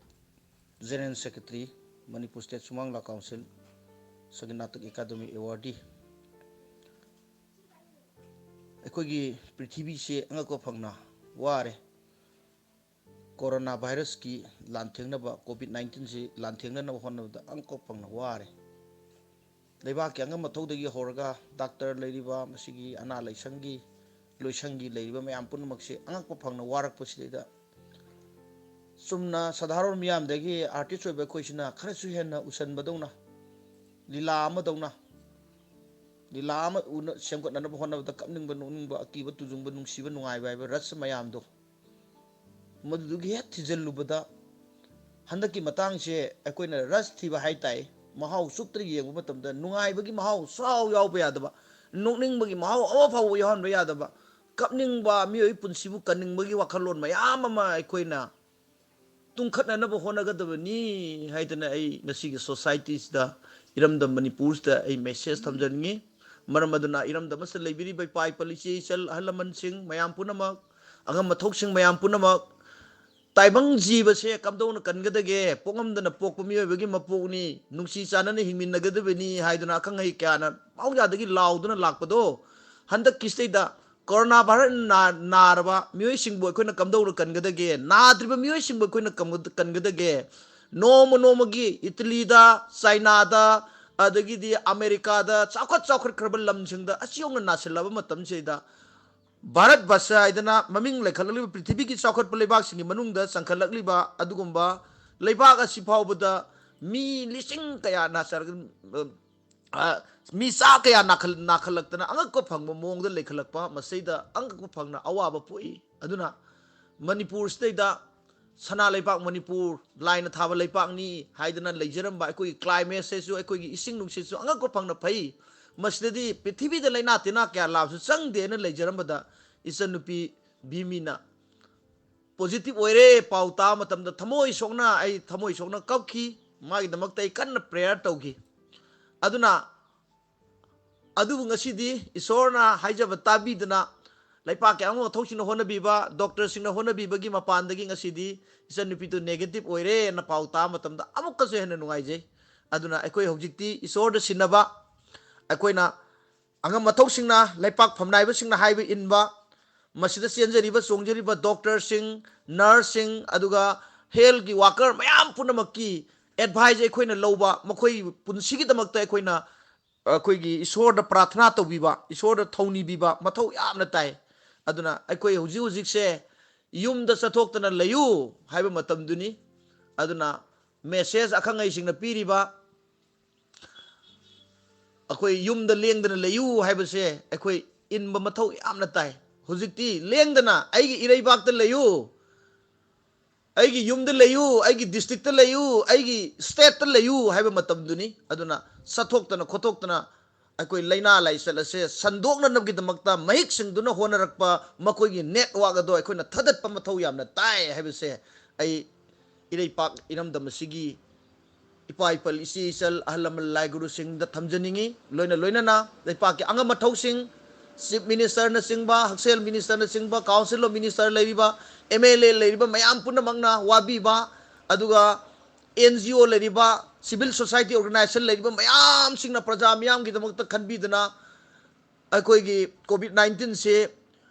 General Secretary, Manipur State ꯁꯨꯃꯥꯡ ꯂꯤꯂꯥ council, Sangeet Natak academy awardee꯫ ꯑꯩꯈꯣꯏꯒꯤ ꯄ꯭ꯔꯤꯊꯤꯕꯤꯁꯦ ꯑꯉꯛꯄ ꯐꯪꯅ ꯋꯥꯔꯦ꯫ ꯀꯣꯔꯣꯅꯥ ꯚꯥꯏꯔꯁꯀꯤ ꯂꯥꯟꯊꯦꯡꯅꯕ, ꯀꯣꯚꯤꯗ ꯅꯥꯏꯟꯇꯤꯟꯁꯤ ꯂꯥꯟꯊꯦꯡꯅꯅꯕ ꯍꯣꯠꯅꯕꯗ ꯑꯉꯛꯄ ꯐꯪꯅ ꯋꯥꯔꯦ꯫ ꯂꯩꯕꯥꯛꯀꯤ ꯑꯉꯝ ꯑꯊꯧꯗꯒꯤ ꯍꯧꯔꯒ ꯗꯥꯛꯇꯔ ꯂꯩꯔꯤꯕ, ꯃꯁꯤꯒꯤ ꯑꯅꯥ ꯂꯥꯏꯁꯪꯒꯤ, ꯂꯣꯏꯁꯪꯒꯤ ꯂꯩꯔꯤꯕ ꯃꯌꯥꯝ ꯄꯨꯝꯅꯃꯛꯁꯦ ꯑꯉꯛꯄ ꯐꯪꯅ ꯋꯥꯔꯛꯄꯁꯤꯗꯩꯗ, ꯆꯨꯝꯅ ꯁꯙꯥꯔꯣꯟ ꯃꯤꯌꯥꯝꯗꯒꯤ ꯑꯥꯔꯇꯤꯁ ꯑꯣꯏꯕ ꯑꯩꯈꯣꯏꯁꯤꯅ ꯈꯔꯁꯨ ꯍꯦꯟꯅ ꯎꯁꯟꯕꯗꯧꯅ, ꯂꯤꯂꯥ ꯑꯃꯗꯧꯅ, ꯂꯤꯂꯥ ꯑꯃ ꯎꯅ-, ꯁꯦꯝꯒꯠꯅꯅꯕ ꯍꯣꯠꯅꯕꯗ ꯀꯞꯅꯤꯡꯕ, ꯅꯣꯛꯅꯤꯡꯕ, ꯑꯀꯤꯕ, ꯇꯨꯖꯨꯡꯕ, ꯅꯨꯡꯁꯤꯕ, ꯅꯨꯡꯉꯥꯏꯕ ꯍꯥꯏꯕ ꯔꯁ ꯃꯌꯥꯝꯗꯣ, ꯃꯗꯨꯗꯨꯒꯤ ꯍꯦꯛ ꯊꯤꯖꯤꯜꯂꯨꯕꯗ, ꯍꯟꯗꯛꯀꯤ ꯃꯇꯥꯡꯁꯦ ꯑꯩꯈꯣꯏꯅ ꯔꯁ ꯊꯤꯕ ꯍꯥꯏ ꯇꯥꯏ꯫ ꯃꯍꯥꯎ ꯆꯨꯞꯇꯅ ꯌꯦꯡꯕ ꯃꯇꯝꯗ ꯅꯨꯡꯉꯥꯏꯕꯒꯤ ꯃꯍꯥꯎ ꯁꯨꯡꯌꯥꯎ ꯌꯥꯎꯕ ꯌꯥꯗꯕ, ꯅꯣꯛꯅꯤꯡꯕꯒꯤ ꯃꯍꯥꯎ ꯑꯃ ꯐꯥꯎꯕ ꯌꯥꯎꯍꯟꯕ ꯌꯥꯗꯕ, ꯀꯞꯅꯤꯡꯕ, ꯃꯤꯑꯣꯏ ꯄꯨꯟꯁꯤꯕꯨ ꯀꯟꯅꯤꯡꯕꯒꯤ ꯋꯥꯈꯜꯂꯣꯟ ꯃꯌꯥꯝ ꯑꯃ ꯑꯩꯈꯣꯏꯅ ꯇꯨꯡꯈꯠꯅꯅꯕ ꯍꯣꯠꯅꯒꯗꯕꯅꯤ ꯍꯥꯏꯗꯅ ꯑꯩ ꯉꯁꯤꯒꯤ ꯁꯣꯁꯥꯏꯇꯤꯁꯤꯗ, ꯏꯔꯝꯗꯝ ꯃꯅꯤꯄꯨꯔꯁꯤꯗ ꯑꯩ ꯃꯦꯁꯦꯖ ꯊꯝꯖꯅꯤꯡꯉꯤ꯫ ꯃꯔꯝ ꯑꯗꯨꯅ ꯏꯔꯝꯗꯝ ꯑꯁꯤꯗ ꯂꯩꯕꯤꯔꯤꯕ ꯏꯄꯥ ꯏꯄꯥ, ꯏꯆꯦ ꯏꯆꯜ, ꯑꯍꯜ ꯂꯃꯟꯁꯤꯡ ꯃꯌꯥꯝ ꯄꯨꯝꯅꯃꯛ, ꯑꯉꯝ ꯑꯊꯧꯁꯤꯡ ꯃꯌꯥꯝ ꯄꯨꯝꯅꯃꯛ, ꯇꯥꯏꯕꯪ ꯖꯤꯕꯁꯦ ꯀꯝꯗꯧꯅ ꯀꯟꯒꯗꯒꯦ? ꯄꯣꯛꯉꯝꯗꯅ ꯄꯣꯛꯄ ꯃꯤꯑꯣꯏꯕꯒꯤ ꯃꯄꯣꯛꯅꯤ, ꯅꯨꯡꯁꯤ ꯆꯥꯟꯅꯅ ꯍꯤꯡꯃꯤꯟꯅꯒꯗꯕꯅꯤ ꯍꯥꯏꯗꯨꯅ ꯑꯈꯪ ꯑꯍꯩ ꯀꯌꯥꯅ ꯃꯍꯧꯁꯥꯗꯒꯤ ꯂꯥꯎꯗꯨꯅ ꯂꯥꯛꯄꯗꯣ, ꯍꯟꯗꯛꯀꯤꯁꯤꯗꯩꯗ ꯀꯣꯔꯣꯅꯥ ꯚꯥꯏꯔꯁ ꯅꯥ-, ꯅꯥꯔꯕ ꯃꯤꯑꯣꯏꯁꯤꯡꯕꯨ ꯑꯩꯈꯣꯏꯅ ꯀꯝꯗꯧꯅ ꯀꯟꯒꯗꯒꯦ? ꯅꯥꯗ꯭ꯔꯤꯕ ꯃꯤꯑꯣꯏꯁꯤꯡꯕꯨ ꯑꯩꯈꯣꯏꯅ ꯀꯝ-, ꯀꯟꯒꯗꯒꯦ? ꯅꯣꯡꯃ ꯅꯣꯡꯃꯒꯤ ꯏꯇꯂꯤꯗ, ꯆꯥꯏꯅꯥꯗ, ꯑꯗꯒꯤꯗꯤ ꯑꯃꯦꯔꯤꯀꯥꯗ ꯆꯥꯎꯈꯠ ꯆꯥꯎꯈꯠꯈ꯭ꯔꯕ ꯂꯝꯁꯤꯡꯗ ꯑꯁꯤ ꯌꯧꯅ ꯅꯥꯁꯤꯜꯂꯕ ꯃꯇꯝꯁꯤꯗ, ꯚꯥꯔꯠ ꯕꯔꯁ ꯍꯥꯏꯗꯅ ꯃꯃꯤꯡ ꯂꯩꯈꯠꯂꯛꯂꯤꯕ ꯄ꯭ꯔꯤꯊꯤꯕꯤꯒꯤ ꯆꯥꯎꯈꯠꯄ ꯂꯩꯕꯥꯛꯁꯤꯡꯒꯤ ꯃꯅꯨꯡꯗ ꯆꯟꯈꯠꯂꯛꯂꯤꯕ ꯑꯗꯨꯒꯨꯝꯕ ꯂꯩꯕꯥꯛ ꯑꯁꯤ ꯐꯥꯎꯕꯗ ꯃꯤ ꯂꯤꯁꯤꯡ ꯀꯌꯥ ꯅꯥꯆꯔꯒ, ꯑ, ꯃꯤ ꯆꯥ ꯀꯌꯥ ꯅꯥꯈꯜ-, ꯅꯥꯈꯠꯂꯛꯇꯅ ꯑꯉꯛꯄ ꯐꯪꯕ ꯃꯑꯣꯡꯗ ꯂꯩꯈꯠꯂꯛꯄ, ꯃꯁꯤꯗ ꯑꯉꯛꯄ ꯐꯪꯅ ꯑꯋꯥꯕ ꯄꯣꯛꯏ꯫ ꯑꯗꯨꯅ ꯃꯅꯤꯄꯨꯔꯁꯤꯗꯩꯗ ꯁꯅꯥ ꯂꯩꯕꯥꯛ ꯃꯅꯤꯄꯨꯔ, ꯂꯥꯏꯅ ꯊꯥꯕ ꯂꯩꯄꯥꯛꯅꯤ ꯍꯥꯏꯗꯅ ꯂꯩꯖꯔꯝꯕ, ꯑꯩꯈꯣꯏꯒꯤ ꯀ꯭ꯂꯥꯏꯃꯦꯠꯁꯤꯁꯨ, ꯑꯩꯈꯣꯏꯒꯤ ꯏꯁꯤꯡ ꯅꯨꯡꯁꯤꯠꯁꯨ ꯑꯉꯛꯄ ꯐꯪꯅ ꯐꯩ, ꯃꯁꯤꯗꯗꯤ ꯄ꯭ꯔꯤꯊꯤꯕꯤꯗ ꯂꯥꯏꯅꯥ ꯇꯤꯟꯅꯥ ꯀꯌꯥ ꯂꯥꯛꯑꯁꯨ ꯆꯪꯗꯦꯅ ꯂꯩꯖꯔꯝꯕꯗ, ꯏꯆꯟꯅꯨꯄꯤ ꯚꯤꯃꯤꯅ ꯄꯣꯖꯤꯇꯤꯚ ꯑꯣꯏꯔꯦ ꯄꯥꯎ ꯇꯥꯕ ꯃꯇꯝꯗ ꯊꯃꯣꯏ ꯁꯣꯛꯅ, ꯑꯩ ꯊꯃꯣꯏ ꯁꯣꯛꯅ ꯀꯞꯈꯤ꯫ ꯃꯥꯒꯤꯗꯃꯛꯇ ꯑꯩ ꯀꯟꯅ ꯄ꯭ꯔꯦꯌꯔ ꯇꯧꯈꯤ꯫ ꯑꯗꯨꯅ ꯑꯗꯨꯕꯨ ꯉꯁꯤꯗꯤ ꯏꯁꯣꯔꯅ ꯍꯥꯏꯖꯕ ꯇꯥꯕꯤꯗꯅ, ꯂꯩꯄꯥꯛꯀꯤ ꯑꯉꯝ ꯑꯊꯧꯁꯤꯡꯅ ꯍꯣꯠꯅꯕꯤꯕ, ꯗꯣꯛꯇꯔꯁꯤꯡꯅ ꯍꯣꯠꯅꯕꯤꯕꯒꯤ ꯃꯄꯥꯟꯗꯒꯤ ꯉꯁꯤꯗꯤ ꯏꯆꯟꯅꯨꯄꯤꯗꯨ ꯅꯦꯒꯦꯇꯤꯚ ꯑꯣꯏꯔꯦꯅ ꯄꯥꯎ ꯇꯥꯕ ꯃꯇꯝꯗ ꯑꯃꯨꯛꯀꯁꯨ ꯍꯦꯟꯅ ꯅꯨꯡꯉꯥꯏꯖꯩ꯫ ꯑꯗꯨꯅ ꯑꯩꯈꯣꯏ ꯍꯧꯖꯤꯛꯇꯤ ꯏꯁꯣꯔꯗ ꯁꯤꯟꯅꯕ, ꯑꯩꯈꯣꯏꯅ ꯑꯉꯝ ꯑꯊꯧꯁꯤꯡꯅ, ꯂꯩꯄꯥꯛ ꯐꯝꯅꯥꯏꯕꯁꯤꯡꯅ ꯍꯥꯏꯕ ꯏꯟꯕ, ꯃꯁꯤꯗ ꯆꯦꯟꯖꯔꯤꯕ ꯆꯣꯡꯖꯔꯤꯕ ꯗꯣꯛꯇꯔꯁꯤꯡ, ꯅꯔꯁꯁꯤꯡ, ꯑꯗꯨꯒ ꯍꯦꯜꯊꯀꯤ ꯋꯥꯀꯔ ꯃꯌꯥꯝ ꯄꯨꯝꯅꯃꯛꯀꯤ ꯑꯦꯗꯚꯥꯏꯁ ꯑꯩꯈꯣꯏꯅ ꯂꯧꯕ, ꯃꯈꯣꯏ ꯄꯨꯟꯁꯤꯒꯤꯗꯃꯛꯇ ꯑꯩꯈꯣꯏꯅ, ꯑꯩꯈꯣꯏꯒꯤ ꯏꯁꯣꯔꯗ ꯄ꯭ꯔꯥꯊꯅꯥ ꯇꯧꯕꯤꯕ, ꯏꯁꯣꯔꯗ ꯊꯧꯅꯤꯕꯤꯕ ꯃꯊꯧ ꯌꯥꯝꯅ ꯇꯥꯏ꯫ ꯑꯗꯨꯅ ꯑꯩꯈꯣꯏ ꯍꯧꯖꯤꯛ ꯍꯧꯖꯤꯛꯁꯦ ꯌꯨꯝꯗ ꯆꯠꯊꯣꯛꯇꯅ ꯂꯩꯌꯨ ꯍꯥꯏꯕ ꯃꯇꯝꯗꯨꯅꯤ꯫ ꯑꯗꯨꯅ ꯃꯦꯁꯦꯖ ꯑꯈꯪ ꯑꯍꯩꯁꯤꯡꯅ ꯄꯤꯔꯤꯕ, ꯑꯩꯈꯣꯏ ꯌꯨꯝꯗ ꯂꯦꯡꯗꯅ ꯂꯩꯌꯨ ꯍꯥꯏꯕꯁꯦ ꯑꯩꯈꯣꯏ ꯏꯟꯕ ꯃꯊꯧ ꯌꯥꯝꯅ ꯇꯥꯏ꯫ ꯍꯧꯖꯤꯛꯇꯤ ꯂꯦꯡꯗꯅ ꯑꯩꯒꯤ ꯏꯔꯩꯕꯥꯛꯇ ꯂꯩꯌꯨ, ꯑꯩꯒꯤ ꯌꯨꯝꯗ ꯂꯩꯌꯨ, ꯑꯩꯒꯤ ꯗꯤꯁꯇ꯭ꯔꯤꯛꯇ ꯂꯩꯌꯨ, ꯑꯩꯒꯤ ꯁ꯭ꯇꯦꯠꯇ ꯂꯩꯌꯨ ꯍꯥꯏꯕ ꯃꯇꯝꯗꯨꯅꯤ꯫ ꯑꯗꯨꯅ ꯆꯠꯊꯣꯛꯇꯅ ꯈꯣꯠꯇꯣꯛꯇꯅ ꯑꯩꯈꯣꯏ ꯂꯥꯏꯅꯥ ꯂꯥꯏꯆꯠ ꯑꯁꯦ ꯁꯟꯗꯣꯛꯅꯅꯕꯒꯤꯗꯃꯛꯇ ꯃꯍꯤꯛ ꯁꯤꯡꯗꯨꯅ ꯍꯣꯠꯅꯔꯛꯄ ꯃꯈꯣꯏꯒꯤ ꯅꯦꯠꯋꯥꯛ ꯑꯗꯣ ꯑꯩꯈꯣꯏꯅ ꯊꯥꯗꯠꯄ ꯃꯊꯧ ꯌꯥꯝꯅ ꯇꯥꯏ ꯍꯥꯏꯕꯁꯦ ꯑꯩ ꯏꯔꯩꯄꯥꯛ ꯏꯔꯝꯗꯝ ꯑꯁꯤꯒꯤ ꯏꯄꯥ ꯏꯄꯜ, ꯏꯆꯦ ꯏꯆꯜ, ꯑꯍꯜ ꯂꯃꯟ, ꯂꯥꯏ ꯒꯨꯔꯨꯁꯤꯡꯗ ꯊꯝꯖꯅꯤꯡꯏ꯫ ꯂꯣꯏꯅ ꯂꯣꯏꯅꯅ ꯂꯩꯄꯥꯛꯀꯤ ꯑꯉꯝ ꯑꯊꯧꯁꯤꯡ, ꯆꯤꯐ ꯃꯤꯅꯤꯁꯇꯔꯅꯆꯤꯡꯕ, ꯍꯛꯁꯦꯜ ꯃꯤꯅꯤꯁꯇꯔꯅꯆꯤꯡꯕ, ꯀꯥꯎꯟꯁꯤꯜ ꯑꯣꯐ ꯃꯤꯅꯤꯁꯇꯔ ꯂꯩꯔꯤꯕ, ꯑꯦꯝ ꯑꯦꯜ ꯑꯦ ꯂꯩꯔꯤꯕ ꯃꯌꯥꯝ ꯄꯨꯝꯅꯃꯛꯅ ꯋꯥꯕꯤꯕ, ꯑꯗꯨꯒ ꯑꯦꯟ ꯖꯤ ꯑꯣ ꯂꯩꯔꯤꯕ, ꯁꯤꯚꯤꯜ ꯁꯣꯁꯥꯏꯇꯤ ꯑꯣꯔꯒꯅꯥꯏꯖꯦꯁꯟ ꯂꯩꯔꯤꯕ ꯃꯌꯥꯝꯁꯤꯡꯅ ꯄ꯭ꯔꯖꯥ ꯃꯤꯌꯥꯝꯒꯤꯗꯃꯛꯇ ꯈꯟꯕꯤꯗꯨꯅ ꯑꯩꯈꯣꯏꯒꯤ ꯀꯣꯚꯤꯗ ꯅꯥꯏꯟꯇꯤꯟꯁꯦ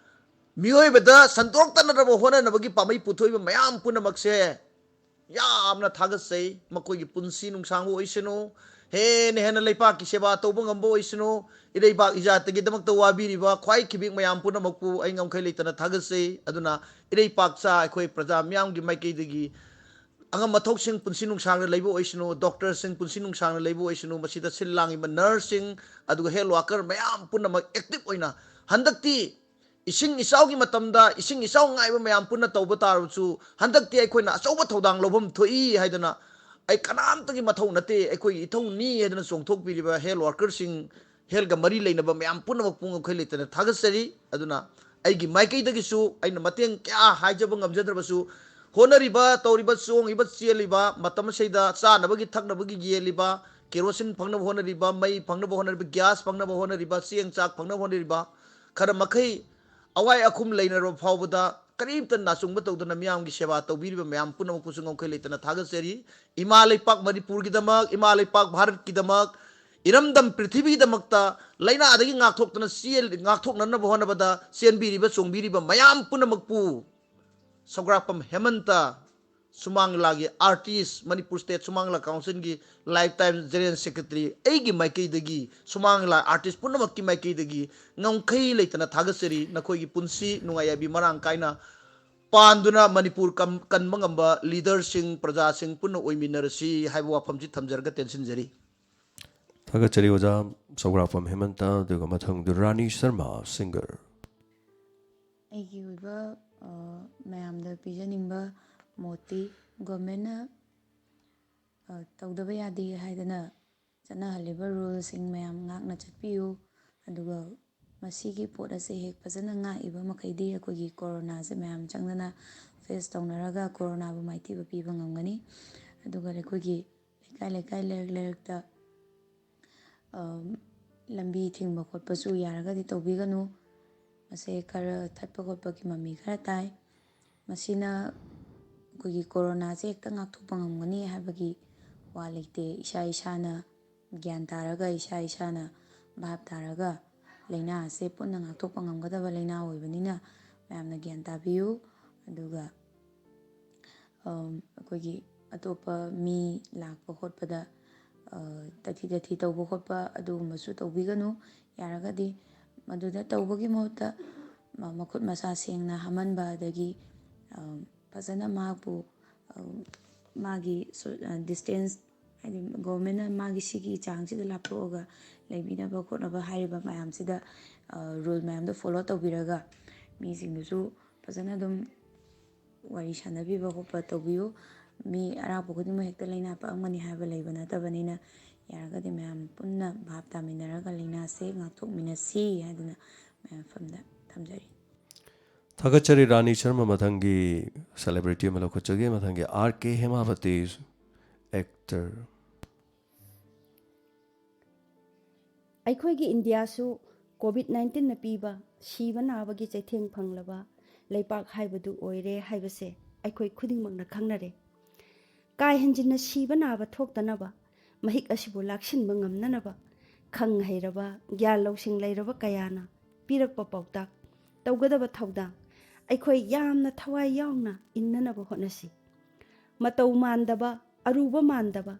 ꯃꯤꯑꯣꯏꯕꯗ ꯁꯟꯗꯣꯛꯇꯅꯕ ꯍꯣꯠꯅꯅꯕꯒꯤ ꯄꯥꯝꯕꯩ ꯄꯨꯊꯣꯛꯏꯕ ꯃꯌꯥꯝ ꯄꯨꯝꯅꯃꯛꯁꯦ ꯌꯥꯝꯅ ꯊꯥꯒꯠꯆꯩ꯫ ꯃꯈꯣꯏꯒꯤ ꯄꯨꯟꯁꯤ ꯅꯨꯡꯁꯥꯡꯕ ꯑꯣꯏꯁꯅꯨ, ꯍꯦꯟꯅ ꯍꯦꯟꯅ ꯂꯩꯄꯥꯛꯀꯤ ꯁꯦꯕꯥ ꯇꯧꯕ ꯉꯝꯕ ꯑꯣꯏꯁꯅꯨ꯫ ꯏꯔꯩꯄꯥꯛ ꯏꯖꯥꯇꯒꯤꯗꯃꯛꯇ ꯋꯥꯕꯤꯔꯤꯕ ꯈ꯭ꯋꯥꯏ ꯈꯤꯕꯤꯛ ꯃꯌꯥꯝ ꯄꯨꯝꯅꯃꯛꯄꯨ ꯑꯩ ꯉꯝꯈꯩ ꯂꯩꯇꯅ ꯊꯥꯒꯠꯆꯩ꯫ ꯑꯗꯨꯅ ꯏꯔꯩꯄꯥꯛꯆꯥ ꯑꯩꯈꯣꯏ ꯄ꯭ꯔꯖꯥ ꯃꯤꯌꯥꯝꯒꯤ ꯃꯥꯏꯀꯩꯗꯒꯤ ꯑꯉꯝ ꯑꯊꯧꯁꯤꯡ ꯄꯨꯟꯁꯤ ꯅꯨꯡꯁꯥꯡꯅ ꯂꯩꯕ ꯑꯣꯏꯁꯅꯨ, ꯗꯣꯛꯇꯔꯁꯤꯡ ꯄꯨꯟꯁꯤ ꯅꯨꯡꯁꯥꯡꯅ ꯂꯩꯕ ꯑꯣꯏꯁꯅꯨ, ꯃꯁꯤꯗ ꯁꯤꯜ ꯂꯥꯡꯉꯤꯕ ꯅꯔꯁꯁꯤꯡ, ꯑꯗꯨꯒ ꯍꯦꯜꯊ ꯋꯥꯔꯀꯔ ꯃꯌꯥꯝ ꯄꯨꯝꯅꯃꯛ ꯑꯦꯛꯇꯤꯚ ꯑꯣꯏꯅ ꯍꯟꯗꯛꯇꯤ ꯏꯁꯤꯡ ꯏꯆꯥꯎꯒꯤ ꯃꯇꯝꯗ ꯏꯁꯤꯡ ꯏꯆꯥꯎ ꯉꯥꯏꯕ ꯃꯌꯥꯝ ꯄꯨꯟꯅ ꯇꯧꯕ ꯇꯥꯔꯕꯁꯨ, ꯍꯟꯗꯛꯇꯤ ꯑꯩꯈꯣꯏꯅ ꯑꯆꯧꯕ ꯊꯧꯗꯥꯡ ꯂꯧꯐꯝ ꯊꯣꯛꯏ ꯍꯥꯏꯗꯅ, ꯑꯩ ꯀꯅꯥꯝꯇꯒꯤ ꯃꯊꯧ ꯅꯠꯇꯦ, ꯑꯩꯈꯣꯏꯒꯤ ꯏꯊꯧꯅꯤ ꯍꯥꯏꯗꯅ ꯆꯣꯡꯊꯣꯛꯄꯤꯔꯤꯕ ꯍꯦꯜꯊ ꯋꯥꯔꯀꯔꯁꯤꯡ, ꯍꯦꯜꯊꯀ ꯃꯔꯤ ꯂꯩꯅꯕ ꯃꯌꯥꯝ ꯄꯨꯝꯅꯃꯛꯄꯨ ꯉꯝꯈꯩ ꯂꯩꯇꯅ ꯊꯥꯒꯠꯆꯔꯤ꯫ ꯑꯗꯨꯅ ꯑꯩꯒꯤ ꯃꯥꯏꯀꯩꯗꯒꯤꯁꯨ ꯑꯩꯅ ꯃꯇꯦꯡ ꯀꯌꯥ ꯍꯥꯏꯖꯕ ꯉꯝꯖꯗ꯭ꯔꯕꯁꯨ, ꯍꯣꯠꯅꯔꯤꯕ, ꯇꯧꯔꯤꯕ, ꯆꯣꯡꯉꯤꯕ, ꯆꯦꯜꯂꯤꯕ, ꯃꯇꯝ ꯑꯁꯤꯗ ꯆꯥꯅꯕꯒꯤ ꯊꯛꯅꯕꯒꯤ ꯌꯦꯜꯂꯤꯕ, ꯀꯦꯔꯣꯁꯤꯟ ꯐꯪꯅꯕ ꯍꯣꯠꯅꯔꯤꯕ, ꯃꯩ ꯐꯪꯅꯕ ꯍꯣꯠꯅꯔꯤꯕ, ꯒ꯭ꯌꯥꯁ ꯐꯪꯅꯕ ꯍꯣꯠꯅꯔꯤꯕ, ꯆꯦꯡ ꯆꯥꯛ ꯐꯪꯅꯕ ꯍꯣꯠꯅꯔꯤꯕ, ꯈꯔ ꯃꯈꯩ ꯑꯋꯥꯏ ꯑꯈꯨꯝ ꯂꯩꯅꯔꯕ ꯐꯥꯎꯕꯗ ꯀꯔꯤꯝꯇ ꯅꯥꯆꯨꯡꯕ ꯇꯧꯗꯅ ꯃꯤꯌꯥꯝꯒꯤ ꯁꯦꯕꯥ ꯇꯧꯕꯤꯔꯤꯕ ꯃꯌꯥꯝ ꯄꯨꯝꯅꯃꯛꯄꯨꯁꯨ ꯉꯝꯈꯩ ꯂꯩꯇꯅ ꯊꯥꯒꯠꯆꯔꯤ꯫ ꯏꯃꯥ ꯂꯩꯄꯥꯛ ꯃꯅꯤꯄꯨꯔꯒꯤꯗꯃꯛ, ꯏꯃꯥ ꯂꯩꯄꯥꯛ ꯚꯥꯔꯠꯀꯤꯗꯃꯛ, ꯏꯔꯝꯗꯝ ꯄ꯭ꯔꯤꯊꯤꯕꯤꯒꯤꯗꯃꯛꯇ ꯂꯥꯏꯅꯥꯗꯒꯤ ꯉꯥꯛꯊꯣꯛꯇꯅ ꯆꯦꯜ-, ꯉꯥꯛꯊꯣꯛꯅꯅꯕ ꯍꯣꯠꯅꯕꯗ ꯆꯦꯟꯕꯤꯔꯤꯕ, ꯆꯣꯡꯕꯤꯔꯤꯕ ꯃꯌꯥꯝ ꯄꯨꯝꯅꯃꯛꯄꯨ ꯁꯧꯒ꯭ꯔꯥꯛꯄꯝ ꯍꯦꯃꯟꯇ, ꯁꯨꯃꯥꯡ ꯂꯤꯂꯥꯒꯤ ꯑꯥꯔꯇꯤꯁ, ꯃꯅꯤꯄꯨꯔ ꯁ꯭ꯇꯦꯠ ꯁꯨꯃꯥꯡ ꯂꯤꯂꯥ ꯀꯥꯎꯟꯁꯤꯜꯒꯤ ꯂꯥꯏꯐ ꯇꯥꯏꯝ ꯖꯦꯅꯔꯦꯜ ꯁꯦꯀ꯭ꯔꯦꯇꯔꯤ, ꯑꯩꯒꯤ ꯃꯥꯏꯀꯩꯗꯒꯤ, ꯁꯨꯃꯥꯡ ꯂꯤꯂꯥ ꯑꯥꯔꯇꯤꯁ ꯄꯨꯝꯅꯃꯛꯀꯤ ꯃꯥꯏꯀꯩꯗꯒꯤ ꯉꯝꯈꯩ ꯂꯩꯇꯅ ꯊꯥꯒꯠꯆꯔꯤ꯫ ꯅꯈꯣꯏꯒꯤ ꯄꯨꯟꯁꯤ ꯅꯨꯡꯉꯥꯏ ꯌꯥꯏꯕꯤ ꯃꯔꯥꯡ ꯀꯥꯏꯅ ꯄꯥꯟꯗꯨꯅ ꯃꯅꯤꯄꯨꯔ ꯀꯝ-, ꯀꯟꯕ ꯉꯝꯕ ꯂꯤꯗꯔꯁꯤꯡ, ꯄ꯭ꯔꯖꯥꯁꯤꯡ ꯄꯨꯟꯅ ꯑꯣꯏꯃꯤꯟꯅꯔꯁꯤ ꯍꯥꯏꯕ ꯋꯥꯐꯝꯁꯤ ꯊꯝꯖꯔꯒ ꯇꯦꯟꯁꯤꯟꯖꯔꯤ꯫ ꯊꯥꯒꯠꯆꯔꯤ ꯑꯣꯖꯥ ꯁꯧꯒ꯭ꯔꯥꯛꯄꯝ ꯍꯦꯃꯟꯇ꯫ ꯑꯗꯨꯒ ꯃꯊꯪꯗꯨ ꯔꯥꯅꯤ ꯁꯔꯃ, ꯁꯤꯡꯒꯔ꯫ ꯑꯩꯒꯤ ꯑꯣꯏꯕ ꯑ, ꯃꯌꯥꯝꯗ ꯄꯤꯖꯅꯤꯡꯕ ꯃꯣꯠꯇꯤ, ꯒꯣꯔꯃꯦꯟꯅ ꯑ, ꯇꯧꯗꯕ ꯌꯥꯗꯦ ꯍꯥꯏꯗꯅ ꯆꯠꯅꯍꯜꯂꯤꯕ ꯔꯨꯜꯁꯤꯡ ꯃꯌꯥꯝ ꯉꯥꯛꯅ ꯆꯠꯄꯤꯌꯨ꯫ ꯑꯗꯨꯒ ꯃꯁꯤꯒꯤ ꯄꯣꯠ ꯑꯁꯤ ꯍꯦꯛ ꯐꯖꯅ ꯉꯥꯛꯏꯕ ꯃꯈꯩꯗꯤ ꯑꯩꯈꯣꯏꯒꯤ ꯀꯣꯔꯣꯅꯥꯁꯦ ꯃꯌꯥꯝ ꯆꯪꯗꯅ ꯐꯦꯁ ꯇꯧꯅꯔꯒ ꯀꯣꯔꯣꯅꯥꯕꯨ ꯃꯥꯏꯊꯤꯕ ꯄꯤꯕ ꯉꯝꯒꯅꯤ꯫ ꯑꯗꯨꯒ ꯑꯩꯈꯣꯏꯒꯤ ꯂꯩꯀꯥꯏ ꯂꯩꯀꯥꯏ, ꯂꯩꯔꯛ ꯂꯩꯔꯛꯇ ꯑ, ꯂꯝꯕꯤ ꯊꯤꯡꯕ ꯈꯣꯠꯄꯁꯨ ꯌꯥꯔꯒꯗꯤ ꯇꯧꯕꯤꯒꯅꯨ꯫ ꯃꯁꯦ ꯈꯔ ꯊꯠꯄ ꯈꯣꯠꯄꯒꯤ ꯃꯃꯤ ꯈꯔ ꯇꯥꯏ꯫ ꯃꯁꯤꯅ ꯑꯩꯈꯣꯏꯒꯤ ꯀꯣꯔꯣꯅꯥꯁꯦ ꯍꯦꯛꯇ ꯉꯥꯛꯊꯣꯛꯄ ꯉꯝꯒꯅꯤ ꯍꯥꯏꯕꯒꯤ ꯋꯥ ꯂꯩꯇꯦ꯫ ꯏꯁꯥ ꯏꯁꯥꯅ ꯒ꯭ꯌꯥꯟ ꯇꯥꯔꯒ, ꯏꯁꯥ ꯏꯁꯥꯅ ꯚꯥꯞ ꯇꯥꯔꯒ ꯂꯥꯏꯅꯥ ꯑꯁꯦ ꯄꯨꯟꯅ ꯉꯥꯛꯊꯣꯛꯄ ꯉꯝꯒꯗꯕ ꯂꯥꯏꯅꯥ ꯑꯣꯏꯕꯅꯤꯅ ꯃꯌꯥꯝꯅ ꯒ꯭ꯌꯥꯟ ꯇꯥꯕꯤꯌꯨ꯫ ꯑꯗꯨꯒ, ꯑꯝ, ꯑꯩꯈꯣꯏꯒꯤ ꯑꯇꯣꯞꯄ ꯃꯤ ꯂꯥꯛꯄ ꯈꯣꯠꯄꯗ, ꯑ, ꯑ, ꯇꯥꯊꯤ ꯇꯥꯊꯤ ꯇꯧꯕ ꯈꯣꯠꯄ ꯑꯗꯨꯒꯨꯝꯕꯁꯨ ꯇꯧꯕꯤꯒꯅꯨ꯫ ꯌꯥꯔꯒꯗꯤ ꯃꯗꯨꯗ ꯇꯧꯕꯒꯤ ꯃꯍꯨꯠꯇ ꯃ-, ꯃꯈꯨꯠ ꯃꯁꯥ ꯁꯦꯡꯅ ꯍꯥꯝꯍꯟꯕ, ꯑꯗꯒꯤ, ꯑ, ꯐꯖꯅ ꯃꯍꯥꯛꯄꯨ, ꯑ, ꯃꯥꯒꯤ ꯁꯣ-, ꯑ, distance, ꯍꯥꯏꯗꯤ governmentꯅ ꯃꯥꯒꯤ ꯁꯤꯒꯤ ꯆꯥꯡꯁꯤꯗ ꯂꯥꯞꯊꯣꯛꯑꯒ ꯂꯩꯕꯤꯅꯕ ꯈꯣꯠꯅꯕ ꯍꯥꯏꯔꯤꯕ ꯃꯌꯥꯝꯁꯤꯗ, ꯑ, rule ꯃꯌꯥꯝꯗꯣ follow ꯇꯧꯕꯤꯔꯒ ꯃꯤꯁꯤꯡꯗꯨꯁꯨ ꯐꯖꯅ ꯑꯗꯨꯝ ꯋꯥꯔꯤ ꯁꯥꯟꯅꯕꯤꯕ ꯈꯣꯠꯄ ꯇꯧꯕꯤꯌꯨ꯫ ꯃꯤ ꯑꯔꯥꯞꯄ ꯈꯨꯗꯤꯡꯃꯛ ꯍꯦꯛꯇ ꯂꯥꯏꯅꯥ ꯄꯛꯑꯝꯒꯅꯤ ꯍꯥꯏꯕ ꯂꯩꯕ ꯅꯠꯇꯕꯅꯤꯅ, ꯌꯥꯔꯒꯗꯤ ꯃꯌꯥꯝ ꯄꯨꯟꯅ ꯚꯥꯞ ꯇꯥꯃꯤꯟꯅꯔꯒ ꯂꯥꯏꯅꯥꯁꯦ ꯉꯥꯛꯊꯣꯛꯃꯤꯟꯅꯁꯤ ꯍꯥꯏꯗꯨꯅ ꯃꯌꯥꯝ ꯃꯐꯝꯗ ꯊꯝꯖꯔꯤ꯫ ꯊꯥꯒꯠꯆꯔꯤ ꯔꯥꯅꯤ ꯁꯔꯃ꯫ ꯃꯊꯪꯒꯤ celebrity ꯑꯃ ꯂꯧꯈꯠꯆꯒꯦ꯫ ꯃꯊꯪꯒꯤ R K ꯍꯦꯃꯥꯕꯇꯤ, actor꯫ ꯑꯩꯈꯣꯏꯒꯤ ꯏꯟꯗꯤꯌꯥꯁꯨ COVID nineteenꯅ ꯄꯤꯕ ꯁꯤꯕ ꯅꯥꯕꯒꯤ ꯆꯩꯊꯦꯡ ꯐꯪꯂꯕ ꯂꯩꯄꯥꯛ ꯍꯥꯏꯕꯗꯨ ꯑꯣꯏꯔꯦ ꯍꯥꯏꯕꯁꯦ ꯑꯩꯈꯣꯏ ꯈꯨꯗꯤꯡꯃꯛꯅ ꯈꯪꯅꯔꯦ꯫ ꯀꯥ ꯍꯦꯟꯖꯤꯟꯅ ꯁꯤꯕ ꯅꯥꯕ ꯊꯣꯛꯇꯅꯕ ꯃꯍꯤꯛ ꯑꯁꯤꯕꯨ ꯂꯥꯛꯁꯤꯟꯕ ꯉꯝꯅꯅꯕ ꯈꯪ ꯍꯩꯔꯕ, ꯒ꯭ꯌꯥꯟ ꯂꯧꯁꯤꯡ ꯂꯩꯔꯕ ꯀꯌꯥꯅ ꯄꯤꯔꯛꯄ ꯄꯥꯎꯇꯥꯛ, ꯇꯧꯒꯗꯕ ꯊꯧꯗꯥꯡ ꯑꯩꯈꯣꯏ ꯌꯥꯝꯅ ꯊꯋꯥꯏ ꯌꯥꯎꯅ ꯏꯟꯅꯅꯕ ꯍꯣꯠꯅꯁꯤ꯫ ꯃꯇꯧ ꯃꯥꯟꯗꯕ, ꯑꯔꯨꯕ ꯃꯥꯟꯗꯕ,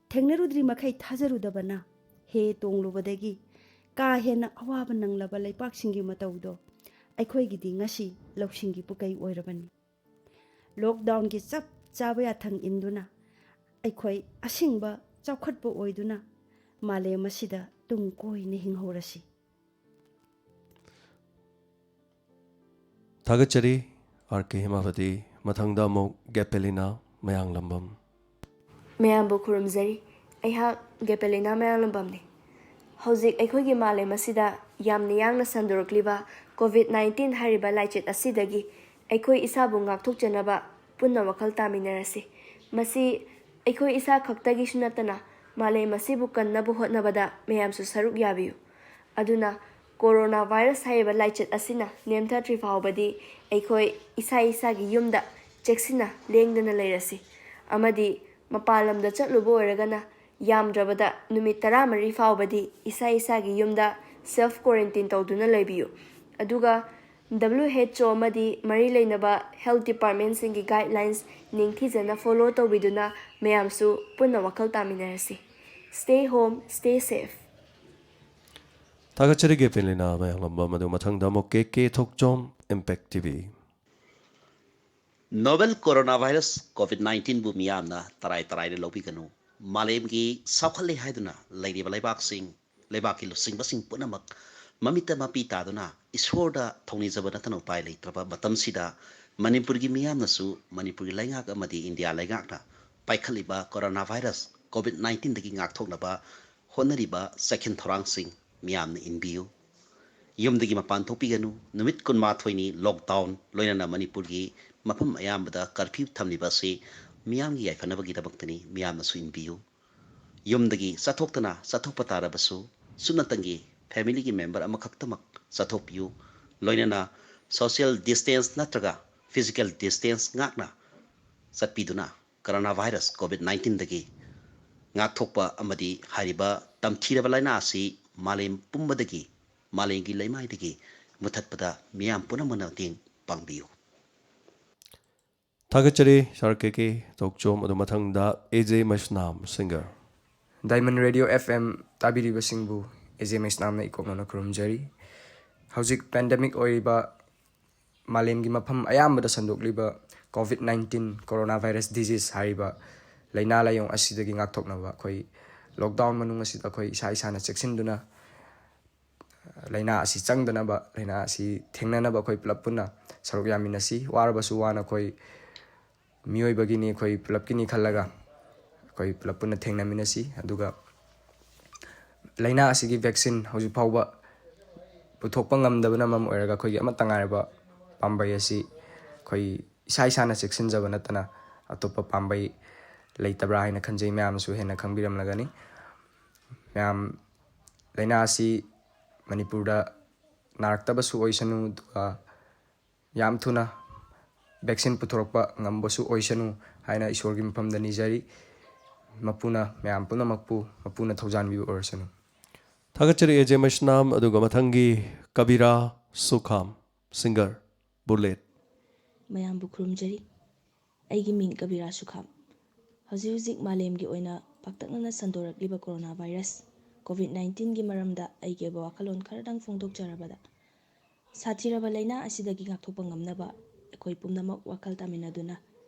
ꯊꯦꯡꯅꯔꯨꯗ꯭ꯔꯤ ꯃꯈꯩ ꯊꯥꯖꯔꯨꯗꯕꯅ ꯍꯦ ꯇꯣꯡꯂꯨꯕꯗꯒꯤ ꯀꯥ ꯍꯦꯟꯅ ꯑꯋꯥꯕ ꯅꯪꯂꯕ ꯂꯩꯄꯥꯛꯁꯤꯡꯒꯤ ꯃꯇꯧꯗꯣ ꯑꯩꯈꯣꯏꯒꯤꯗꯤ ꯉꯁꯤ ꯂꯧꯁꯤꯡꯒꯤ ꯄꯨꯀꯩ ꯑꯣꯏꯔꯕꯅꯤ꯫ Lockdownꯒꯤ ꯆꯞ ꯆꯥꯕ ꯌꯥꯊꯪ ꯏꯟꯗꯨꯅ ꯑꯩꯈꯣꯏ ꯑꯁꯦꯡꯕ ꯆꯥꯎꯈꯠꯄ ꯑꯣꯏꯗꯨꯅ ꯃꯥꯂꯦꯝ ꯑꯁꯤꯗ ꯇꯨꯡ ꯀꯣꯏꯅ ꯍꯤꯡꯍꯧꯔꯁꯤ꯫ ꯊꯥꯒꯠꯆꯔꯤ R K ꯍꯦꯃꯥꯕꯇꯤ꯫ ꯃꯊꯪꯗ ꯑꯃꯨꯛ ꯒꯦꯄꯦꯂꯤꯅꯥ ꯃꯌꯥꯡꯂꯝꯕꯝ꯫ ꯃꯌꯥꯝꯕꯨ ꯈꯨꯔꯨꯝꯖꯔꯤ꯫ ꯑꯩꯍꯥꯛ ꯒꯦꯄꯦꯂꯤꯅꯥ ꯃꯌꯥꯡꯂꯝꯕꯝꯅꯤ꯫ ꯍꯧꯖꯤꯛ ꯑꯩꯈꯣꯏꯒꯤ ꯃꯥꯂꯦꯝ ꯑꯁꯤꯗ ꯌꯥꯝꯅ ꯌꯥꯡꯅ ꯁꯟꯗꯣꯔꯛꯂꯤꯕ COVID nineteen ꯍꯥꯏꯔꯤꯕ ꯂꯥꯏꯆꯠ ꯑꯁꯤꯗꯒꯤ ꯑꯩꯈꯣꯏ ꯏꯁꯥꯕꯨ ꯉꯥꯛꯊꯣꯛꯆꯅꯕ ꯄꯨꯟꯅ ꯋꯥꯈꯜ ꯇꯥꯃꯤꯟꯅꯔꯁꯤ꯫ ꯃꯁꯤ ꯑꯩꯈꯣꯏ ꯏꯁꯥ ꯈꯛꯇꯒꯤꯁꯨ ꯅꯠꯇꯅ ꯃꯥꯂꯦꯝ ꯑꯁꯤꯕꯨ ꯀꯟꯅꯕ ꯍꯣꯠꯅꯕꯗ ꯃꯌꯥꯝꯁꯨ ꯁꯔꯨꯛ ꯌꯥꯕꯤꯌꯨ꯫ ꯑꯗꯨꯅ corona virus ꯍꯥꯏꯔꯤꯕ ꯂꯥꯏꯆꯠ ꯑꯁꯤꯅ ꯅꯦꯝꯊꯗ꯭ꯔꯤ ꯐꯥꯎꯕꯗꯤ ꯑꯩꯈꯣꯏ ꯏꯁꯥ ꯏꯁꯥꯒꯤ ꯌꯨꯝꯗ ꯆꯦꯛꯁꯤꯟꯅ ꯂꯦꯡꯗꯅ ꯂꯩꯔꯁꯤ꯫ ꯑꯃꯗꯤ ꯃꯄꯥꯟ ꯂꯝꯗ ꯆꯠꯂꯨꯕ ꯑꯣꯏꯔꯒꯅ ꯌꯥꯝꯗ꯭ꯔꯕꯗ ꯅꯨꯃꯤꯠ ꯇꯔꯥꯃꯔꯤ ꯐꯥꯎꯕꯗꯤ ꯏꯁꯥ ꯏꯁꯥꯒꯤ ꯌꯨꯝꯗ self quarantine ꯇꯧꯗꯨꯅ ꯂꯩꯕꯤꯌꯨ꯫ ꯑꯗꯨꯒ WHO ꯑꯃꯗꯤ ꯃꯔꯤ ꯂꯩꯅꯕ health departmentꯁꯤꯡꯒꯤ guidelines ꯅꯤꯡꯊꯤꯖꯅ follow ꯇꯧꯕꯤꯗꯨꯅ ꯃꯌꯥꯝꯁꯨ ꯄꯨꯟꯅ ꯋꯥꯈꯜ ꯇꯥꯃꯤꯟꯅꯔꯁꯤ꯫ Stay home, stay safe. ꯊꯥꯒꯠꯆꯔꯤ ꯀꯦ ꯄꯤ ꯂꯤꯅꯥ ꯃꯌꯥꯡꯂꯝꯕꯝ꯫ ꯑꯗꯨ ꯃꯊꯪꯗ ꯑꯃꯨꯛ ꯀꯦ ꯀꯦ ꯊꯣꯛꯆꯣꯝ, Impact T V꯫ Novel coronavirus COVID nineteen ꯕꯨ ꯃꯤꯌꯥꯝꯅ ꯇꯔꯥꯏ ꯇꯔꯥꯏꯅ ꯂꯧꯕꯤꯒꯅꯨ꯫ ꯃꯥꯂꯦꯝꯒꯤ ꯆꯥꯎꯈꯠꯂꯦ ꯍꯥꯏꯗꯨꯅ ꯂꯩꯔꯤꯕ ꯂꯩꯕꯥꯛꯁꯤꯡ, ꯂꯩꯕꯥꯛꯀꯤ ꯂꯨꯆꯤꯡꯕꯁꯤꯡ ꯄꯨꯝꯅꯃꯛ ꯃꯃꯤꯠꯇ ꯃꯄꯤ ꯇꯥꯗꯨꯅ ꯏꯁꯣꯔꯗ ꯊꯧꯅꯤꯖꯕ ꯅꯠꯇꯅ ꯎꯄꯥꯏ ꯂꯩꯇ꯭ꯔꯕ ꯃꯇꯝꯁꯤꯗ, ꯃꯅꯤꯄꯨꯔꯒꯤ ꯃꯤꯌꯥꯝꯅꯁꯨ ꯃꯅꯤꯄꯨꯔꯒꯤ ꯂꯩꯉꯥꯛ ꯑꯃꯗꯤ ꯏꯟꯗꯤꯌꯥ ꯂꯩꯉꯥꯛꯅ ꯄꯥꯏꯈꯠꯂꯤꯕ coronavirus COVID nineteen ꯗꯒꯤ ꯉꯥꯛꯊꯣꯛꯅꯕ ꯍꯣꯠꯅꯔꯤꯕ ꯆꯦꯛꯁꯤꯟ ꯊꯧꯔꯥꯡꯁꯤꯡ ꯃꯤꯌꯥꯝꯅ ꯏꯟꯕꯤꯌꯨ꯫ ꯌꯨꯝꯗꯒꯤ ꯃꯄꯥꯟ ꯊꯣꯛꯄꯤꯒꯅꯨ꯫ ꯅꯨꯃꯤꯠ ꯀꯨꯟꯃꯥꯊꯣꯏꯅꯤ lockdown, ꯂꯣꯏꯅꯅ ꯃꯅꯤꯄꯨꯔꯒꯤ ꯃꯐꯝ ꯑꯌꯥꯝꯕꯗ curfew ꯊꯝꯂꯤꯕ ꯑꯁꯤ ꯃꯤꯌꯥꯝꯒꯤ ꯌꯥꯏꯐꯅꯕꯒꯤꯗꯃꯛꯇꯅꯤ꯫ ꯃꯤꯌꯥꯝꯅꯁꯨ ꯏꯟꯕꯤꯌꯨ꯫ ꯌꯨꯝꯗꯒꯤ ꯆꯠꯊꯣꯛꯇꯅ ꯆꯠꯊꯣꯛꯄ ꯇꯥꯔꯕꯁꯨ, ꯁꯨꯞꯅꯇꯪꯒꯤ family ꯒꯤ member ꯑꯃꯈꯛꯇꯃꯛ ꯆꯠꯊꯣꯛꯄꯤꯌꯨ꯫ ꯂꯣꯏꯅꯅ social distance ꯅꯠꯇ꯭ꯔꯒ physical distance ꯉꯥꯛꯅ ꯆꯠꯄꯤꯗꯨꯅ coronavirus COVID nineteen ꯗꯒꯤ ꯉꯥꯛꯊꯣꯛꯄ ꯑꯃꯗꯤ ꯍꯥꯏꯔꯤꯕ ꯇꯝꯊꯤꯔꯕ ꯂꯥꯏꯅꯥ ꯑꯁꯤ ꯃꯥꯂꯦꯝ ꯄꯨꯝꯕꯗꯒꯤ, ꯃꯥꯂꯦꯝꯒꯤ ꯂꯩꯃꯥꯏꯗꯒꯤ ꯃꯨꯊꯠꯄꯗ ꯃꯤꯌꯥꯝ ꯄꯨꯝꯅꯃꯛꯅ ꯃꯇꯦꯡ ꯄꯥꯡꯕꯤꯌꯨ꯫ ꯊꯥꯒꯠꯆꯔꯤ ꯁꯥꯔ ꯀꯦ ꯀꯦ ꯊꯣꯛꯆꯣꯝ꯫ ꯑꯗꯨ ꯃꯊꯪꯗ A J Meisnam, singer꯫ Diamond Radio F M ꯇꯥꯕꯤꯔꯤꯕꯁꯤꯡꯕꯨ ꯑꯦ ꯖꯦ ꯃꯩꯁꯅꯥꯝꯅ ꯏꯀꯣꯛꯅꯅ ꯈꯨꯔꯨꯝꯖꯔꯤ꯫ ꯍꯧꯖꯤꯛ pandemic ꯑꯣꯏꯔꯤꯕ, ꯃꯥꯂꯦꯝꯒꯤ ꯃꯐꯝ ꯑꯌꯥꯝꯕꯗ ꯁꯟꯗꯣꯛꯂꯤꯕ COVID nineteen coronavirus disease ꯍꯥꯏꯔꯤꯕ ꯂꯥꯏꯅꯥ ꯂꯥꯏꯌꯣꯡ ꯑꯁꯤꯗꯒꯤ ꯉꯥꯛꯊꯣꯛꯅꯕ ꯑꯩꯈꯣꯏ lockdown ꯃꯅꯨꯡ ꯑꯁꯤꯗ ꯑꯩꯈꯣꯏ ꯏꯁꯥ ꯏꯁꯥꯅ ꯆꯦꯛꯁꯤꯟꯗꯨꯅ ꯂꯥꯏꯅꯥ ꯑꯁꯤ ꯆꯪꯗꯅꯕ, ꯂꯥꯏꯅꯥ ꯑꯁꯤ ꯊꯦꯡꯅꯅꯕ ꯑꯩꯈꯣꯏ ꯄꯨꯂꯞ ꯄꯨꯟꯅ ꯁꯔꯨꯛ ꯌꯥꯃꯤꯟꯅꯁꯤ꯫ ꯋꯥꯔꯕꯁꯨ ꯋꯥꯅ ꯑꯩꯈꯣꯏ ꯃꯤꯑꯣꯏꯕꯒꯤꯅꯤ, ꯑꯩꯈꯣꯏ ꯄꯨꯂꯞꯀꯤꯅꯤ ꯈꯜꯂꯒ ꯑꯩꯈꯣꯏ ꯄꯨꯂꯞ ꯄꯨꯟꯅ ꯊꯦꯡꯅꯃꯤꯟꯅꯁꯤ꯫ ꯑꯗꯨꯒ ꯂꯥꯏꯅꯥ ꯑꯁꯤꯒꯤ vaccine ꯍꯧꯖꯤꯛ ꯐꯥꯎꯕ ꯄꯨꯊꯣꯛꯄ ꯉꯝꯗꯕꯅ ꯃꯔꯝ ꯑꯣꯏꯔꯒ ꯑꯩꯈꯣꯏꯒꯤ ꯑꯃꯠꯇ ꯉꯥꯏꯔꯕ ꯄꯥꯝꯕꯩ ꯑꯁꯤ ꯑꯩꯈꯣꯏ ꯏꯁꯥ ꯏꯁꯥꯅ ꯆꯦꯛꯁꯤꯟꯖꯕ ꯅꯠꯇꯅ ꯑꯇꯣꯞꯄ ꯄꯥꯝꯕꯩ ꯂꯩꯇꯕ꯭ꯔꯥ ꯍꯥꯏꯅ ꯈꯟꯖꯩ꯫ ꯃꯌꯥꯝꯅꯁꯨ ꯍꯦꯟꯅ ꯈꯪꯕꯤꯔꯝꯂꯒꯅꯤ꯫ ꯃꯌꯥꯝ, ꯂꯥꯏꯅꯥ ꯑꯁꯤ ꯃꯅꯤꯄꯨꯔꯗ ꯅꯥꯔꯛꯇꯕꯁꯨ ꯑꯣꯏꯁꯅꯨ, ꯑꯗꯨꯒ ꯌꯥꯝ ꯊꯨꯅ vaccine ꯄꯨꯊꯣꯔꯛꯄ ꯉꯝꯕꯁꯨ ꯑꯣꯏꯁꯅꯨ ꯍꯥꯏꯅ ꯏꯁꯣꯔꯒꯤ ꯃꯐꯝꯗ ꯅꯤꯖꯔꯤ꯫ ꯃꯄꯨꯅ ꯃꯌꯥꯝ ꯄꯨꯝꯅꯃꯛꯄꯨ ꯃꯄꯨꯅ ꯊꯧꯖꯥꯟꯕꯤꯕ ꯑꯣꯏꯔꯁꯅꯨ꯫ ꯊꯥꯒꯠꯆꯔꯤ ꯑꯦ ꯖꯦ ꯃꯩꯁꯅꯥꯝ꯫ ꯑꯗꯨꯒ ꯃꯊꯪꯒꯤ ꯀꯕꯤꯔꯥ ꯁꯨꯈꯥꯝ, singer, Bullet꯫ ꯃꯌꯥꯝꯕꯨ ꯈꯨꯔꯨꯝꯖꯔꯤ꯫ ꯑꯩꯒꯤ ꯃꯤꯡ ꯀꯕꯤꯔꯥ ꯁꯨꯈꯥꯝ꯫ ꯍꯧꯖꯤꯛ ꯍꯧꯖꯤꯛ ꯃꯥꯂꯦꯝꯒꯤ ꯑꯣꯏꯅ ꯄꯥꯛꯇꯛꯅꯅ ꯁꯟꯗꯣꯔꯛꯂꯤꯕ corona virus COVID nineteenꯒꯤ ꯃꯔꯝꯗ ꯑꯩꯒꯤ ꯑꯣꯏꯕ ꯋꯥꯈꯜꯂꯣꯟ ꯈꯔꯗꯪ ꯐꯣꯡꯗꯣꯛꯆꯔꯕꯗ, ꯁꯥꯊꯤꯔꯕ ꯂꯥꯏꯅꯥ ꯑꯁꯤꯗꯒꯤ ꯉꯥꯛꯊꯣꯛꯄ ꯉꯝꯅꯕ ꯑꯩꯈꯣꯏ ꯄꯨꯝꯅꯃꯛ ꯋꯥꯈꯜ ꯇꯥꯃꯤꯟꯅꯗꯨꯅ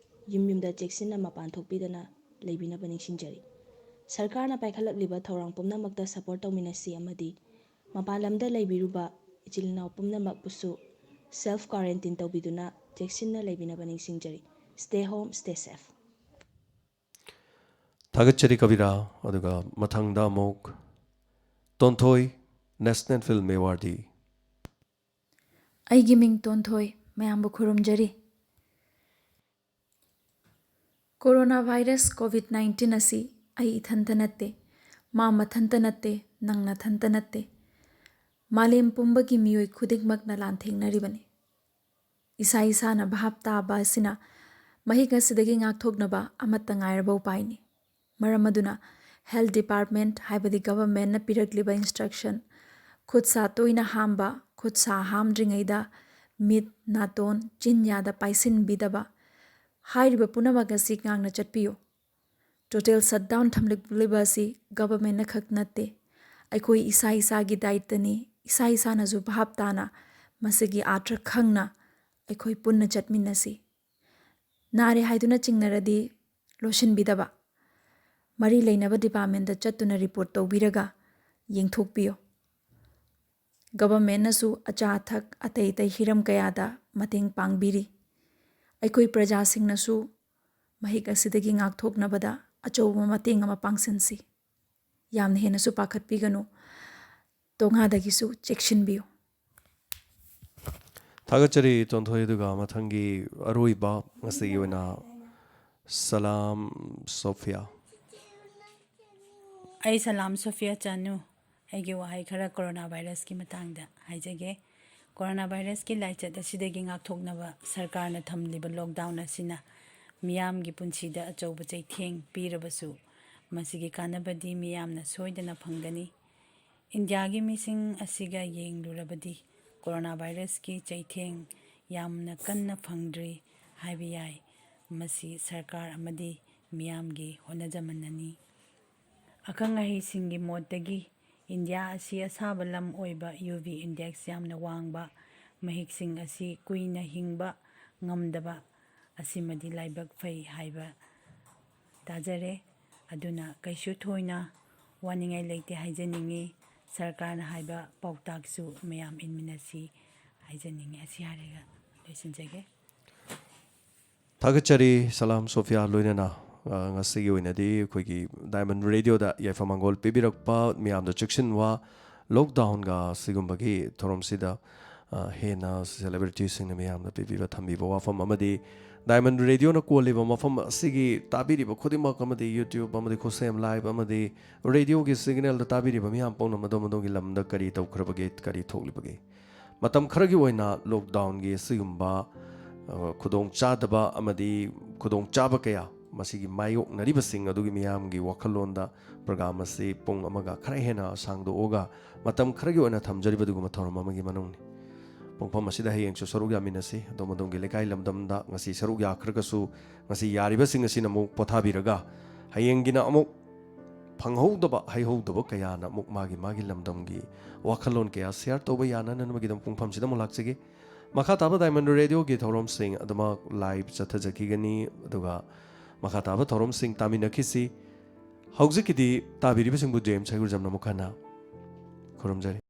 ꯌꯨꯝ ꯌꯨꯝꯗ ꯆꯦꯛꯁꯤꯟꯅ ꯃꯄꯥꯟ ꯊꯣꯛꯄꯤꯗꯅ ꯂꯩꯕꯤꯅꯕ ꯅꯤꯡꯁꯤꯡꯖꯔꯤ꯫ ꯁꯔꯀꯥꯔꯅ ꯄꯥꯏꯈꯠꯂꯛꯂꯤꯕ ꯊꯧꯔꯥꯡ ꯄꯨꯝꯅꯃꯛꯇ support ꯇꯧꯃꯤꯟꯅꯁꯤ ꯑꯃꯗꯤ ꯃꯄꯥꯟ ꯂꯝꯗ ꯂꯩꯕꯤꯔꯨꯕ ꯏꯆꯤꯜ ꯏꯅꯥꯎ ꯄꯨꯝꯅꯃꯛꯄꯨꯁꯨ self quarantine ꯇꯧꯕꯤꯗꯨꯅ ꯆꯦꯛꯁꯤꯟꯅ ꯂꯩꯕꯤꯅꯕ ꯅꯤꯡꯁꯤꯡꯖꯔꯤ꯫ Stay home, stay safe. ꯊꯥꯒꯠꯆꯔꯤ ꯀꯕꯤꯔꯥ꯫ ꯑꯗꯨꯒ ꯃꯊꯪꯗ ꯑꯃꯨꯛ ꯇꯣꯟꯊꯣꯏ, National Film Awardee꯫ ꯑꯩꯒꯤ ꯃꯤꯡ ꯇꯣꯟꯊꯣꯏ, ꯃꯌꯥꯝꯕꯨ ꯈꯨꯔꯨꯝꯖꯔꯤ꯫ Corona virus COVID nineteen ꯑꯁꯤ ꯑꯩ ꯏꯊꯟꯇ ꯅꯠꯇꯦ, ꯃꯥ ꯃꯊꯟꯇ ꯅꯠꯇꯦ, ꯅꯪ ꯅꯊꯟꯇ ꯅꯠꯇꯦ꯫ ꯃꯥꯂꯦꯝ ꯄꯨꯝꯕꯒꯤ ꯃꯤꯑꯣꯏ ꯈꯨꯗꯤꯡꯃꯛꯅ ꯂꯥꯟꯊꯦꯡꯅꯔꯤꯕꯅꯤ꯫ ꯏꯁꯥ ꯏꯁꯥꯅ ꯚꯥꯞ ꯇꯥꯕ ꯑꯁꯤꯅ ꯃꯍꯤꯛ ꯑꯁꯤꯗꯒꯤ ꯉꯥꯛꯊꯣꯛꯅꯕ ꯑꯃꯠꯇ ꯉꯥꯏꯔꯕ ꯎꯄꯥꯏꯅꯤ꯫ ꯃꯔꯝ ꯑꯗꯨꯅ health department ꯍꯥꯏꯕꯗꯤ governmentꯅ ꯄꯤꯔꯛꯂꯤꯕ instruction, ꯈꯨꯠ ꯁꯥ ꯇꯣꯏꯅ ꯍꯥꯝꯕ, ꯈꯨꯠ ꯁꯥ ꯍꯥꯝꯗ꯭ꯔꯤꯉꯩꯗ ꯃꯤꯠ, ꯅꯥꯇꯣꯟ, ꯆꯤꯟ ꯌꯥꯗ ꯄꯥꯏꯁꯤꯟꯕꯤꯗꯕ ꯍꯥꯏꯔꯤꯕ ꯄꯨꯝꯅꯃꯛ ꯑꯁꯤ ꯉꯥꯛꯅ ꯆꯠꯄꯤꯌꯨ꯫ Total shutdown ꯊꯝꯂꯤꯕ ꯑꯁꯤ governmentꯅ ꯈꯛ ꯅꯠꯇꯦ, ꯑꯩꯈꯣꯏ ꯏꯁꯥ ꯏꯁꯥꯒꯤ ꯗꯥꯏꯇꯅꯤ꯫ ꯏꯁꯥ ꯏꯁꯥꯅꯁꯨ ꯚꯥꯞ ꯇꯥꯅ ꯃꯁꯤꯒꯤ ꯑꯥꯔꯊ ꯈꯪꯅ ꯑꯩꯈꯣꯏ ꯄꯨꯟꯅ ꯆꯠꯃꯤꯟꯅꯁꯤ꯫ ꯅꯥꯔꯦ ꯍꯥꯏꯗꯨꯅ ꯆꯤꯡꯅꯔꯗꯤ ꯂꯣꯠꯁꯤꯟꯕꯤꯗꯕ, ꯃꯔꯤ ꯂꯩꯅꯕ departmentꯇ ꯆꯠꯇꯨꯅ report ꯇꯧꯕꯤꯔꯒ ꯌꯦꯡꯊꯣꯛꯄꯤꯌꯨ꯫ Governmentꯅꯁꯨ ꯑꯆꯥ ꯑꯊꯛ ꯑꯇꯩ ꯑꯇꯩ ꯍꯤꯔꯝ ꯀꯌꯥꯗ ꯃꯇꯦꯡ ꯄꯥꯡꯕꯤꯔꯤ꯫ ꯑꯩꯈꯣꯏ ꯄ꯭ꯔꯖꯥꯁꯤꯡꯅꯁꯨ ꯃꯍꯤꯛ ꯑꯁꯤꯗꯒꯤ ꯉꯥꯛꯊꯣꯛꯅꯕꯗ ꯑꯆꯧꯕ ꯃꯇꯦꯡ ꯑꯃ ꯄꯥꯡꯁꯤꯟꯁꯤ꯫ ꯌꯥꯝꯅ ꯍꯦꯟꯅꯁꯨ ꯄꯥꯈꯠꯄꯤꯒꯅꯨ, ꯇꯣꯉꯥꯗꯒꯤꯁꯨ ꯆꯦꯛꯁꯤꯟꯕꯤꯌꯨ꯫ ꯊꯥꯒꯠꯆꯔꯤ ꯇꯣꯟꯊꯣꯏ꯫ ꯑꯗꯨꯒ ꯃꯊꯪꯒꯤ ꯑꯔꯣꯏꯕ ꯉꯁꯤꯒꯤ ꯑꯣꯏꯅ ꯁꯂꯥꯝ ꯁꯣꯐꯤꯌꯥ꯫ ꯑꯩ ꯁꯂꯥꯝ ꯁꯣꯐꯤꯌꯥ ꯆꯅꯨ꯫ ꯑꯩꯒꯤ ꯋꯥꯍꯩ ꯈꯔ corona virusꯀꯤ ꯃꯇꯥꯡꯗ ꯍꯥꯏꯖꯒꯦ꯫ Corona virusꯀꯤ ꯂꯥꯏꯆꯠ ꯑꯁꯤꯗꯒꯤ ꯉꯥꯛꯊꯣꯛꯅꯕ ꯁꯔꯀꯥꯔꯅ ꯊꯝꯂꯤꯕ lockdown ꯑꯁꯤꯅ ꯃꯤꯌꯥꯝꯒꯤ ꯄꯨꯟꯁꯤꯗ ꯑꯆꯧꯕ ꯆꯩꯊꯦꯡ ꯄꯤꯔꯕꯁꯨ, ꯃꯁꯤꯒꯤ ꯀꯥꯟꯅꯕꯗꯤ ꯃꯤꯌꯥꯝꯅ ꯁꯣꯏꯗꯅ ꯐꯪꯒꯅꯤ꯫ ꯏꯟꯗꯤꯌꯥꯒꯤ ꯃꯤꯁꯤꯡ ꯑꯁꯤꯒ ꯌꯦꯡꯂꯨꯔꯕꯗꯤ corona virusꯀꯤ ꯆꯩꯊꯦꯡ ꯌꯥꯝꯅ ꯀꯟꯅ ꯐꯪꯗ꯭ꯔꯤ ꯍꯥꯏꯕ ꯌꯥꯏ꯫ ꯃꯁꯤ ꯁꯔꯀꯥꯔ ꯑꯃꯗꯤ ꯃꯤꯌꯥꯝꯒꯤ ꯍꯣꯠꯅꯖꯃꯟꯅꯅꯤ꯫ ꯑꯈꯪ ꯑꯍꯩꯁꯤꯡꯒꯤ ꯃꯣꯠꯇꯒꯤ, ꯏꯟꯗꯤꯌꯥ ꯑꯁꯤ ꯑꯁꯥꯕ ꯂꯝ ꯑꯣꯏꯕ, ꯌꯨ ꯚꯤ ꯏꯟꯗꯦꯛꯁ ꯌꯥꯝꯅ ꯋꯥꯡꯕ, ꯃꯍꯤꯛꯁꯤꯡ ꯑꯁꯤ ꯀꯨꯏꯅ ꯍꯤꯡꯕ ꯉꯝꯗꯕ ꯑꯁꯤꯃꯗꯤ ꯂꯥꯏꯕꯛ ꯐꯩ ꯍꯥꯏꯕ ꯇꯥꯖꯔꯦ꯫ ꯑꯗꯨꯅ ꯀꯩꯁꯨ ꯊꯣꯏꯅ ꯋꯥꯅꯤꯡꯉꯥꯏ ꯂꯩꯇꯦ ꯍꯥꯏꯖꯅꯤꯡꯉꯤ꯫ ꯁꯔꯀꯥꯔꯅ ꯍꯥꯏꯕ ꯄꯥꯎꯇꯥꯛꯁꯨ ꯃꯌꯥꯝ ꯏꯟꯃꯤꯟꯅꯁꯤ ꯍꯥꯏꯖꯅꯤꯡꯉꯤ꯫ ꯑꯁꯤ ꯍꯥꯏꯔꯒ ꯂꯣꯏꯁꯤꯟꯖꯒꯦ꯫ ꯊꯥꯒꯠꯆꯔꯤ ꯁꯂꯥꯝ ꯁꯣꯐꯤꯌꯥ ꯂꯣꯏꯅꯅ꯫ ꯑ, ꯉꯁꯤꯒꯤ ꯑꯣꯏꯅꯗꯤ ꯑꯩꯈꯣꯏꯒꯤ ꯗꯥꯏꯃꯟ ꯔꯦꯗꯤꯑꯣꯗ ꯌꯥꯏꯐ ꯃꯪꯒꯣꯜ ꯄꯤꯕꯤꯔꯛꯄ ꯃꯤꯌꯥꯝꯗ ꯆꯦꯛꯁꯤꯟꯋꯥ, ꯂꯣꯛꯗꯥꯎꯟꯒ ꯁꯤꯒꯨꯝꯕꯒꯤ ꯊꯧꯔꯝꯁꯤꯗ, ꯑ, ꯍꯦꯟꯅ ꯁꯦꯂꯦꯕ꯭ꯔꯤꯇꯤꯁꯤꯡꯅ ꯃꯤꯌꯥꯝꯗ ꯄꯤꯕꯤꯕ ꯊꯝꯕꯤꯕ ꯋꯥꯐꯝ ꯑꯃꯗꯤ ꯗꯥꯏꯃꯟ ꯔꯦꯗꯤꯑꯣꯅ ꯀꯣꯜꯂꯤꯕ ꯃꯐꯝ ꯑꯁꯤꯒꯤ ꯇꯥꯕꯤꯔꯤꯕ ꯈꯨꯗꯤꯡꯃꯛ ꯑꯃꯗꯤ YouTube ꯑꯃꯗꯤ ꯈꯨꯠꯁꯦꯝ ꯂꯥꯏꯚ ꯑꯃꯗꯤ ꯔꯦꯗꯤꯑꯣꯒꯤ ꯁꯤꯒꯅꯦꯜꯗ ꯇꯥꯕꯤꯔꯤꯕ ꯃꯤꯌꯥꯝ ꯄꯨꯝꯅꯃꯛ ꯑꯗꯣꯝ ꯑꯗꯣꯝꯒꯤ ꯂꯝꯗ ꯀꯔꯤ ꯇꯧꯈ꯭ꯔꯕꯒꯦ, ꯀꯔꯤ ꯊꯣꯛꯂꯤꯕꯒꯦ? ꯃꯇꯝ ꯈꯔꯒꯤ ꯑꯣꯏꯅ ꯂꯣꯛꯗꯥꯎꯟꯒꯤ ꯑꯁꯤꯒꯨꯝꯕ, ꯑ, ꯈꯨꯗꯣꯡꯆꯥꯗꯕ ꯑꯃꯗꯤ ꯈꯨꯗꯣꯡꯆꯥꯕ ꯀꯌꯥ ꯃꯁꯤꯒꯤ ꯃꯥꯌꯣꯛꯅꯔꯤꯕꯁꯤꯡ ꯑꯗꯨꯒꯤ ꯃꯤꯌꯥꯝꯒꯤ ꯋꯥꯈꯜꯂꯣꯟꯗ ꯄ꯭ꯔꯣꯒ꯭ꯔꯥꯝ ꯑꯁꯤ ꯄꯨꯡ ꯑꯃꯒ ꯈꯔ ꯍꯦꯟꯅ ꯁꯥꯡꯗꯣꯛꯑꯒ ꯃꯇꯝ ꯈꯔꯒꯤ ꯑꯣꯏꯅ ꯊꯝꯖꯔꯤꯕ ꯑꯗꯨꯒꯨꯝꯕ ꯊꯧꯔꯝ ꯑꯃꯒꯤ ꯃꯅꯨꯡꯅꯤ꯫ ꯄꯨꯡꯐꯝ ꯑꯁꯤꯗ ꯍꯌꯦꯡꯁꯨ ꯁꯔꯨꯛ ꯌꯥꯃꯤꯟꯅꯁꯤ꯫ ꯑꯗꯣꯝ ꯑꯗꯣꯝꯒꯤ ꯂꯩꯀꯥꯏ ꯂꯝꯗꯝꯗ ꯉꯁꯤ ꯁꯔꯨꯛ ꯌꯥꯈ꯭ꯔꯒꯁꯨ, ꯉꯁꯤ ꯌꯥꯔꯤꯕꯁꯤꯡ ꯑꯁꯤꯅ ꯑꯃꯨꯛ ꯄꯣꯊꯥꯕꯤꯔꯒ, ꯍꯌꯦꯡꯒꯤꯅ ꯑꯃꯨꯛ ꯐꯪꯍꯧꯗꯕ, ꯍꯩꯍꯧꯗꯕ ꯀꯌꯥꯅ ꯑꯃꯨꯛ ꯃꯥꯒꯤ ꯃꯥꯒꯤ ꯂꯝꯗꯝꯒꯤ ꯋꯥꯈꯜꯂꯣꯟ ꯀꯌꯥ ꯁꯤꯌꯥꯔ ꯇꯧꯕ ꯌꯥꯅꯅꯕꯒꯤꯗꯃꯛ ꯄꯨꯡꯐꯝꯁꯤꯗ ꯑꯃꯨꯛ ꯂꯥꯛꯆꯒꯦ꯫ ꯃꯈꯥ ꯇꯥꯕ ꯗꯥꯏꯃꯟ ꯔꯦꯗꯤꯑꯣꯒꯤ ꯊꯧꯔꯝꯁꯤꯡ ꯑꯗꯨꯃꯛ ꯂꯥꯏꯚ ꯆꯠꯊꯖꯈꯤꯒꯅꯤ, ꯑꯗꯨꯒ ꯃꯈꯥ ꯇꯥꯕ ꯊꯧꯔꯝꯁꯤꯡ ꯇꯥꯃꯤꯟꯅꯈꯤꯁꯤ꯫ ꯍꯧꯖꯤꯛꯀꯤꯗꯤ ꯇꯥꯕꯤꯔꯤꯕꯁꯤꯡꯕꯨ ꯖꯦꯝꯁ ꯍꯩꯒꯨꯔꯖꯝꯅ ꯑꯃꯨꯛ ꯍꯟꯅ ꯈꯨꯔꯨꯝꯖꯔꯤ꯫